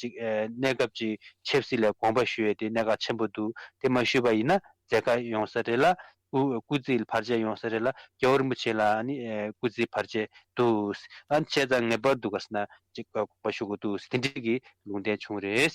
ཅིག་ཨེ་གནས་སྐབས་ཀྱི་ཆབ་སྲིད་ལ་དགོངས་པ་ཞུ་ཡས་དེ་གནད་འགག་ཆེན་པོ་འདུག་དེ་མ་ཞུས་པ་ཡིན་ན་མཛད་དཀའ་ཡོང་ས་རེད་ལ། སྐུ་སྐུ་ཚེའི་བར་ཆད་ཡོང་ས་རེད་ལ། རྒྱལ་བ་རིན་པོ་ཆེ་ལ་ཨ་ནི་ཨེ་སྐུ་ཚེའི་བར་ཆད་འདུག་ཨ་ནི་བྱས་ཙང་ངེས་པར་དུ་ག་ཟེར་ན་ཅིག་དགོངས་པ་ཞུ་དགོས་འདུག་དེ་འདྲའི་གི་ལུང་བསྟན་བྱུང་རེད།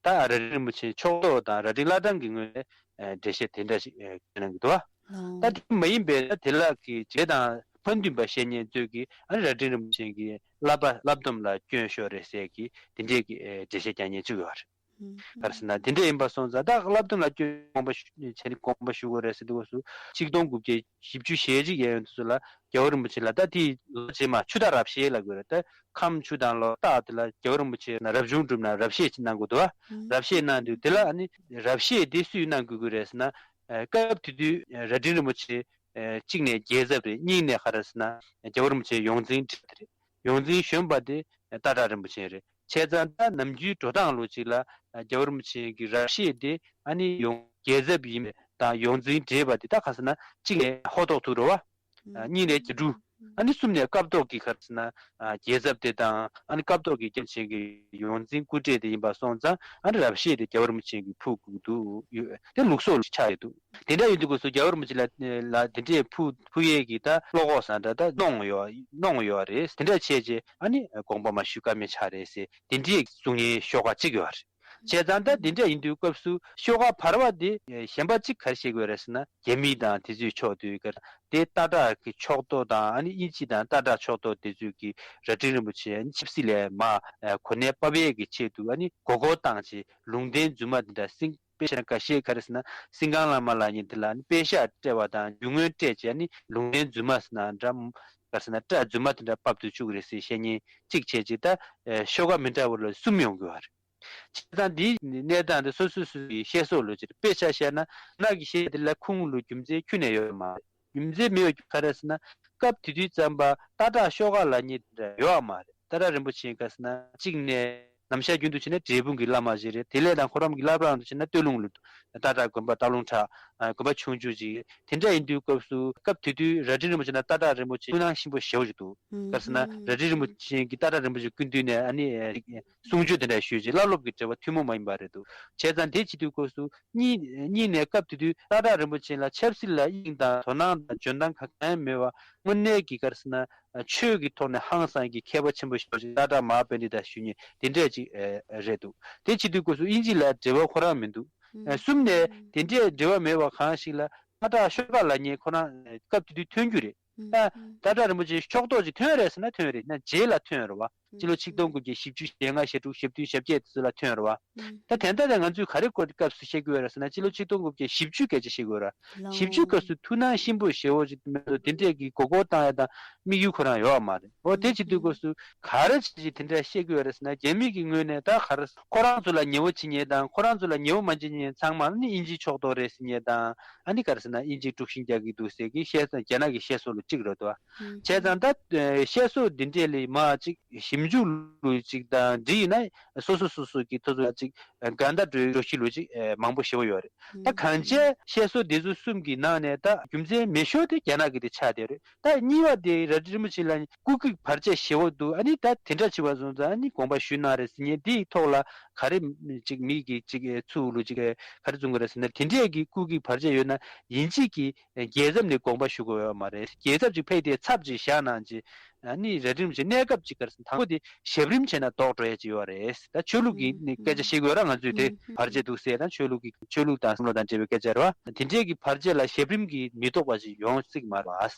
ད་རྭ་སྒྲེང་རིན་པོ་ཆེ་ཕྱོགས་གཏོགས་དང་རྭ་སྒྲེང་བླ་བྲང་གི་ངོས་ནས་ཨེ་འགྲེལ་བཤད་དེ་འདྲ་ཞིག་ཨེ་གནང་གི་འདུག་བ། ད་དེ་མ་ཡིན་པའི་ད་དེ་ལ་གི་རྗེ་དང་མ་མཐུན་པ་བཤད་མཁན་ཚོས་ཀྱིས་ཨ་ནི་རྭ་སྒྲེང་རིན་པོ་ཆེ་གི་བསླབ་པ་བསླབ་སྡོམ་ལ་སྐྱོན་ཤོར་རེད་ཟེར་གི་དེ་འདྲའི་གི་ཨེ་འགྲེལ་བཤད་རྒྱག་མཁན་ཅིག་ཡོད་རེད། ག་རེ་ཟེར་ན་དེ་འདྲ་ཡིན་པ་སོང་ཙང་ད་བསླབ་སྡོམ་ལ་སྐྱོན་དགོངས་པ་ཞུ་བྱས་ནས་དགོངས་པ་ཞུ་དགོས་རེད་ཟེར་དུས་སྐབས་སུ་ཆིག་སྟོང་དགུ་བརྒྱ་བཞི་བཅུ་ཞེ་གཅིག་ཡན་ཡོད་དུས་སུ་ལ་རྒྱལ་བ་རིན་པོ་ཆེ་ལ་ད་དེའི་ལོ་རྗེས་མ་ཆུ་སྟག་རབ་བཤད་ལབ་དགོས་རེད། ད་ཁམས་ཆུ་དང་ལོ་སྟག་དེ་ལ་རྒྱལ་བ་རིན་པོ་ཆེ་ན་རབ་བྱུང་གྲུབ་ན་རབ་བཤད་ཅིག་གནང་དགོས་འདུག་བ། རབ་བཤད་གནང་དུས་དེ་ལ་ཨ་ནི་རབ་བཤད་དེ་སུས་གནང་དགོས་ཀྱི་རེད་ཟེར་ན། ཨ་སྐབས་དེ་དུས་རྭ་སྒྲེང་རིན་པོ་ཆེ་ཨ་གཅིག་ནས་རྒྱལ་ཚབ་རེད། གཉིས་ནས་ག་རེ་ཟེར་ན་རྒྱལ་བ་རིན་པོ་ཆེ་ཡོངས་འཛིན་བགྲེས་པ་དེ་རེད། ཡོངས་འཛིན་གཞོན་པ་དེ་སྟག་བྲག་རིན་པོ་ཆེ་རེད། བྱས་ཙང་ད་ནམ་རྒྱུན་འགྲོ་སྟངས་ལོ་གཅིག་ལ་རྒྱལ་བ་རིན་པོ་ཆེ་གི་རབ་བཤད་དེ་ཨ་ནི་ཡོངས་རྒྱལ་ཚབ་ཡིན་པ་དང་ཡོངས་འཛིན་བགྲེས་པ་དེ་ད་ག་ཟེར་ན་གཅིག་ནས་ཧོ་ཐོག་ཐུག་རེད་བ། ཨ་གཉིས་ནས་རྒྱ་ཕྲུག་ཨ་ནི་གསུམ་ནས་སྐབས་ཐོག་གི་ག་རེ་ཟེར་ན་རྒྱལ་ཚབ་དེ་དང་ཨ་ནི་སྐབས་ཐོག་གི་རྒྱལ་ཆེན་གྱི་ཡོངས་འཛིན་སྐུ་བགྲེས་དེ་ཡིན་པ་སོང་ཙང་ཨ་ནི་རབ་བཤད་དེ་རྒྱལ་བ་རིན་པོ་ཆེ་གི་ཕུལ་དགོས་འདུག་ཡོད་དེ་ལུགས་སྲོལ་ཆགས་ཡོད་འདུག་དེ་འདྲ་ཡིན་དུས་སྐབས་སུ་རྒྱལ་བ་རིན་པོ་ཆེ་ལ་ལ་དེ་འདྲའི་ཕུལ་ཕུལ་ཡས་ཀྱི་ད་བློ་ཁོག་ཟེར་འདྲ་ད་གནོང་ཡོད་གནོང་ཡོད་རེད། དེ་འདྲ་བྱས་རྗེས་ཨ་ནི་དགོངས་པ་མ་ཞུ་ཀ་མེད་ཆགས་རེད་ཟེར་དེ་འདྲའི་གསུང་ཡས་ཤོག་ཁག་གཅིག་ཡོད་རེད། བྱས་ཙང་ད་དེ་འདྲ་ཡིན་དུས་སྐབས་སུ་ཤོག་ཁག་བར་བ་དེ་གཞན་པ་གཅིག་ག་རེ་བཤད་དགོས་རེད་ཟེར་ན་རྒྱ་མི་དང་དེ་ཚོའི་ཕྱོགས་དེ་གར་དེ་སྟག་བྲག་གི་ཕྱོགས་གཏོགས་དང་ཨ་ནི་དབྱིན་ཇི་དང་སྟག་བྲག་ཕྱོགས་གཏོགས་དེ་ཚོས་ཀྱི་རྭ་སྒྲེང་རིན་པོ་ཆེ་ཨ་ནི་ཆབ་སྲིད་ལས་མར་གོ་གནས་ཕབ་ཡས་ཀྱི་ཆེད་དུ་ཨ་ནི་མགོ་སྐོར་བཏང་བྱས་ལུང་བསྟན་རྫུན་མ་དེ་འདྲ་སེང་དཔེ་བཤད་ན་འགའ་ཤས་ག་རེ་ཟེར་ན་སེང་སྒང་བླ་མ་ལབ་མཁན་དེ་ལ་ཨ་ནི་པད་ཤག་སྤྲད་པ་དང་རྒྱུ་དངོས་སྤྲད་བྱས་ཨ་ནི་ལུང་བསྟན་རྫུན་མ་ཟེར་ན་འདྲ་ག་རེ་ཟེར་ན་སྐྲ་རྫུན་མ་དེ་འདྲ་ཕབ་ཏུ་བཅུག་རེད་ཟེར་བཤད་མཁན་གཅིག་བྱས་རྗེས་ད་ཤོག་ཁག་མི་འདྲ་བ་ལ་གསུམ་ཡོང་དགོས་པ་རེད། བྱས་ཙང་འདིའི་གནས་སྟངས་འདི་སོ་སོ་སོ་སོའི་བཤད་སྲོལ་ལོ་ཅིག་དཔེ་ཆ་བཤད་ན་ནག་གི་བཤད་དེ་ལ་ཁུངས་ལུ་རྒྱུ་མཚན་ཁྱོན་ནས་ཡོད་མ་རེད། རྒྱུ་མཚན་མེད་པ་ག་རེ་ཟེར་ན་སྐབས་དེ་དུས་ཙམ་པ་སྟག་བྲག་ཤོག་ཁག་ལབ་མཁན་དེ་འདྲ་ཡོད་མ་རེད། སྟག་བྲག་རིན་པོ་ཆེ་ག་ཟེར་ན་གཅིག་ནས་ནམ་ཞག་རྒྱུན་དུ་བྱས་ན་འབྲས་སྤུངས་ཀྱི་བླ་མ་ཞིག་རེད། དེ་ལས་དང་ཁོ་རང་གི་བླ་བྲང་དུ་བྱས་ན་སྟོད་ལུང་ལུ་སྟག་བྲག་དགོན་པ་སྟག་ལུང་བྲག་དགོན་པ་ཆུང་ཆུང་ཅིག་དེ་འདྲ་ཡིན་དུས་སྐབས་སུ་སྐབས་དེ་དུས་རྭ་སྒྲེང་རིན་པོ་ཆེ་ན་སྟག་བྲག་རིན་པོ་ཆེ་ཐུགས་སྣང་ཆེན་པོ་ཞེ་པོ་ཞིག་འདུག་ག་ཟེར་ན་རྭ་སྒྲེང་རིན་པོ་ཆེ་གིས་སྟག་བྲག་རིན་པོ་ཆེ་སྐུ་མདུན་ནས་ཨ་ནི་གསུང་ཆོས་དེ་འདྲ་ཞུས་རྗེས་བླ་སློབ་ཀྱི་འབྲེལ་བ་ཐུན་མོང་མ་ཡིན་པ་རེད་འདུག་བྱས་ཙང་དེ་བྱེད་དུས་སྐབས་སུ་གཉིས་གཉིས་ནས་སྐབས་དེ་དུས་སྟག་བྲག་རིན་པོ་ཆེ་ལ་ཆབ་སྲིད་ལ་དབྱིངས་དང་དོ་སྣང་དང་འཇོན་ཐང་གང་ཡང་མེད་པ་དངོས་གནས་ཀྱི་ག་ཟེར་ན་ཆོས་ཀྱི་ཐོག་ནས་ཧང་སང་གི་མཁས་པ་ཆེན་པོ་ཞེ་པོ་ཅིག་སྟག་བྲག་མ་ཧཱ་པཎྜི་ཏ་ཞུ་མཁན་དེ་འདྲས་ཅིག་རེད་འདུག་དེ་བྱེད་དུས་སྐབས་སུ་དབྱིན་ཇི་ལ་འབྲེལ་བ་ཁོ་རང་མི་འདུག་གསུམ་ནས་དེ་འདྲས་འབྲེལ་བ་མེད་པ་གང་ཞིག་ལ་སྟག་བྲག་ཤོག་ཁག་ལབ་མཁན་ཁོ་རང་སྐབས་དེ་དུས་ཐོན་རྒྱུ་རེད། ད་སྟག་བྲག་རིན་པོ་ཆེ་ཕྱོགས་གཏོགས་ཅིག་ཐོན་རེད་ཟེར་ན་ཐོན་རེད་ན་རྗེས་ལ་ཐོན་རེད་བ། སྤྱི་ལོ་ཆིག་སྟོང་དགུ་བརྒྱ་བཞི་བཅུ་ཞེ་ལྔ་ཞེ་དྲུག་ཞེ་བདུན་ཞེ་བརྒྱད་དེ་ཚོ་ལ་ཐོན་རེད་བ། ད་དེ་འདྲ་ད་ང་ཚོས་ག་རེ་སྐོར་སྐབས་སུ་བཤད་ཀྱི་ཡོད་རེད་ཟེར་ན་སྤྱི་ལོ་ཆིག་སྟོང་དགུ་བརྒྱ་བཞི་བཅུ་སྐད་ཆ་བཤད་ཀྱི་ཡོད་རེད། བཞི་བཅུ་སྐབས་སུ་ཐུགས་སྣང་གཤིན་པོ་ཞེ་བོ་ཅིག་མེད་དོ་དེ་འདྲས་ཀྱི་མགོ་སྐོར་བཏང་ཡ་དང་དམིགས་ཡུལ་ཁོ་རང་ཡོད་མ་རེད། འོ་དེ་བྱེད་དུས་སྐབས་སུ་ག་རེ་བྱས་ཅིག་དེ་འདྲས་བཤད་ཀྱི་ཡོད་རེད་ཟེར་ན་རྒྱ་མི་གི་ངོས་ནས་ད་ག་རེ་ཁོ་རང་ཚོ་ལ་ཉེ་བོ་བྱེད་མཁན་དང་ཁོ་རང་ཚོ་ལ་ཉེ་བོ་མ་བྱེད་མཁན་ཚང་མ་ནི་དབྱིན་ཇིའི་ཕྱོགས་གཏོགས་རེད་ཟེར་མཁན་དང་། ཨ་ནི་ག་རེ་ཟེར་ན་དབྱིན་ཇིའི་དཀྲུག་ཤིང་རྒྱག་གི་འདུག་ཟེར་གི་བཤད་ས་རྒྱ་ནག་གི་བཤད་སྲོལ་ལ་གཅིག་རེད་དོ། བྱས་ཙང་ད་བཤད་སྲོལ་འདི་འདྲས་ལས་མ་གཅིག་ཞིབ་འཇུག་ལུགས་གཅིག་དང་འདྲི་ཡིན་ན་སོ་སོ་སོ་སོ་གི་ཐོ་ཚོ་ལ་གཅིག་ ཨ་ག་ད་འགྲོ་འགྲོ་ཤི་ལོ་ཅིག་ཨ་མང་པོ་ཞེ་པོ་ཡོད་རེད། ད་གང་ཅི་བཤད་སྲོལ་འདི་ཚོ་གསུམ་གྱི་ནང་ནས་ད་རྒྱུ་མཚན་མེད་ཤོས་དེ་རྒྱ་ནག་གི་དེ་ཆགས་བསྡད་རེད། ད་གཉིས་པ་དེ་རལ་གྲི་རིན་པོ་ཆེ་ལ་སྐུ་གེགས་བར་ཆད་ཞེ་པོ་འདུག་ཨ་ནི་ད་དེ་འདྲ་བྱས་པ་སོང་ཙང་ཨ་ནི་དགོངས་པ་ཞུས་གནང་རེད་ཟེར་མཁན་དེའི་ཐོག་ལ་ག་རེ་ཅིག་མི་གི་ཅིག་ཨ་ཚུགས་ལོ་ཅིག་ཨ་ག་རེ་བཙུགས་དགོས་རེད་ཟེར་ན། དེ་འདྲས་ཀྱི་སྐུ་གེགས་བར་ཆད་ཡོད་ན་ཡིན་གཅིག་གིས་རྒྱལ་ཚབ་ནས་དགོངས་པ་ཞུ་དགོས་ཡོད་མ་རེད། རྒྱལ་ཚབ་ཅིག་ཕེབས་ཏེ་ཚབ་ཅིག་བཞག་གནང་རྗེས་ཨ་ནི་རལ་གྲི་རིན་པོ་ཆེ་གནས་སྐབས་ཅིག་ག་རེ་ཟེར་དང་པོ་དེ་ཞབས་རིམ་བྱས་ན་ལྡོག་འགྲོ་ཡ་ཅིག་ཡོད་རེད། ད་ཆོས་ལུགས་ཀྱི་ནི་སྐད་ཆ་བཤད་དགོས་ར། ང་ཚོས་དེ་བར་ཆད་འདུག་ཟེར་ན་ཆོས་ལུགས་ཀྱི་ཆོས་ལུགས་དང་བསམ་བློ་དང་འབྲེལ་བའི་སྐད་ཆ་རེད་བ། དེ་འདྲས་ཀྱི་བར་ཆད་ལ་ཞབས་རིམ་གྱིས་མི་ལྡོག་པ་ཅིག་ཡོང་སྲིད་མ་རེད་བ།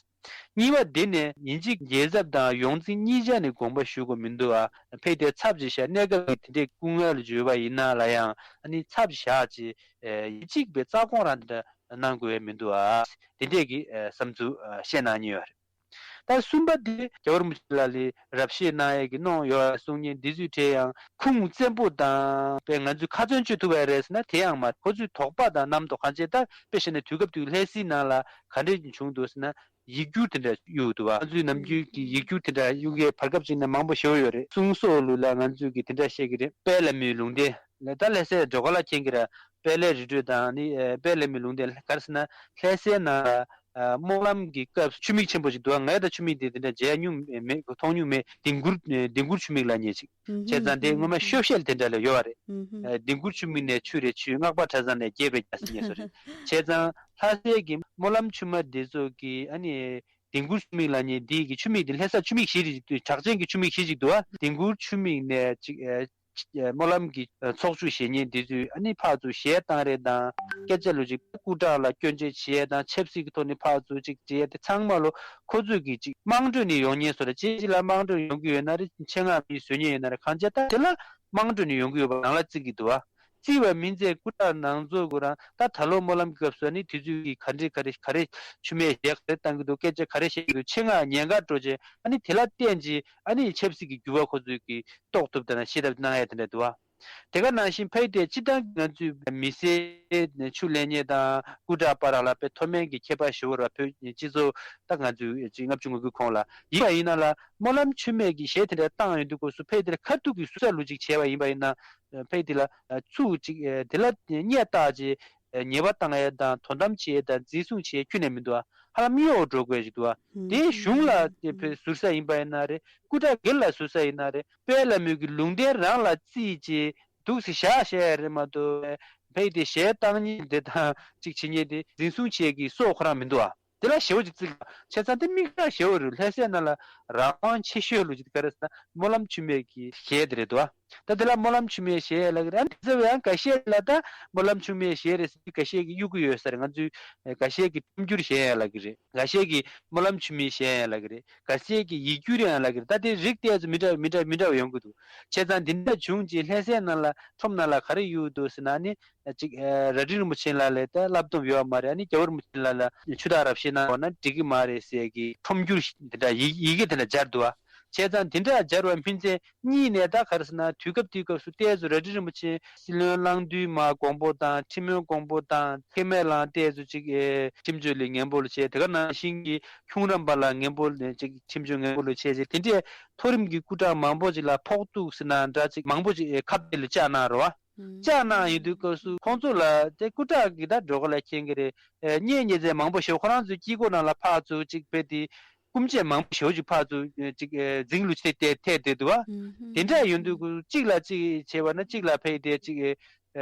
གཉིས་པ་དེ་ནས་ཡིན་གཅིག་རྒྱལ་ཚབ་དང་ཡོངས་འཛིན་གཉིས་ཆ་ནས་དགོངས་པ་ཞུ་དགོས་མི་འདུག་ཨ། ཕེབས་ཏེ་ཚབ་ཅིག་བཞག་གནས་སྐབས་ཀྱི་དེ་འདྲའི་སྐུ་ངལ་ཡོད་པ་ཡིན་ན་ལ་ཡང་ཨ་ནི་ཚབ་བཞག་ཅིག་ཨེ་ཡིན་གཅིག་པའི་རྩ་དགོངས་རང་དེ་འདྲ་གནང་དགོས་ཡ་མི་འདུག་ཨ། དེ་འདྲས་ཀྱི་ཨེ་བསམ་ཚུལ་ཨ་བཤད་གནང་མྱོང་ཡོད་རེད། ད་གསུམ་པ་དེ་རྒྱལ་བ་རིན་པོ་ཆེ་ལ་ལས་རབ་བཤད་གནང་ཡས་ཀྱི་གནང་ཡོད་གསུང་མཁན་འདི་ཚོའི་གྲས་ཡང་ཁུངས་བཙན་པོ་དང་དཔེ་ང་ཚོས་ཁ་ཚོན་གཅོད་ཐུབ་པ་རེད་ཟེར་ན་དེ་ཡང་མ། ཁོ་ཚོའི་དོགས་པ་དང་རྣམ་རྟོག་གང་ཅི། ད་དཔེ་བཤད་ན་དུས་སྐབས་དུས་ལྷ་སའི་ནང་ལ་ག་འདྲས་བྱུང་འདུག་ཟེར་ན་ཡིག་སྒྱུར་དེ་འདྲ་གཡུག་འདུག་བ། ང་ཚོའི་ནམ་རྒྱུན་གྱི་ཡིག་སྒྱུར་དེ་འདྲ་གཡུག་མཁན་བར་སྐབས་ཅིག་ནས་མང་པོ་ཞེ་པོ་ཡོད་རེད། གསུང་སོགས་ལུགས་ལ་ང་ཚོས་ཀྱི་དེ་འདྲ་བཤད་ཀྱི་རེད། དཔལ་ལྷ་མོའི་ལུང་བསྟན་ལ་ད་ལྷ་སའི་སྒྲོལ་དཀར་ལ་མཁྱེན་གྱི་ར། དཔལ་ལྷའི་རི་ཁྲོད་དང་ནི་ཨེ་དཔལ་ལྷ་མོའི་ལུང་བསྟན་ག་རེ་ཟེར་ན་ལྷ་སའི་ནང་ཨ་སྨོན་ལམ་གྱི་སྐབས་སུ་ཆུ་མིག་ཆེན་པོ་ཞིག་འདུག་ངས་ད་ཆུ་མིག་དེ་དེ་འདྲ་མཇལ་མྱོང་མེད། མཐོང་མྱོང་མེད། ལྡིང་གུར་ལྡིང་གུར་ཆུ་མིག་ལབ་མཁན་ཅིག་བྱས་ཙང་དེ་སྔོན་མ་ཤོ་ཤེལ་དེ་འདྲ་ལ་ཡོད་པ་རེད། ཨ་ལྡིང་གུར་ཆུ་མིག་ནས་ཆུ་རེ་ཆུ་སྔགས་པ་གྲྭ་ཚང་ནས་རྒྱས་པའི་རྒྱ་སེ་ངེས་སོ་རེད། བྱས་ཙང་ལྷ་སའི་གི་སྨོན་ལམ་ཆུ་མིག་དེ་ཚོ་གི་ཨ་ནི་ལྡིང་གུར་ཆུ་མིག་ལབ་མཁན་དེ་གི་ཆུ་མིག་དེ་ལྷ་ས་ཆུ་མིག་བཞི་རེ་ཅིག་འདུག་གྲགས་ཅན་གྱི་ཆུ་མིག་བཞི་ཅིག་འདུག་བ། ལྡིང་གུར་ཆུ་མིག་ནས་ཅིག་ཨ་སྨོན་ལམ་གྱི་ཚོགས་མཆོད་བཞེས་མཁན་དེ་ཚོས་ཨ་ནི་ཕར་ཚུར་གཞས་བཏང་རེས་དང་སྐད་ཆ་ལོ་ཅིག་སྐུ་དྲག་ལ་སྐྱོན་བརྗོད་བྱེད་ཡས་དང་ཆབ་སྲིད་ཀྱི་ཐོག་ནས་ཕར་ཚུར་ཅིག་བྱེད་ཡས་དེ་ཚང་མ་ལོ་ཁོ་ཚོས་ཀྱི་ཅིག་དམངས་ཁྲོད་ནས་ཡོང་མཁན་བཟོ་འདྲ། ཅིག་ཅིག་ལ་དམངས་ཁྲོད་ནས་ཡོང་གི་ཡོད་ན་རེད། ཆེད་མངགས་མི་བཟོ་མཁན་ཡོད་ན་རེད། གང་བྱས་ད་དེ་ལ་དམངས་ཁྲོད་ནས་ཡོང་གི་ཡོད་པ་རང་ལ་བརྩི་གི་འདུག་བ། བརྩི་བ་མིན་ཚད་སྐུ་དྲག་ནང་ཚོགས་ཀྱི་རང་ད་ད་ལོ་སྨོན་ལམ་གྱི་སྐབས་སུ་ཨ་ནི་དུས་ཚོད་ཀྱི་ག་འདྲས་ག་རེ་ག་རེ་ཆུ་མིག་གཞས་ག་རེ་བཏང་གི་འདུག་སྐད་ཆ་ག་རེ་བཤད་ཀྱི་འདུག་ཆེད་མངགས་ཉེན་ཁ་སྤྲོད་བྱས་ཨ་ནི་དེ་ལ་བརྟེན་གྱིས་ཨ་ནི་ཆབ་སྲིད་ཀྱི་འགྱུར་བ་ཁོ་ཚོས་ཀྱིས་རྟོགས་ཐུབ་དང་ཤེས་ཐབས་གནང་ཡ་དེ་འདྲ་འདུག་བ། དེ་ག་ནང་བཞིན་ཕ་གི་དེ་སྤྱི་བཏང་གི་ང་ཚོའི་མི་སེར་ཆུ་ལེན་མཁན་དང་སྐུ་དྲག་བར་ལ་དཔེ་མཐོ་དམན་གྱི་ཁྱད་པར་ཞེ་པོ་ར། བོད་སྤྱི་ཚོགས་ད་ང་ཚོའི་ཅིག་ལྔ་བཅུ་ང་དགུའི་གོང་ལ་ཡིན་པ་ཡིན་ན་ལ་སྨོན་ལམ་ཆུ་མིག་གི་གཞས་དེ་འདྲ་བཏང་ཡོང་དུས་སྐབས་སུ་ཕ་གི་དེ་ལ་ཁ་ཐུག་གི་ཟུར་ཟ་ལོ་ཅིག་བྱས་པ་ཡིན་པ་ཡིན་ན་ཕ་གི་དེ་ལ་ཚུར་ཅིག་དེ་ལ་སྙད་བཏགས་རྗེས་ཉེས་པ་བཏང་ཡས་དང་དོ་དམ་བྱེད་ཡས་དང་འཛིན་བཟུང་བྱེད་ཡས་ཁྱོན་ནས་མི་འདུག་ཨ། ཧ་ལམ་གཡོ་འགྲོ་དགོས་ཅིག་འདུག་ཨ། དེའི་གཞུང་ལ་དེ་བོད་ཟུར་ཟ་ཡིན་པ་ཡིན་ན་རེད། སྐུ་དྲག་སྒེར་ལ་ཟུར་ཟ་ཡིན་ན་རེད། དཔལ་ལྷ་མོའི་གི་ལུང་བསྟན་རང་ལ་བརྩིས་རྗེས་འདུག་སེ་བཞག་བཞག་ཡ་རེད་མ་གཏོགས་ཕ་གི་དེ་གཞས་བཏང་མཁན་དེ་དང་ཅིག་བྱེད་མཁན་དེ་འཛིན་བཟུང་བྱེད་ཡས་ཀྱི་སྲོག་ཁོ་རང་མི་འདུག་ཨ། དེ་ལ་ཞེ་པོ་ཅིག་བརྩི་དགོས། བྱས་ཙང་དེ་མིག་རག་ཞེ་པོ་རེད། ལྷ་སའི་ནང་ལ་རང་དབང་ཆེ་ཤོས་ལོ་ཅིག་ག་རེ་ཟེར་ན་སྨོན་ལམ་ཆུ་མིག་གི་གཞས་དེ་རེད་འདུག་ཨ། ད་དེ་ལ་སྨོན་ལམ་ཆུ་མིག་གཞས་ལབ་ཀྱི་རེད། ཨ་ནི་དེ་ཚོ་ཡང་འགའ་ཤས་ལ་ད་སྨོན་ལམ་ཆུ་མིག་གཞས་རེད་ཟེར་གྱི་འགའ་ཤས་ཀྱིས་གཡུག་གི་ཡོད་ས་རེད། ང་ཚོས་འགའ་ཤས་ཀྱིས་ཁྲོམ་སྒྱུར་གཞས་ཡང་ལབ་ཀྱི་རེད། འགའ་ཤས་ཀྱིས་སྨོན་ལམ་ཆུ་མིག་གཞས་ཡང་ལབ་ཀྱི་རེད། འགའ་ཤས་ཀྱིས་ཡིག་སྒྱུར་ཡང་ལབ་ཀྱི་རེད། ད་དེ་རིགས་དེ་ཚོ་མི་འདྲ་མི་འདྲ་མི་འདྲ་བ་ཡོང་གི་འདུག་བྱས་ཙང་འདི་འདྲ་བྱུང་རྗེས་ལྷ་སའི་ནང་ལ་ཁྲོམ་ནང་ལ་ག་རེ་གཡུག་འདུག་ཟེར་ན་ནི། ཅིག་ཨ་རལ་གྲི་རིན་པོ་ཆེ་ལ་ལས་ད་བསླབ་སྡོམ་ཡོད་མ་རེད། ཨ་ནི་རྒྱལ་བ་རིན་པོ་ཆེ་ལ་ལ་ཆུ་དྭགས་རབ་བཤད་གནང་བ་ན་འགྲིག་གི་མ་རེད་ཟེར་གྱི་ཁྲོམ་སྒྱུར་དེ་འདྲ་ཡི་ཡི་གེ་དེ་འདྲ་སྦྱར་འདུག་ཨ། བྱས་ཙང་དེ་འདྲ་སྦྱར་བ་ཕན་ཚུན་གཉིས་ནས་ད་ག་རེ་ཟེར་ན་དུས་སྐབས་དེའི་སྐབས་སུ་ཏོག་ཙམ་རལ་གྲི་རིན་པོ་ཆེ་སྲིད་བློན་གླང་རྡོལ་མ་དགོངས་པ་དང་ཁྲི་སྨོན་དགོངས་པ་དང་ཐེག་དམན་གླང་ཏོག་ཙམ་ཅིག་ཨེ་ཁྲིམས་གཅོད་ལས་ངན་པ་ལ་བྱས། དེ་ག་ནང་བཞིན་གྱི་ཁྱུང་རམས་པ་ལ་ངན་པ་ལ་ཅིག་ཁྲིམས་གཅོད་ངན་པ་ལ་བྱས་ཅིག་དེ་འདྲའི་མཐོ་རིམ་གྱི་སྐུ་དྲག་མང་པོ་ཅིག་ལ་ཕོག་ཐུག་ཟེར་ན་འདྲ་ཅིག་མང་པོ་ཅིག་ཨེ་ཁ་གཏད་ལ་བཅག་གནང་རོ། བཅག་གནང་ཡོང་དུས་སྐབས་སུ་ཁོང་ཚོ་ལ་དེ་སྐུ་དྲག་གི་ད་སྒྲོལ་དཀར་ལ་མཁྱེན་གྱི་རེད། ཨེ་གཉེན་ཉེ་ཚན་མང་པོ་ཞིག་ཁོ་རང་ཚོའི་དཀྱིལ་འཁོར་ནང་ལ་ཕར་ཚུར་ཅིག་ཕེབས་ཏེ་སྐུ་མཆེད་མང་པོ་ཞིག་ཅིག་ཕར་ཚུར་ཨེ་ཅིག་ཨེ་འཛིང་ལུགས་ཚེ་དེ་ཐད་དེ་འདུག་བ། དེ་འདྲ་ཡོང་དུས་སྐབས་སུ་གཅིག་ལ་གཅིག་བྱས་པ་ན་གཅིག་ལ་ཕེབས་ཏེ་ཅིག་ཨེ་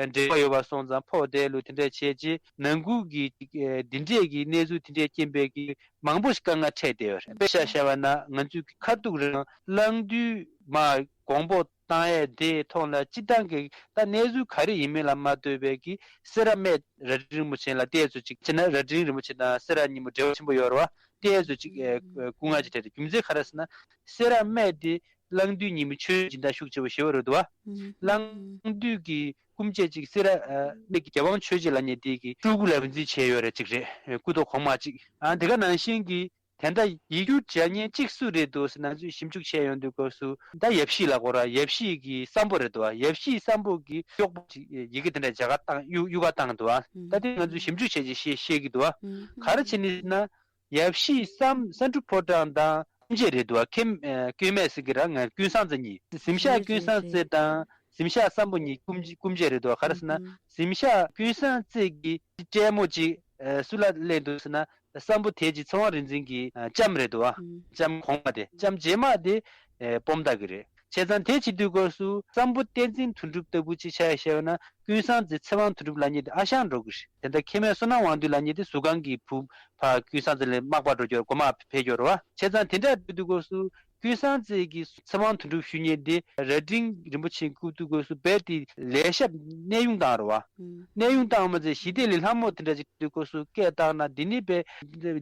འབྲེལ་བ་ཡོད་པ་སོང་ཙང་ཕོག་དེ་ལུགས་དེ་འདྲ་བྱས་རྗེས་ནང་ཁུལ་གྱི་ཅིག་ཨེ་འདི་འདྲས་ཀྱི་གནས་ཚུལ་དེ་འདྲས་རྐྱེན་པས་ཀྱི་མང་པོ་ཞིག་དཀའ་ངལ་འཕྲད་བསྡད་ཡོད་རེད། དཔེ་ཆ་བཞག་པ་ན་ང་ཚོའི་ཁ་ཐུག་རང་གླང་རྡོལ་མ་དགོངས་པ་བཏང་ཡས་དེའི་ཐོག་ལ་སྤྱི་བཏང་གི་ད་གནས་ཚུལ་ག་རེ་ཡིན་མིན་ལ་མ་ལྟོས་པའི་གི་སེ་ར་སྨད་རལ་གྲི་རིན་པོ་ཆེ་ལ་ཏོག་ཙམ་ཅིག་བྱས་ན་རལ་གྲི་རིན་པོ་ཆེ་དང་སེ་ར་གཉིས་པོ་འབྲེལ་བ་ཆེན་པོ་ཡོད་རེད་བ། ཏོག་ཙམ་ཅིག་ཨེ་སྐུ་ངལ་ཅིག་འཕྲད་དེ་རྒྱུ་མཚན་ག་རེ་ཟེར་ན་སེ་ར་སྨད་དེ་གླང་རྡོལ་ཉི་མའི་ཆོས་སྦྱིན་བདག་ཤུགས་ཆེ་བོ་ཞེ་པོ་རེད་འདུག་བ། གླང་རྡོལ་གྱི་སྐུ་མཆེད་ཅིག་སེ་ར་ཨེ་སྨད་ཀྱི་རྒྱལ་དབང་ཆོས་རྗེ་ལབ་མཁན་དེ་གི་སྤྲུལ་སྐུ་ལ་རིག་འཛིན་བྱས་ཡོད་རེད་ཅིག་རེད། སྐུ་ཐོག་གོང་མ་ཅིག་ཨ་དེ་ག་ནང་བཞིན་གྱི་དེ་འདྲ་ཡིག་སྒྱུར་བྱ་མཁན་གཅིག་སུ་རེད་འདུག་ཟེར་ན་ང་ཚོས་ཞིབ་འཇུག་བྱས་ཡོང་དུས་སྐབས་སུ་ད་ཡབ་གཞིས་ལ་གོ་ར་ཡབ་གཞིས་ཀྱི་བསམ་པོ་རེད་འདུག་བ། ཡབ་གཞིས་བསམ་པོ་གི་གཡོག་པོ་ཅིག་ཡི་གེ་དེ་འདྲ་རྒྱ་གར་བཏང་གཡུ་གཡུ་གར་བཏང་འདུག་བ། ད་དེ་ང་ཚོས་ཞིབ་འཇུག་བྱས་རྗེས་ཤེས་ཤེས་ཀྱི་འདུག་བ། ག་རེ་བྱས་ནི་ཟེར་ན་ཡབ་གཞིས་སམ་ས་འབྲུ་ཕོ་བྲང་དང་ཁྱིམ་རྗེ་རེད་འདུག་བ། ཁྱིམ་ཨ་ཀུན་སྨད་ཟེར་གྱི་ར་ང་ཀུན་བཟང་རྩེ་གཉིས་གཟིམ་ཤག་ཀུན་བཟང་རྩེ་དང་ གཟིམ་ཤག་སམ་བྷོ་ཉིད་སྐུ་མཆེད་སྐུ་མཆེད་རེད་འདུག་ག་རེ་ཟེར་ན། གཟིམ་ཤག་ཀུན་བཟང་རྩེ་གི་སྲས་མོ་ཅིག་སུ་ལ་སླེབས་འདུག་ཟེར་ན། སམ་བྷོ་དེ་ཅིག་ཚེ་དབང་རིག་འཛིན་གྱི་ལྕམ་རེད་འདུག་བ། ལྕམ་གོང་མ་དེ་ལྕམ་རྗེས་མ་དེ་སྤོམ་སྟག་གི་རེད། བྱས་ཙང་དེ་བྱེད་དུས་སྐབས་སུ་སམ་བྷོ་བསྟན་འཛིན་དོན་གྲུབ་ལྟ་བུ་ཅིག་ཆ་བཞག་ན། ཀུན་བཟང་རྩེ་ཚེ་དབང་དོན་གྲུབ་ལབ་མཁན་དེ་ཨ་ཞང་འགྲོ་གི་རེད། དེ་འདྲ་མཁལ་མའི་བསོད་ནམས་དབང་འདུས་ལབ་མཁན་དེ་ཟུར་ཁང་གི་བུ་ཕ་ཀུན་བཟང་རྩེ་ལ་མག་པ་འགྲོ་རྒྱུར་སྒོ་མང་ཕེབས་རྒྱུར་བ། བྱས་ཙང་དེ་འདྲ་འགྲོ་དུས་སྐབས་སུ་ཀུན་བཟང་རྩེ་གི་ཚེ་དབང་དོན་གྲུབ་ཞུ་མཁན་དེ་རྭ་སྒྲེང་རིན་པོ་ཆེ་སྐུ་དུས་སྐབས་སུ་རྦད་དེ་ལས་ཞབས་གནས་དབྱུང་བཏང་རེད་བ། གནས་དབྱུང་བཏང་མ་ཚད་ཞི་བདེ་ལས་ལྷ་མོ་དེ་འདྲ་ཅིག་དུས་སྐབས་སུ་སྐད་བཏང་ན། འདི་ནི་རྦད་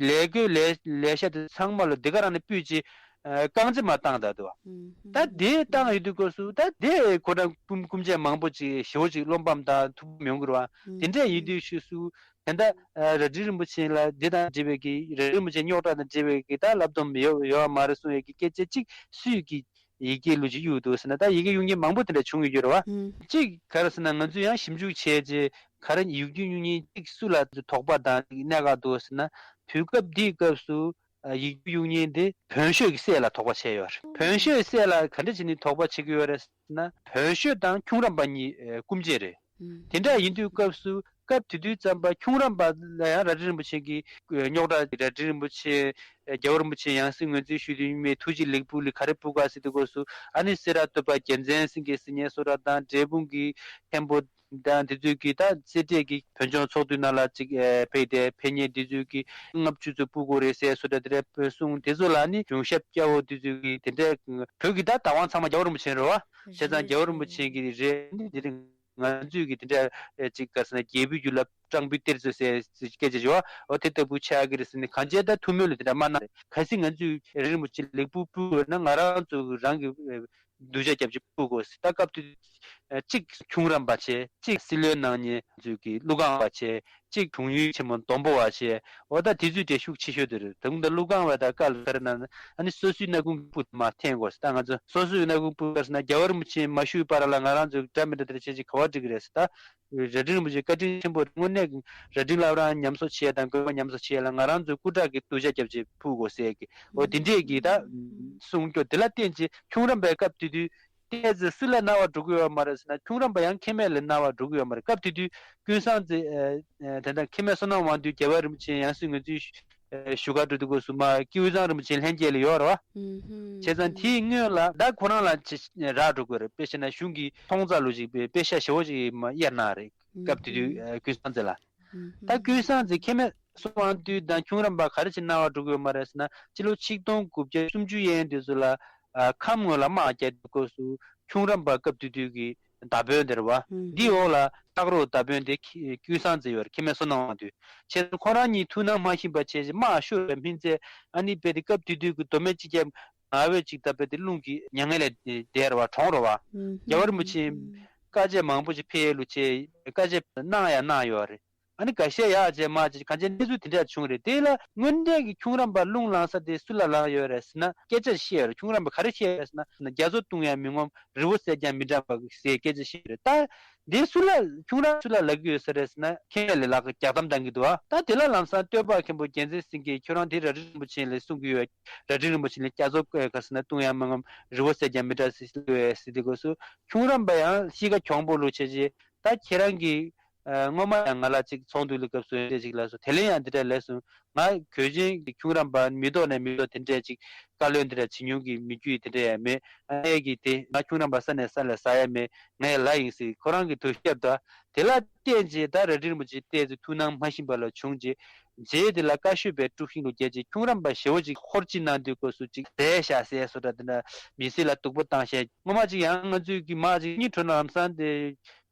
ལས་བགོས་ལས་ལས་ཞབས་དེ་ཚང་མ་ལ་འདི་ག་རང་ནས་སྤུས་ཀྱི་རྐང་རྗེས་མ་བཏང་ད་འདུག་ད་དེ་བཏང་ཡོད་དུས་སྐབས་སུ་ད་དེ་ཁོ་རང་སྐུ་སྐུ་མཆེད་མང་པོ་ཅིག་ཞེ་པོ་ཅིག་བློ་ཕམ་དང་ཐུགས་ཕམ་ཡོང་གི་རེད་བ། དེ་འདྲ་ཡིན་དུས་ཤུགས་སུ་ད་ལྟ་རྭ་སྒྲེང་རིན་པོ་ཆེ་ལ་འདི་དང་འབྲེལ་བའི་གི་རྭ་སྒྲེང་རིན་པོ་ཆེ་རྙོག་དྲ་དང་འབྲེལ་བའི་གི་ད་བསླབ་སྡོམ་ཡོད་ཡོད་མ་རེད་གསུང་ཡས་ཀྱི་སྐད་ཆ་གཅིག་སུས་ཀྱི་ཡི་གེ་བླུགས་ཅིག་གཡུག་འདུག་ཟེར་ན། ད་ཡི་གེ་གཡུག་མཁན་མང་པོ་དེ་འདྲ་བྱུང་ཡོད་རྒྱུ་རེད་བ། གཅིག་ག་རེ་ཟེར་ན། ང་ཚོས་ཡང་ཞིབ་འཇུག་བྱས་རྗེས་ག་རེ་ཡིག་རྒྱུགས་གཡུག་མཁན་གཅིག་སུ་ལ་དོགས་པ་དང་གནད་འགག་འདུག་ཟེར་ན། དུས་སྐབས་འདིའི་སྐབས་སུ་ཡིག་རྒྱུགས་གཡུག་མཁན་དེ་བོན་ཤོད་ཀྱི་སྲས་ལ་དོགས་པ་བྱས་ཡོད་རེད། བོན་ཤོད་སྲས་ལ་ག་འདྲ་བྱས་ནས་དོགས་པ་བྱེད་ཀྱི་ཡོད་རེད་ཟེར་ན། བོན་ཤོད་དང་ཁྱུང་རམས་པ་གཉིས་སྐུ་མཆེད་རེད། དེ་འདྲ་ཡིན་དུས་སྐབས་སུ་སྐབས་དེ་དུས་ཙམ་པ་ཁྱུང་རམས་པ་ལ་ཡང་རྭ་སྒྲེང་རིན་པོ་ཆེ་གིས་རྙོག་དྲ། རྭ་སྒྲེང་རིན་པོ་ཆེ་རྒྱལ་བ་རིན་པོ་ཆེ་ཡང་སྲིད་ངོས་འཛིན་ཞུས་དུས་མི་ཐུགས་རྗེ་ལེགས་འབུལ་ལི་ག་རེ་ཕུལ་ག་ཟེར་དུས་སྐབས་སུ། ཨ་ནི་སེ་ར་སྟོད་པ་རྒྱལ་མཚན་སེང་གེ་ཟེར་མཁན་བཟོ་གྲྭ་དང་འབྲས་སྤུངས་ཀྱི་མཁན་པོ་དང་དེ་ཚོས་ཀྱིས་ད་སེ་འབྲས་ཀྱི་བོད་ལྗོངས་ཚོགས་འདུའི་ནང་ལ་ཅིག་ཕེབས་ཏེ་ཕེབས་མཁན་དེ་ཚོས་ཀྱིས་ལྔ་བཅུ་ཙམ་ཕུལ་དགོས་རེད་ཟེར་བཟོ་གྲྭ་དེ་འདྲ་གསུངས། དེ་ཚོ་ལ་ནི་གཞུང་ཞབས་སྐྱ་བོ་དེ་ཚོས་ཀྱིས་དེ་འདྲ་བོད་ཀྱི་ད་བདག་དབང་ཚང་མ་རྒྱལ་བ་རིན་པོ་ཆེ་རེད་བ། བྱས་ཙང་རྒྱལ་བ་རིན་པོ་ཆེ་གི་རེད། ནི་དེ་རིང་ང་ཚོས་ཀྱི་དེ་འདྲ་ཅིག་ག་ཟེར་ན། རྒྱལ་པོའི་རྒྱུད་ལ་སྤྲང་པོའི་གཏེར་མཛོད་ཟེར་སྐད་ཆ་ཞུ་བ། འོ་དེ་ལྟ་བུ་ཆགས་ཀྱི་རེད་ཟེར་ནས་གང་བྱས་ད་ཐུགས་སྨོན་ལ་དེ་འདྲ་མ་གནང་། གལ་སྲིད་ང་ཚོས་རྭ་སྒྲེང་རིན་པོ་ཆེ་ལེགས་འབུལ་ཕུལ་དགོས་ན་ང་རང་ཚོ་རང་གི་སྡུག་ཅག་རྒྱབ་ཅིག་ཕུལ་དགོས་ཟེར། ད་སྐབས་དེ་གཅིག་ཁྱུང་རམས་པ་བྱས། གཅིག་སྲིད་བློན་གནང་མཁན་ཚོས་ཀྱི་ཀླུ་ཁང་པ་བྱས། གཅིག་དྲུང་ཡུལ་ཆེན་མོ་སྡོང་པོ་བ་བྱས། འོ་ད་དེ་ཚོའི་གྲས་ཤུགས་ཆེ་ཤོས་དེ་རེད། ད་ཀླུ་ཁང་པ་དང་ཀ་ལ་ག་རེ་ན། ཨ་ནི་སོ་སོའི་སྣ་ཁུང་སྤུ་མ་འཐེན་དགོས་ཟེར། ད་ང་ཚོ་སོ་སོའི་སྣ་ཁུང་སྤུ་ག་ཟེར་ན། རྒྱལ་བ་རིན་པོ་ཆེ་མ་བཞུགས་བར་ལ་ང་རང་ཚོ་འདྲ་མི་འདྲ་དེ་འདྲ་བྱས་ཅིག་ག་བ་འགྲིག་གི་རེད་ཟེར། ད་རྭ་སྒྲེང་རིན་པོ་ཆེ་བཀའ་དྲིན་ཆེན་པོ་རེད། དངོས་གནས་རྭ་སྒྲེང་ལ་རང་ཉམས་གསོ་བྱེད་ཡ་དང་དགོན་པ་ཉམས་གསོ་བྱེད་ཡ་ལ་ང་རང་ཚོའི་སྐུ་དྲག་གི་སྡུག་ཅག་རྒྱབ་ཅིག་ཕུལ་དགོས་ཟེར་གི། འོ་དེ་འདྲས་ཀྱི་ད་གསུང་སྐྱོ་དེ་ལ་བརྟེན་ཅིག་ཁྱུང་རམས་པའི་སྐབས་དེ་དུས་ཏོག་ཙམ་སྲིད་ལ་སྣང་བ་འགྲོ་གི་ཡོད་མ་རེད་ཟེར་ན། ཁྱུང་རམས་པ་ཡང་མཁལ་མ་ལ་སྣང་བ་འགྲོ་གི་ཡོད་མ་རེད། སྐབས་དེ་དུས་ཀུན་བཟང་རྩེ་ཨ་ཨ་དེ་འདྲ་མཁལ་མའི་བསོད་ནམས་དབང་འདུས་རྒྱལ་བ་རིན་པོ་ཆེ་ཡང་སྲིད་ངོས་འཛིན་ཞུ་ཞུ་ག་འགྲོ་དུས་སྐབས་སུ་མ་ཀུན་བཟང་རིན་པོ་ཆེ་ལྷན་རྒྱས་ལ་ཡོད་རེད་བ། བྱས་ཙང་དེའི་སྔོན་ལ་ད་ཁོ་རང་ལ་ཅི་རག་འགྲོ་དགོས་རེད། དཔེ་བྱས་ན་གཞུང་གི་ཐོང་རྩ་ལུ་ཅིག་དཔེ་དཔེ་ཤ་ཞེ་བོ་ཅིག་མ་གཡར་གནང་རེད། སྐབས་དེ་དུས་ཨ་ཀུན་བཟང་རྩེ་ལ། ད་ཀུན་བཟང་རྩེ་མཁལ་མའི་བསོད་ནམས་དབང་འདུས་དང་ཁྱུང་རམས་པ་ག་རེ་བྱས་སྣང་བ་འགྲོ་གི་ཡོད་མ་རེད་ཟེར་ན། སྤྱི་ལོ་ཆིག་སྟོང་དགུ་བརྒྱ་སུམ་ཅུ་ཡན་དུས་ཚོད་ལ་ཨ་ཁམས་ངོས་ལ་དམག་རྒྱག་དུས་སྐབས་སུ་ཁྱུང་རམས་པ་སྐབས་དེ་དུས་ཀྱི་མདའ་དཔོན་དེ་རེད་བ། འདིའི་འོག་ལ་སྟག་རོང་མདའ་དཔོན་དེ་ཀུན་བཟང་རྩེ་ཡོད་རེད། མཁལ་མའི་བསོད་ནམས་དབང་འདུས། བྱས་ཙང་ཁོ་རང་གཉིས་ཐུགས་སྣང་མ་ཞུམ་པ་བྱས་རྗེས་དམག་ཤོར་བའི་སྨིན་ཚད། ཨ་ནི་རྦད་དེ་སྐབས་དེ་དུས་ཀྱི་མདོ་སྨད་སྤྱི་ཁྱབ་ངར་བས་ཅིག་ད་རྦད་དེ་རླུང་གི་མྱ་ངན་ལས་འདས་རེད་བ། གྲོངས་རེད་བ། རྒྱལ་བ་རིན་པོ་ཆེ་བཀའ་ཆད་མང་པོ་ཞིག་ཕེབས་ལུགས་བྱས། བཀའ་ཆད་གནང་ཡང་གནང་ཡོད་རེད། ཨ་ནི་འགའ་ཤས་ཡག་བྱས་མ་བྱས་གང་ཅི་གནས་ཚུལ་དེ་འདྲ་བྱུང་རེད། དེ་ལ་དངོས་གནས་ཀྱི་ཁྱུང་རམས་པ་རླུང་ལངས་ས་དེ་སུ་ལ་ལངས་ཡོད་རེད་ཟེར་ན། སྐད་ཆ་བཤད་ཡོད་རེད། ཁྱུང་རམས་པ་ག་རེ་བཤད་ཡོད་རེད་ཟེར་ན། རྒྱ་མཚོ་བཏུང་ཡང་མི་ངོམས། རི་བོ་གསེག་ཀྱང་མི་འགྲངས་པ་ཟེར་སྐད་ཆ་བཤད་ཡོད་རེད། ད་དེ་སུ་ལ་ཁྱུང་རམས་སུ་ལ་ལབ་ཀྱི་ཡོད་ས་རེད་ཟེར་ན། མཁལ་མ་ལ་ལག་གི་རྒྱག་གཏམ་བཏང་གི་འདུག་ཨ། ད་དེ་ལ་ལམ་སང་སྟོད་པ་མཁན་པོ་རྒྱལ་མཚན་སེང་གེས་ཁྱོད་རང་དེ་རྭ་སྒྲེང་རིན་པོ་ཆེ་ལ་གསུང་གི་ཡོད། རྭ་སྒྲེང་རིན་པོ་ཆེ་ལ་རྒྱ་མཚོ་ག་ཟེར་ན་བཏུང་ཡང་མི་ངོམས། རི་བོ་གསེག་ཀྱང་མི་འགྲངས་ཟེར་ཟེར་དུས་སྐབས་སུ་ཁྱུང་རམས་པ་ཡང་གཤིས་ཀ་གྱོང་པོ་ལུགས་བྱས་རྗེས། ད་ཁྱེད་རང་གིས་ཨ་སྔོན་མ་ཡང་ང་ལ་ཅིག་ཚོགས་འདུ་ལ་སྐབས་སུ་འདི་འདྲ་ཅིག་ལབ་སོང་། དེ་ལན་ཡང་འདི་འདྲ་ལབ་སོང་། ང་གོས་ཆེན་གྱི་ཁྱུང་རམས་པ་མི་ཐོག་ནས་མི་ཐོག་དེ་འདྲ་ཅིག་བཀའ་བློན་འདི་འདྲ་བྱེད་མྱོང་གི་མི་རྒྱུད་དེ་འདྲ་ཡང་མེད། ཨ་ནེ་གིས་དེ་ང་ཁྱུང་རམས་པ་ས་ནས་ས་ལ་ཟ་ཡ་མེད། ང་ཡང་ལ་ཡིན་ཟེར་ཁོ་རང་གི་དུས་སྐབས་དང་། དེ་ལ་བརྟེན་རྗེས་ད་རྭ་སྒྲེང་རིན་པོ་ཆེ་བལྟས་ཚེ་ཐུགས་སྣང་མ་ཞུམ་པ་ལ་བྱུང་རྗེས། རྗེས་དེ་ལ་བཀའ་ཤོག་པའི་དཀྲུག་ཤིང་ལུ་བརྒྱབ་རྗེས་ཁྱུང་རམས་པ་ཞེ་བོ་ཅིག་ཧོར་སྤྱི་གནང་དུས་སྐབས་སུ་ཅིག་བསྡད་བཞག་ཟེར་བཟོ་འདྲ་དེ་འདྲ་མི་སེར་ལ་སྡུག་པོ་བཏང་བཞག་སྔོན་མ་ཅིག་ཡང་ང་ཚོས་ཀྱི་མ་ཅིག་གཉིད་བྲོ་ན་ལམ་སང་དེ་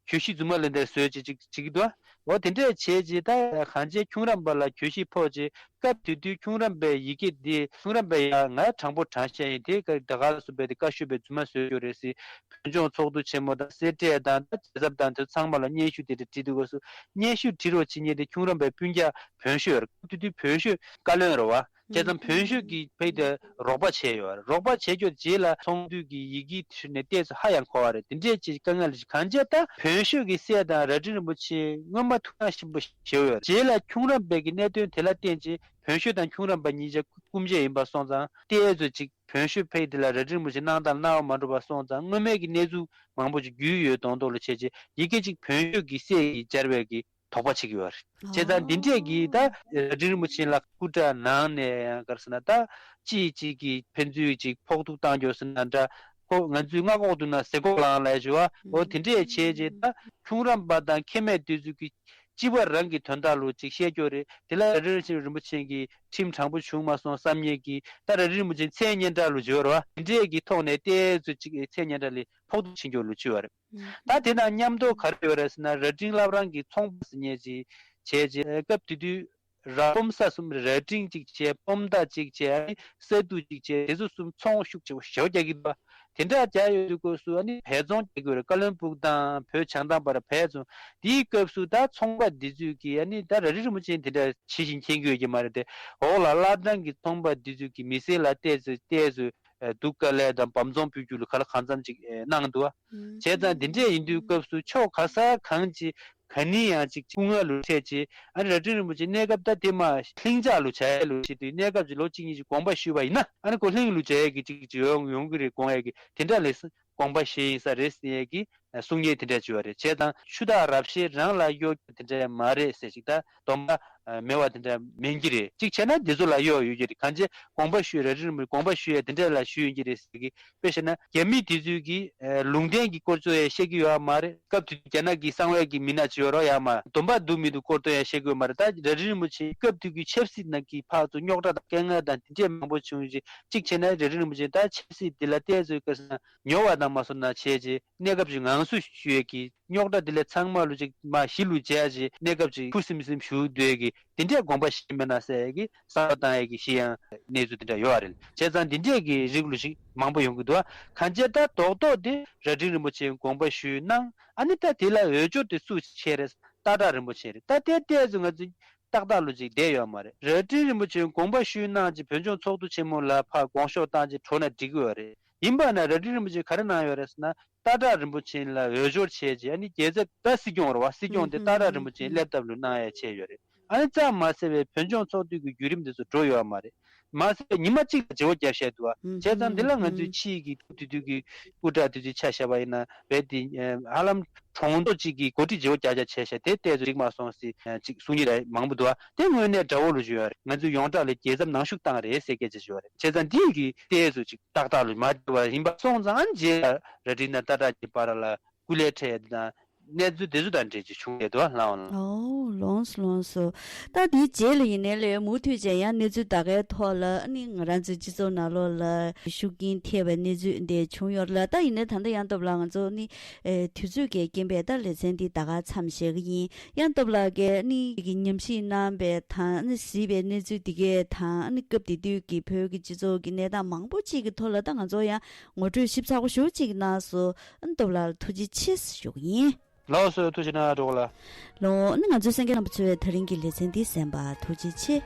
གྱོད་གཞི་རྫུན་མ་ལེན་འདྲ་བཟོས་ཅིག་ཅིག་བྱེད་ཀྱི་འདུག་འོ་དེ་འདྲས་བྱས་རྗེས་ད་གང་ཅི་ཁྱུང་རམས་པ་ལ་གྱོད་གཞི་ཕོག་རྗེས་སྐབས་དེ་དུས་ཁྱུང་རམས་པའི་ཡི་གེ་འདི་ཁྱུང་རམས་པས་ཡང་ང་དྲང་པོ་དྲང་བཤད་ཡིན། དེ་ག་ད་ག་སུ་བས་དེ་བཀའ་ཤོག་པའི་རྫུན་མ་བཟོས་ཡོད་རེད་ཟེར། བོད་ལྗོངས་ཚོགས་འདུ་ཆེན་མོ་དང་སེ་འབྲས་དང་ད་རྒྱལ་ཚབ་དང་དེ་ཚང་མ་ལ་སྙན་ཞུ་དེ་འདྲ་བྲིས་དུས་སྐབས་སུ་སྙན་ཞུ་བྲིས་རོགས་བྱེད་མཁན་དེ་ཁྱུང་རམས་པའི་སྤུན་ཀྱག་བོན་ཤོད་རེད། སྐབས་དེ་དུས་བོན་ཤོད་བཀའ་བློན་རེད་བ། བྱས་ཙང་བོན་ཤོད་ཀྱིས་ཕ་གི་དེ་རོགས་པ་བྱས་ཡོད་རེད། རོགས་པ་བྱས་ཀྱོག་རྗེས་ལ་ཚོང་འདུས་ཀྱི་ཡི་གེ་ཁྲིད་ནས་ལྟས་ཚོ་ཧ་ཡང་གོ་བ་རེད། དེ་འདྲས་ཅིག་དཀའ་ངལ་ཞིག་གང་བྱས་ད་བོན་ཤོད་ཀྱི་སྲས་དང་རྭ་སྒྲེང་རིན་པོ་ཆེ་སྔོན་མ་ཐུགས་ཡངས་ཆེན་པོ་ཞེ་པོ་ཡོད་རེད། རྗེས་ལ་ཁྱུང་རམས་པའི་གི་གནད་དོན་དེ་ལ་བརྟེན་ཅིང་བོན་ཤོད་དང་ཁྱུང་རམས་པ་གཉིས་ཆ་སྐུ་མཆེད་ཡིན་པ་སོང་ཙང་ལྟས་ཚོ་ཅིག་བོན་ཤོད་ཕ་གི་དེ་ལ་རྭ་སྒྲེང་རིན་པོ་ཆེ་གནང་སྟངས་གནང་བ་མ་འགྲོ་བ་སོང་ཙང་སྔོན་མའི་གི་གནས་ཚུལ་མང་པོ་ཅིག་རྒྱུས་ཡོད་མདོག་མདོག་ལ་བྱས་རྗེས་ཡི་གེ་ཅིག་བོན་ཤོད་ཀྱི་སྲས་ཀྱིས་སྦྱར་བའི་གི་དོགས་པ་བྱེད་ཀྱི་ཡོད་རེད། བྱས་ཙང་འདི་འདྲས་ཀྱིས་ད་རྭ་སྒྲེང་རིན་པོ་ཆེ་ལ་སྐུ་དགྲ་ནང་ནས་ཡང་ག་རེ་ཟེར་ན་ད་ཅིག་ཅིག་གིས་ཕན་ཚུན་ཅིག་ཕོག་ཐུག་བཏང་རྒྱུ་ཟེར་ན་འདྲ། ཁོ་ང་ཚོའི་སྔ་ལྐོག་ཏུ་ན་ཟེ་ལྐོག་ལངས་ལབ་ཞུ་བ་འོ་དེ་འདྲས་བྱས་རྗེས་ད་ཁྱུང་རམས་པ་དང་ཁེ་མེད་དེ་ཚོ་གིས་སྤྱི་པ་རང་གི་དོན་དག་ལུ་ཅིག་བཤད་རྒྱུ་རེད། དེ་ལ་རྭ་སྒྲེང་རིན་པོ་ཆེ་གིས་ཁྲིམས་དྲང་པོ་བྱུང་མ་སོང་བསམ་ངེས་ཀྱིས་ད་རྭ་སྒྲེང་རིན་པོ་ཆེ་མཚན་སྙན་གྲགས་ལུ་བྱོས་ར་བ་དེ་འདྲས་ཀྱི་ཐོག་ནས་ལྟས་ཚོ་ཅིག་མཚན་སྙན་གྲགས་ལས་ཕོག་ཐུག་ཕྱིན་རྒྱུ་ལུ་བྱུང་བ་རེད། ད་དེ་དང་མཉམ་དུ་ག་རེ་ཡོད་རེད་ཟེར་ན་རྭ་སྒྲེང་བླ་བྲང་གི་ཚོང་པ་ཟེར་མཁན་ཅིག་བྱས་རྗེས་སྐབས་དེ་དུས་རྭ་སྤོམ་ས་གསུམ་རྭ་སྒྲེང་གཅིག་བྱས་སྤོམ་མདའ་གཅིག་བྱས་ཨ་ནི་ས་འདུ་གཅིག་བྱས་དེ་ཚོ་གསུམ་ཚོང་ཤུགས་ཆེ་བོ་ཞེ་པོ་རྒྱག་གི་འདུག་དེ་འདྲ་རྒྱག་ཡོད་དུས་སྐབས་སུ་ཨ་ནི་བལ་བཙོང་རྒྱག་གི་ཡོད་རེད། ཀ་ལོན་སྦུག་དང་བོད་བྱང་ཐང་བར་བལ་བཙོང་དེའི་སྐབས་སུ་ད་ཚོང་པ་འདི་ཚོས་ཀྱིས་ཨ་ནི་ད་རྭ་སྒྲེང་རིན་པོ་ཆེ་དེ་འདྲ་ཇི་བཞིན་མཁྱེན་གྱི་ཡོད་ཀྱི་མ་རེད་དེ་འོག་ལ་བླ་བྲང་གི་ཚོང་པ་འདི་ཚོས་ཀྱིས་མི་སེར་ལ་ལྟས་ཚོས་ལྟས་ཚོས་སྡུག་དཀའ་ལས་དང་བམ་བཙོང་ཕུལ་རྒྱུ་ལ་ག་ལ་གང་འཚམ་ཅིག་གནང་འདུག་བ། བྱས་ཙང་འདི་འདྲས་ཡིན་དུས་སྐབས་སུ་ཕྱོགས་ག་ས་གང་ཅིག་ག་ནི་ཡང་ཅིག་སྐུ་ངལ་ལུ་འཕྲད་ཅིག་ཨ་ནི་རྭ་སྒྲེང་རིན་པོ་ཆེ་གནས་སྐབས་ད་དེ་མ་ལྷིང་འཇགས་ལུ་བྱ་ཡ་ལུ་བྱེད་དུས་གནས་སྐབས་ཅིག་ལོ་གཅིག་གཉིས་ཅིག་དགོངས་པ་ཞུས་པ་ཡིན་ན་ཨ་ནི་ཁོ་ལྷིང་ལུ་བྱ་ཡ་གི་ཅིག་ཅིག་ཡོང་ཡོང་གི་རེད་དགོངས་ཡ་གི་དེ་འདྲ་ལས་དགོངས་པ་བཞེས་ཡིན་ས་རེད་ཟེར་ཡ་གི་གསུང་ཉན་དེ་འདྲ་བྱས་པ་རེད། བྱས་ཙང་ཆུ་སྟག་རབ་བཤད་རང་ལ་གཡོ་སྒྱུ་དེ་འདྲ་མ་རེད་ཟེར་ཅིག་ད་སྡོམ་པ་མེད་པ་དེ་འདྲ་མིན་གྱི་རེད། གཅིག་བྱས་ན་འདི་ཚོ་ལ་གཡོ་ཡོད་ཀྱི་རེད། གང་བྱས་དགོངས་པ་ཞུས་རྭ་སྒྲེང་རིན་པོ་ཆེ་དགོངས་པ་ཞུས་ཡ་དེ་འདྲ་ལ་ཞུས་ཡིན་གྱི་རེད་ཟེར་གི་དཔེ་བཤད་ན་རྒྱ་མི་དེ་ཚོས་ཀྱི་ལུང་བསྟན་གྱི་སྐོར་ཚོ་ཡང་བཤད་ཀྱི་ཡོད་མ་རེད། སྐབས་དེ་དུས་རྒྱ་ནག་གི་གསང་བའི་གི་མི་སྣ་ཅིག་ཡོད་རོགས་ཡ་མ་སྡོམ་པ་འདུག་མི་འདུག་སྐོར་ཚོ་ཡང་བཤད་ཀྱི་ཡོད་མ་རེད། ད་རྭ་སྒྲེང་རིན་པོ་ཆེ་སྐབས་དེ་དུས་ཆབ་སྲིད་ནང་གི་ཕར་ཚུར་རྙོག་དྲ་དང་དཀའ་ངལ་དང་དེ་འདྲས་མང་པོ་བྱུང་ཞིང་གཅིག་བྱས་ན་རྭ་སྒྲེང་རིན་པོ་ཆེ་ད་ཆབ་སྲིད་དེ་ལ་ལྟས་ཚོས་སྐབས་སུ་ཉོ་བ་དང་མ་སོང་ན་བྱས་རྗེས་གནས་སྐབས་ཀྱི་ངང་སུ་ཞུ་ཡས་ཀྱི་རྙོག་དྲ་དེ་ལས་ཚང་མ་ལུ་ཅིག་མ་གཞི་ལུ་བྱས་རྗེས་གནས་སྐབས་ཀྱི་ཁུ་སིམ་སིམ་ཞུ་སྡོད་ཀྱི་དེ་འདྲས་དགོངས་པ་བཞེས་མེད་ན་ཟེར་ཡས་ཀྱི་བསམ་བློ་བཏང་ཡས་ཀྱི་ཤི་ཡང་གནས་ཚུལ་དེ་འདྲ་ཡོད་རེད། བྱས་ཙང་འདི་འདྲས་ཀྱི་རིགས་ལུ་ཞིག་མང་པོ་ཡོང་གི་འདུག་གང་བྱས་ད་རྡོག་རྡོག་དེ་རྭ་སྒྲེང་རིན་པོ་ཆེ་དགོངས་པ་ཞུས་གནང་ཨ་ནི་ད་དེ་ལ་འོས་སྦྱོར་དེ་སུ་བྱས་རེད། སྟག་བྲག་རིན་པོ་ཆེ་རེད། ད་དེ་ལྟས་ཚོ་ང་ཚོ་ཏག་ཏག་ལུ་ཅིག་བསྡད་ཡོད་མ་རེད། རྭ་སྒྲེང་རིན་པོ་ཆེ་དགོངས་པ་ཞུས་གནང་ཅིག་བོད་ལྗོངས་ཚོགས་འདུ་ཆེན་མོ་ལ་ཕར་དགོངས་ཞུ་བཏང་ཅིག་འགྲོ་ན་འགྲིག་གི་ཡོད་རེད། ཡིན་པ་ན་རྭ་སྒྲེང་རིན་པོ་ཆེ་ག་རེ་གནང་ཡོད་རེད་ཟེར་ན་སྟག་བྲག་རིན་པོ་ཆེ་ལ་འོས་སྦྱོར་བྱས་རྗེས་ཨ་ནི་རྒྱལ་ཚབ་ད་སྲིད་སྐྱོང་རེད་བ། སྲིད་སྐྱོང་དེ་སྟག་བྲག་རིན་པོ་ཆེ་སླེབས་ཐབས་ལུ་གནང་ཡ་བྱས་ཡོད་རེད། ཨ་ནི་ཙམ་མ་ཟད་པའི་བོད་ལྗོངས་ཚོགས་འདུ་གི་བརྒྱུད་རིམ་དེ་ཚོ་འགྲོ་ཡོད་མ་རེད། མ་ཟད་པའི་ཉི་མ་གཅིག་ལ་བརྗེ་བོ་བརྒྱབ་བཞག་འདུག་བ། བྱས་ཙང་འདི་ལ་ང་ཚོས་ཕྱིའི་གི་དུས་དུས་ཀྱི་སྐུ་དྲག་དེ་ཚོའི་ཆ་བཞག་པ་ཡིན་ན་བས་དེ་ཧ་ལམ་གྲོང་ཚོ་གཅིག་གི་འགོ་ཁྲིད་བརྗེ་བོ་བརྒྱབ་བཞག་བྱས་བཞག་དེ་ལྟས་ཚོ་འགྲིག་མ་སོང་ཟེར་ཅིག་གསུང་ཉན་ར་མང་པོ་འདུག་བ། དེ་དངོས་གནས་དགྲ་བོ་ལུ་བརྗོད་ཡོད་རེད། ང་ཚོས་ཡོངས་གྲགས་ལས་རྒྱལ་ཚབ་ནང་ཞུགས་བཏང་རེད་ཟེར་སྐད་ཆ་བརྗོད་ཡོད་རེད། བྱས་ཙང་འདི་ཡི་གི་ལྟས་ཚོ་ཅིག་ཏག་ཏག་ལུ་མ་བརྗེ་བ་ཡིན་པ་སོང་ཙང་རྗེས་ལ་རྭ་སྒྲེང་དང་སྟག་བྲག་གི་བར་ལ་སྐུ་ལས་ཁྲལ་དང་གནས་ཚུལ་དེ་ཚོ་དང་འབྲེལ་གྱི་བྱུང་ཡོད་དོ་ལའང་། ཨོ་ལོངས་སོ་ལོངས་སོ། ད་དེའི་རྗེས་ལ་ཡིན་ནའི་ལས་མུ་མཐུད་བྱས་ཡང་གནས་ཚུལ་ད་གའི་ཐོག་ལ་ཨ་ནི་ང་རང་ཚོའི་སྤྱི་ཚོགས་ནང་ལོགས་ལ་ཤུགས་རྐྱེན་ཐེབས་པའི་གནས་ཚུལ་འདི་བྱུང་ཡོད་ལ། ད་ཡིན་ནའི་ད་ལྟ་ཡང་སྟོབས་ལགས་ང་ཚོ་ནི་ཨེ་དུས་ཚོད་ཀྱི་རྐྱེན་པས་ད་ལེ་ཚན་འདི་ད་ག་མཚམས་བཞག་གི་ཡིན། ཡང་སྟོབས་ལགས་ཀྱིས་ཨ་ནི་གི་ཉམས་ཞིབ་གནང་པའི་དང་ཨ་ནི་གཟིགས་པའི་གནས་ཚུལ་འདི་གའི་དང་ཨ་ནི་སྐབས་དེ་དུས་ཀྱི་བོད་ཀྱི་སྤྱི་ཚོགས་ཀྱི་གནས་སྟངས་མང་པོ་ཅིག་གི་ཐོག་ལ་ད་ང་ཚོ་ཡང་ངོ་སྤྲོད་ཞིབ་ཚགས་པོ་ཞེ་པོ་ཅིག་གནང་སོང་། ཨ་ནི་སྟོབས་ལགས་ལ་ཐུགས་རྗེ་ཆེ་ཞུ་གི་ཡིན། ལགས་སོ་ཐུགས་རྗེ་གནང་འགྲོ་གོ་ལ། ལོ་ཨ་ནི་ང་ཚོའི་གསན་མཁན་རྣམ་པ་ཚོས་ད་རིང་གི་ལེ་ཚན་འདི་གསན་པར་ཐུགས་རྗེ་ཆེ།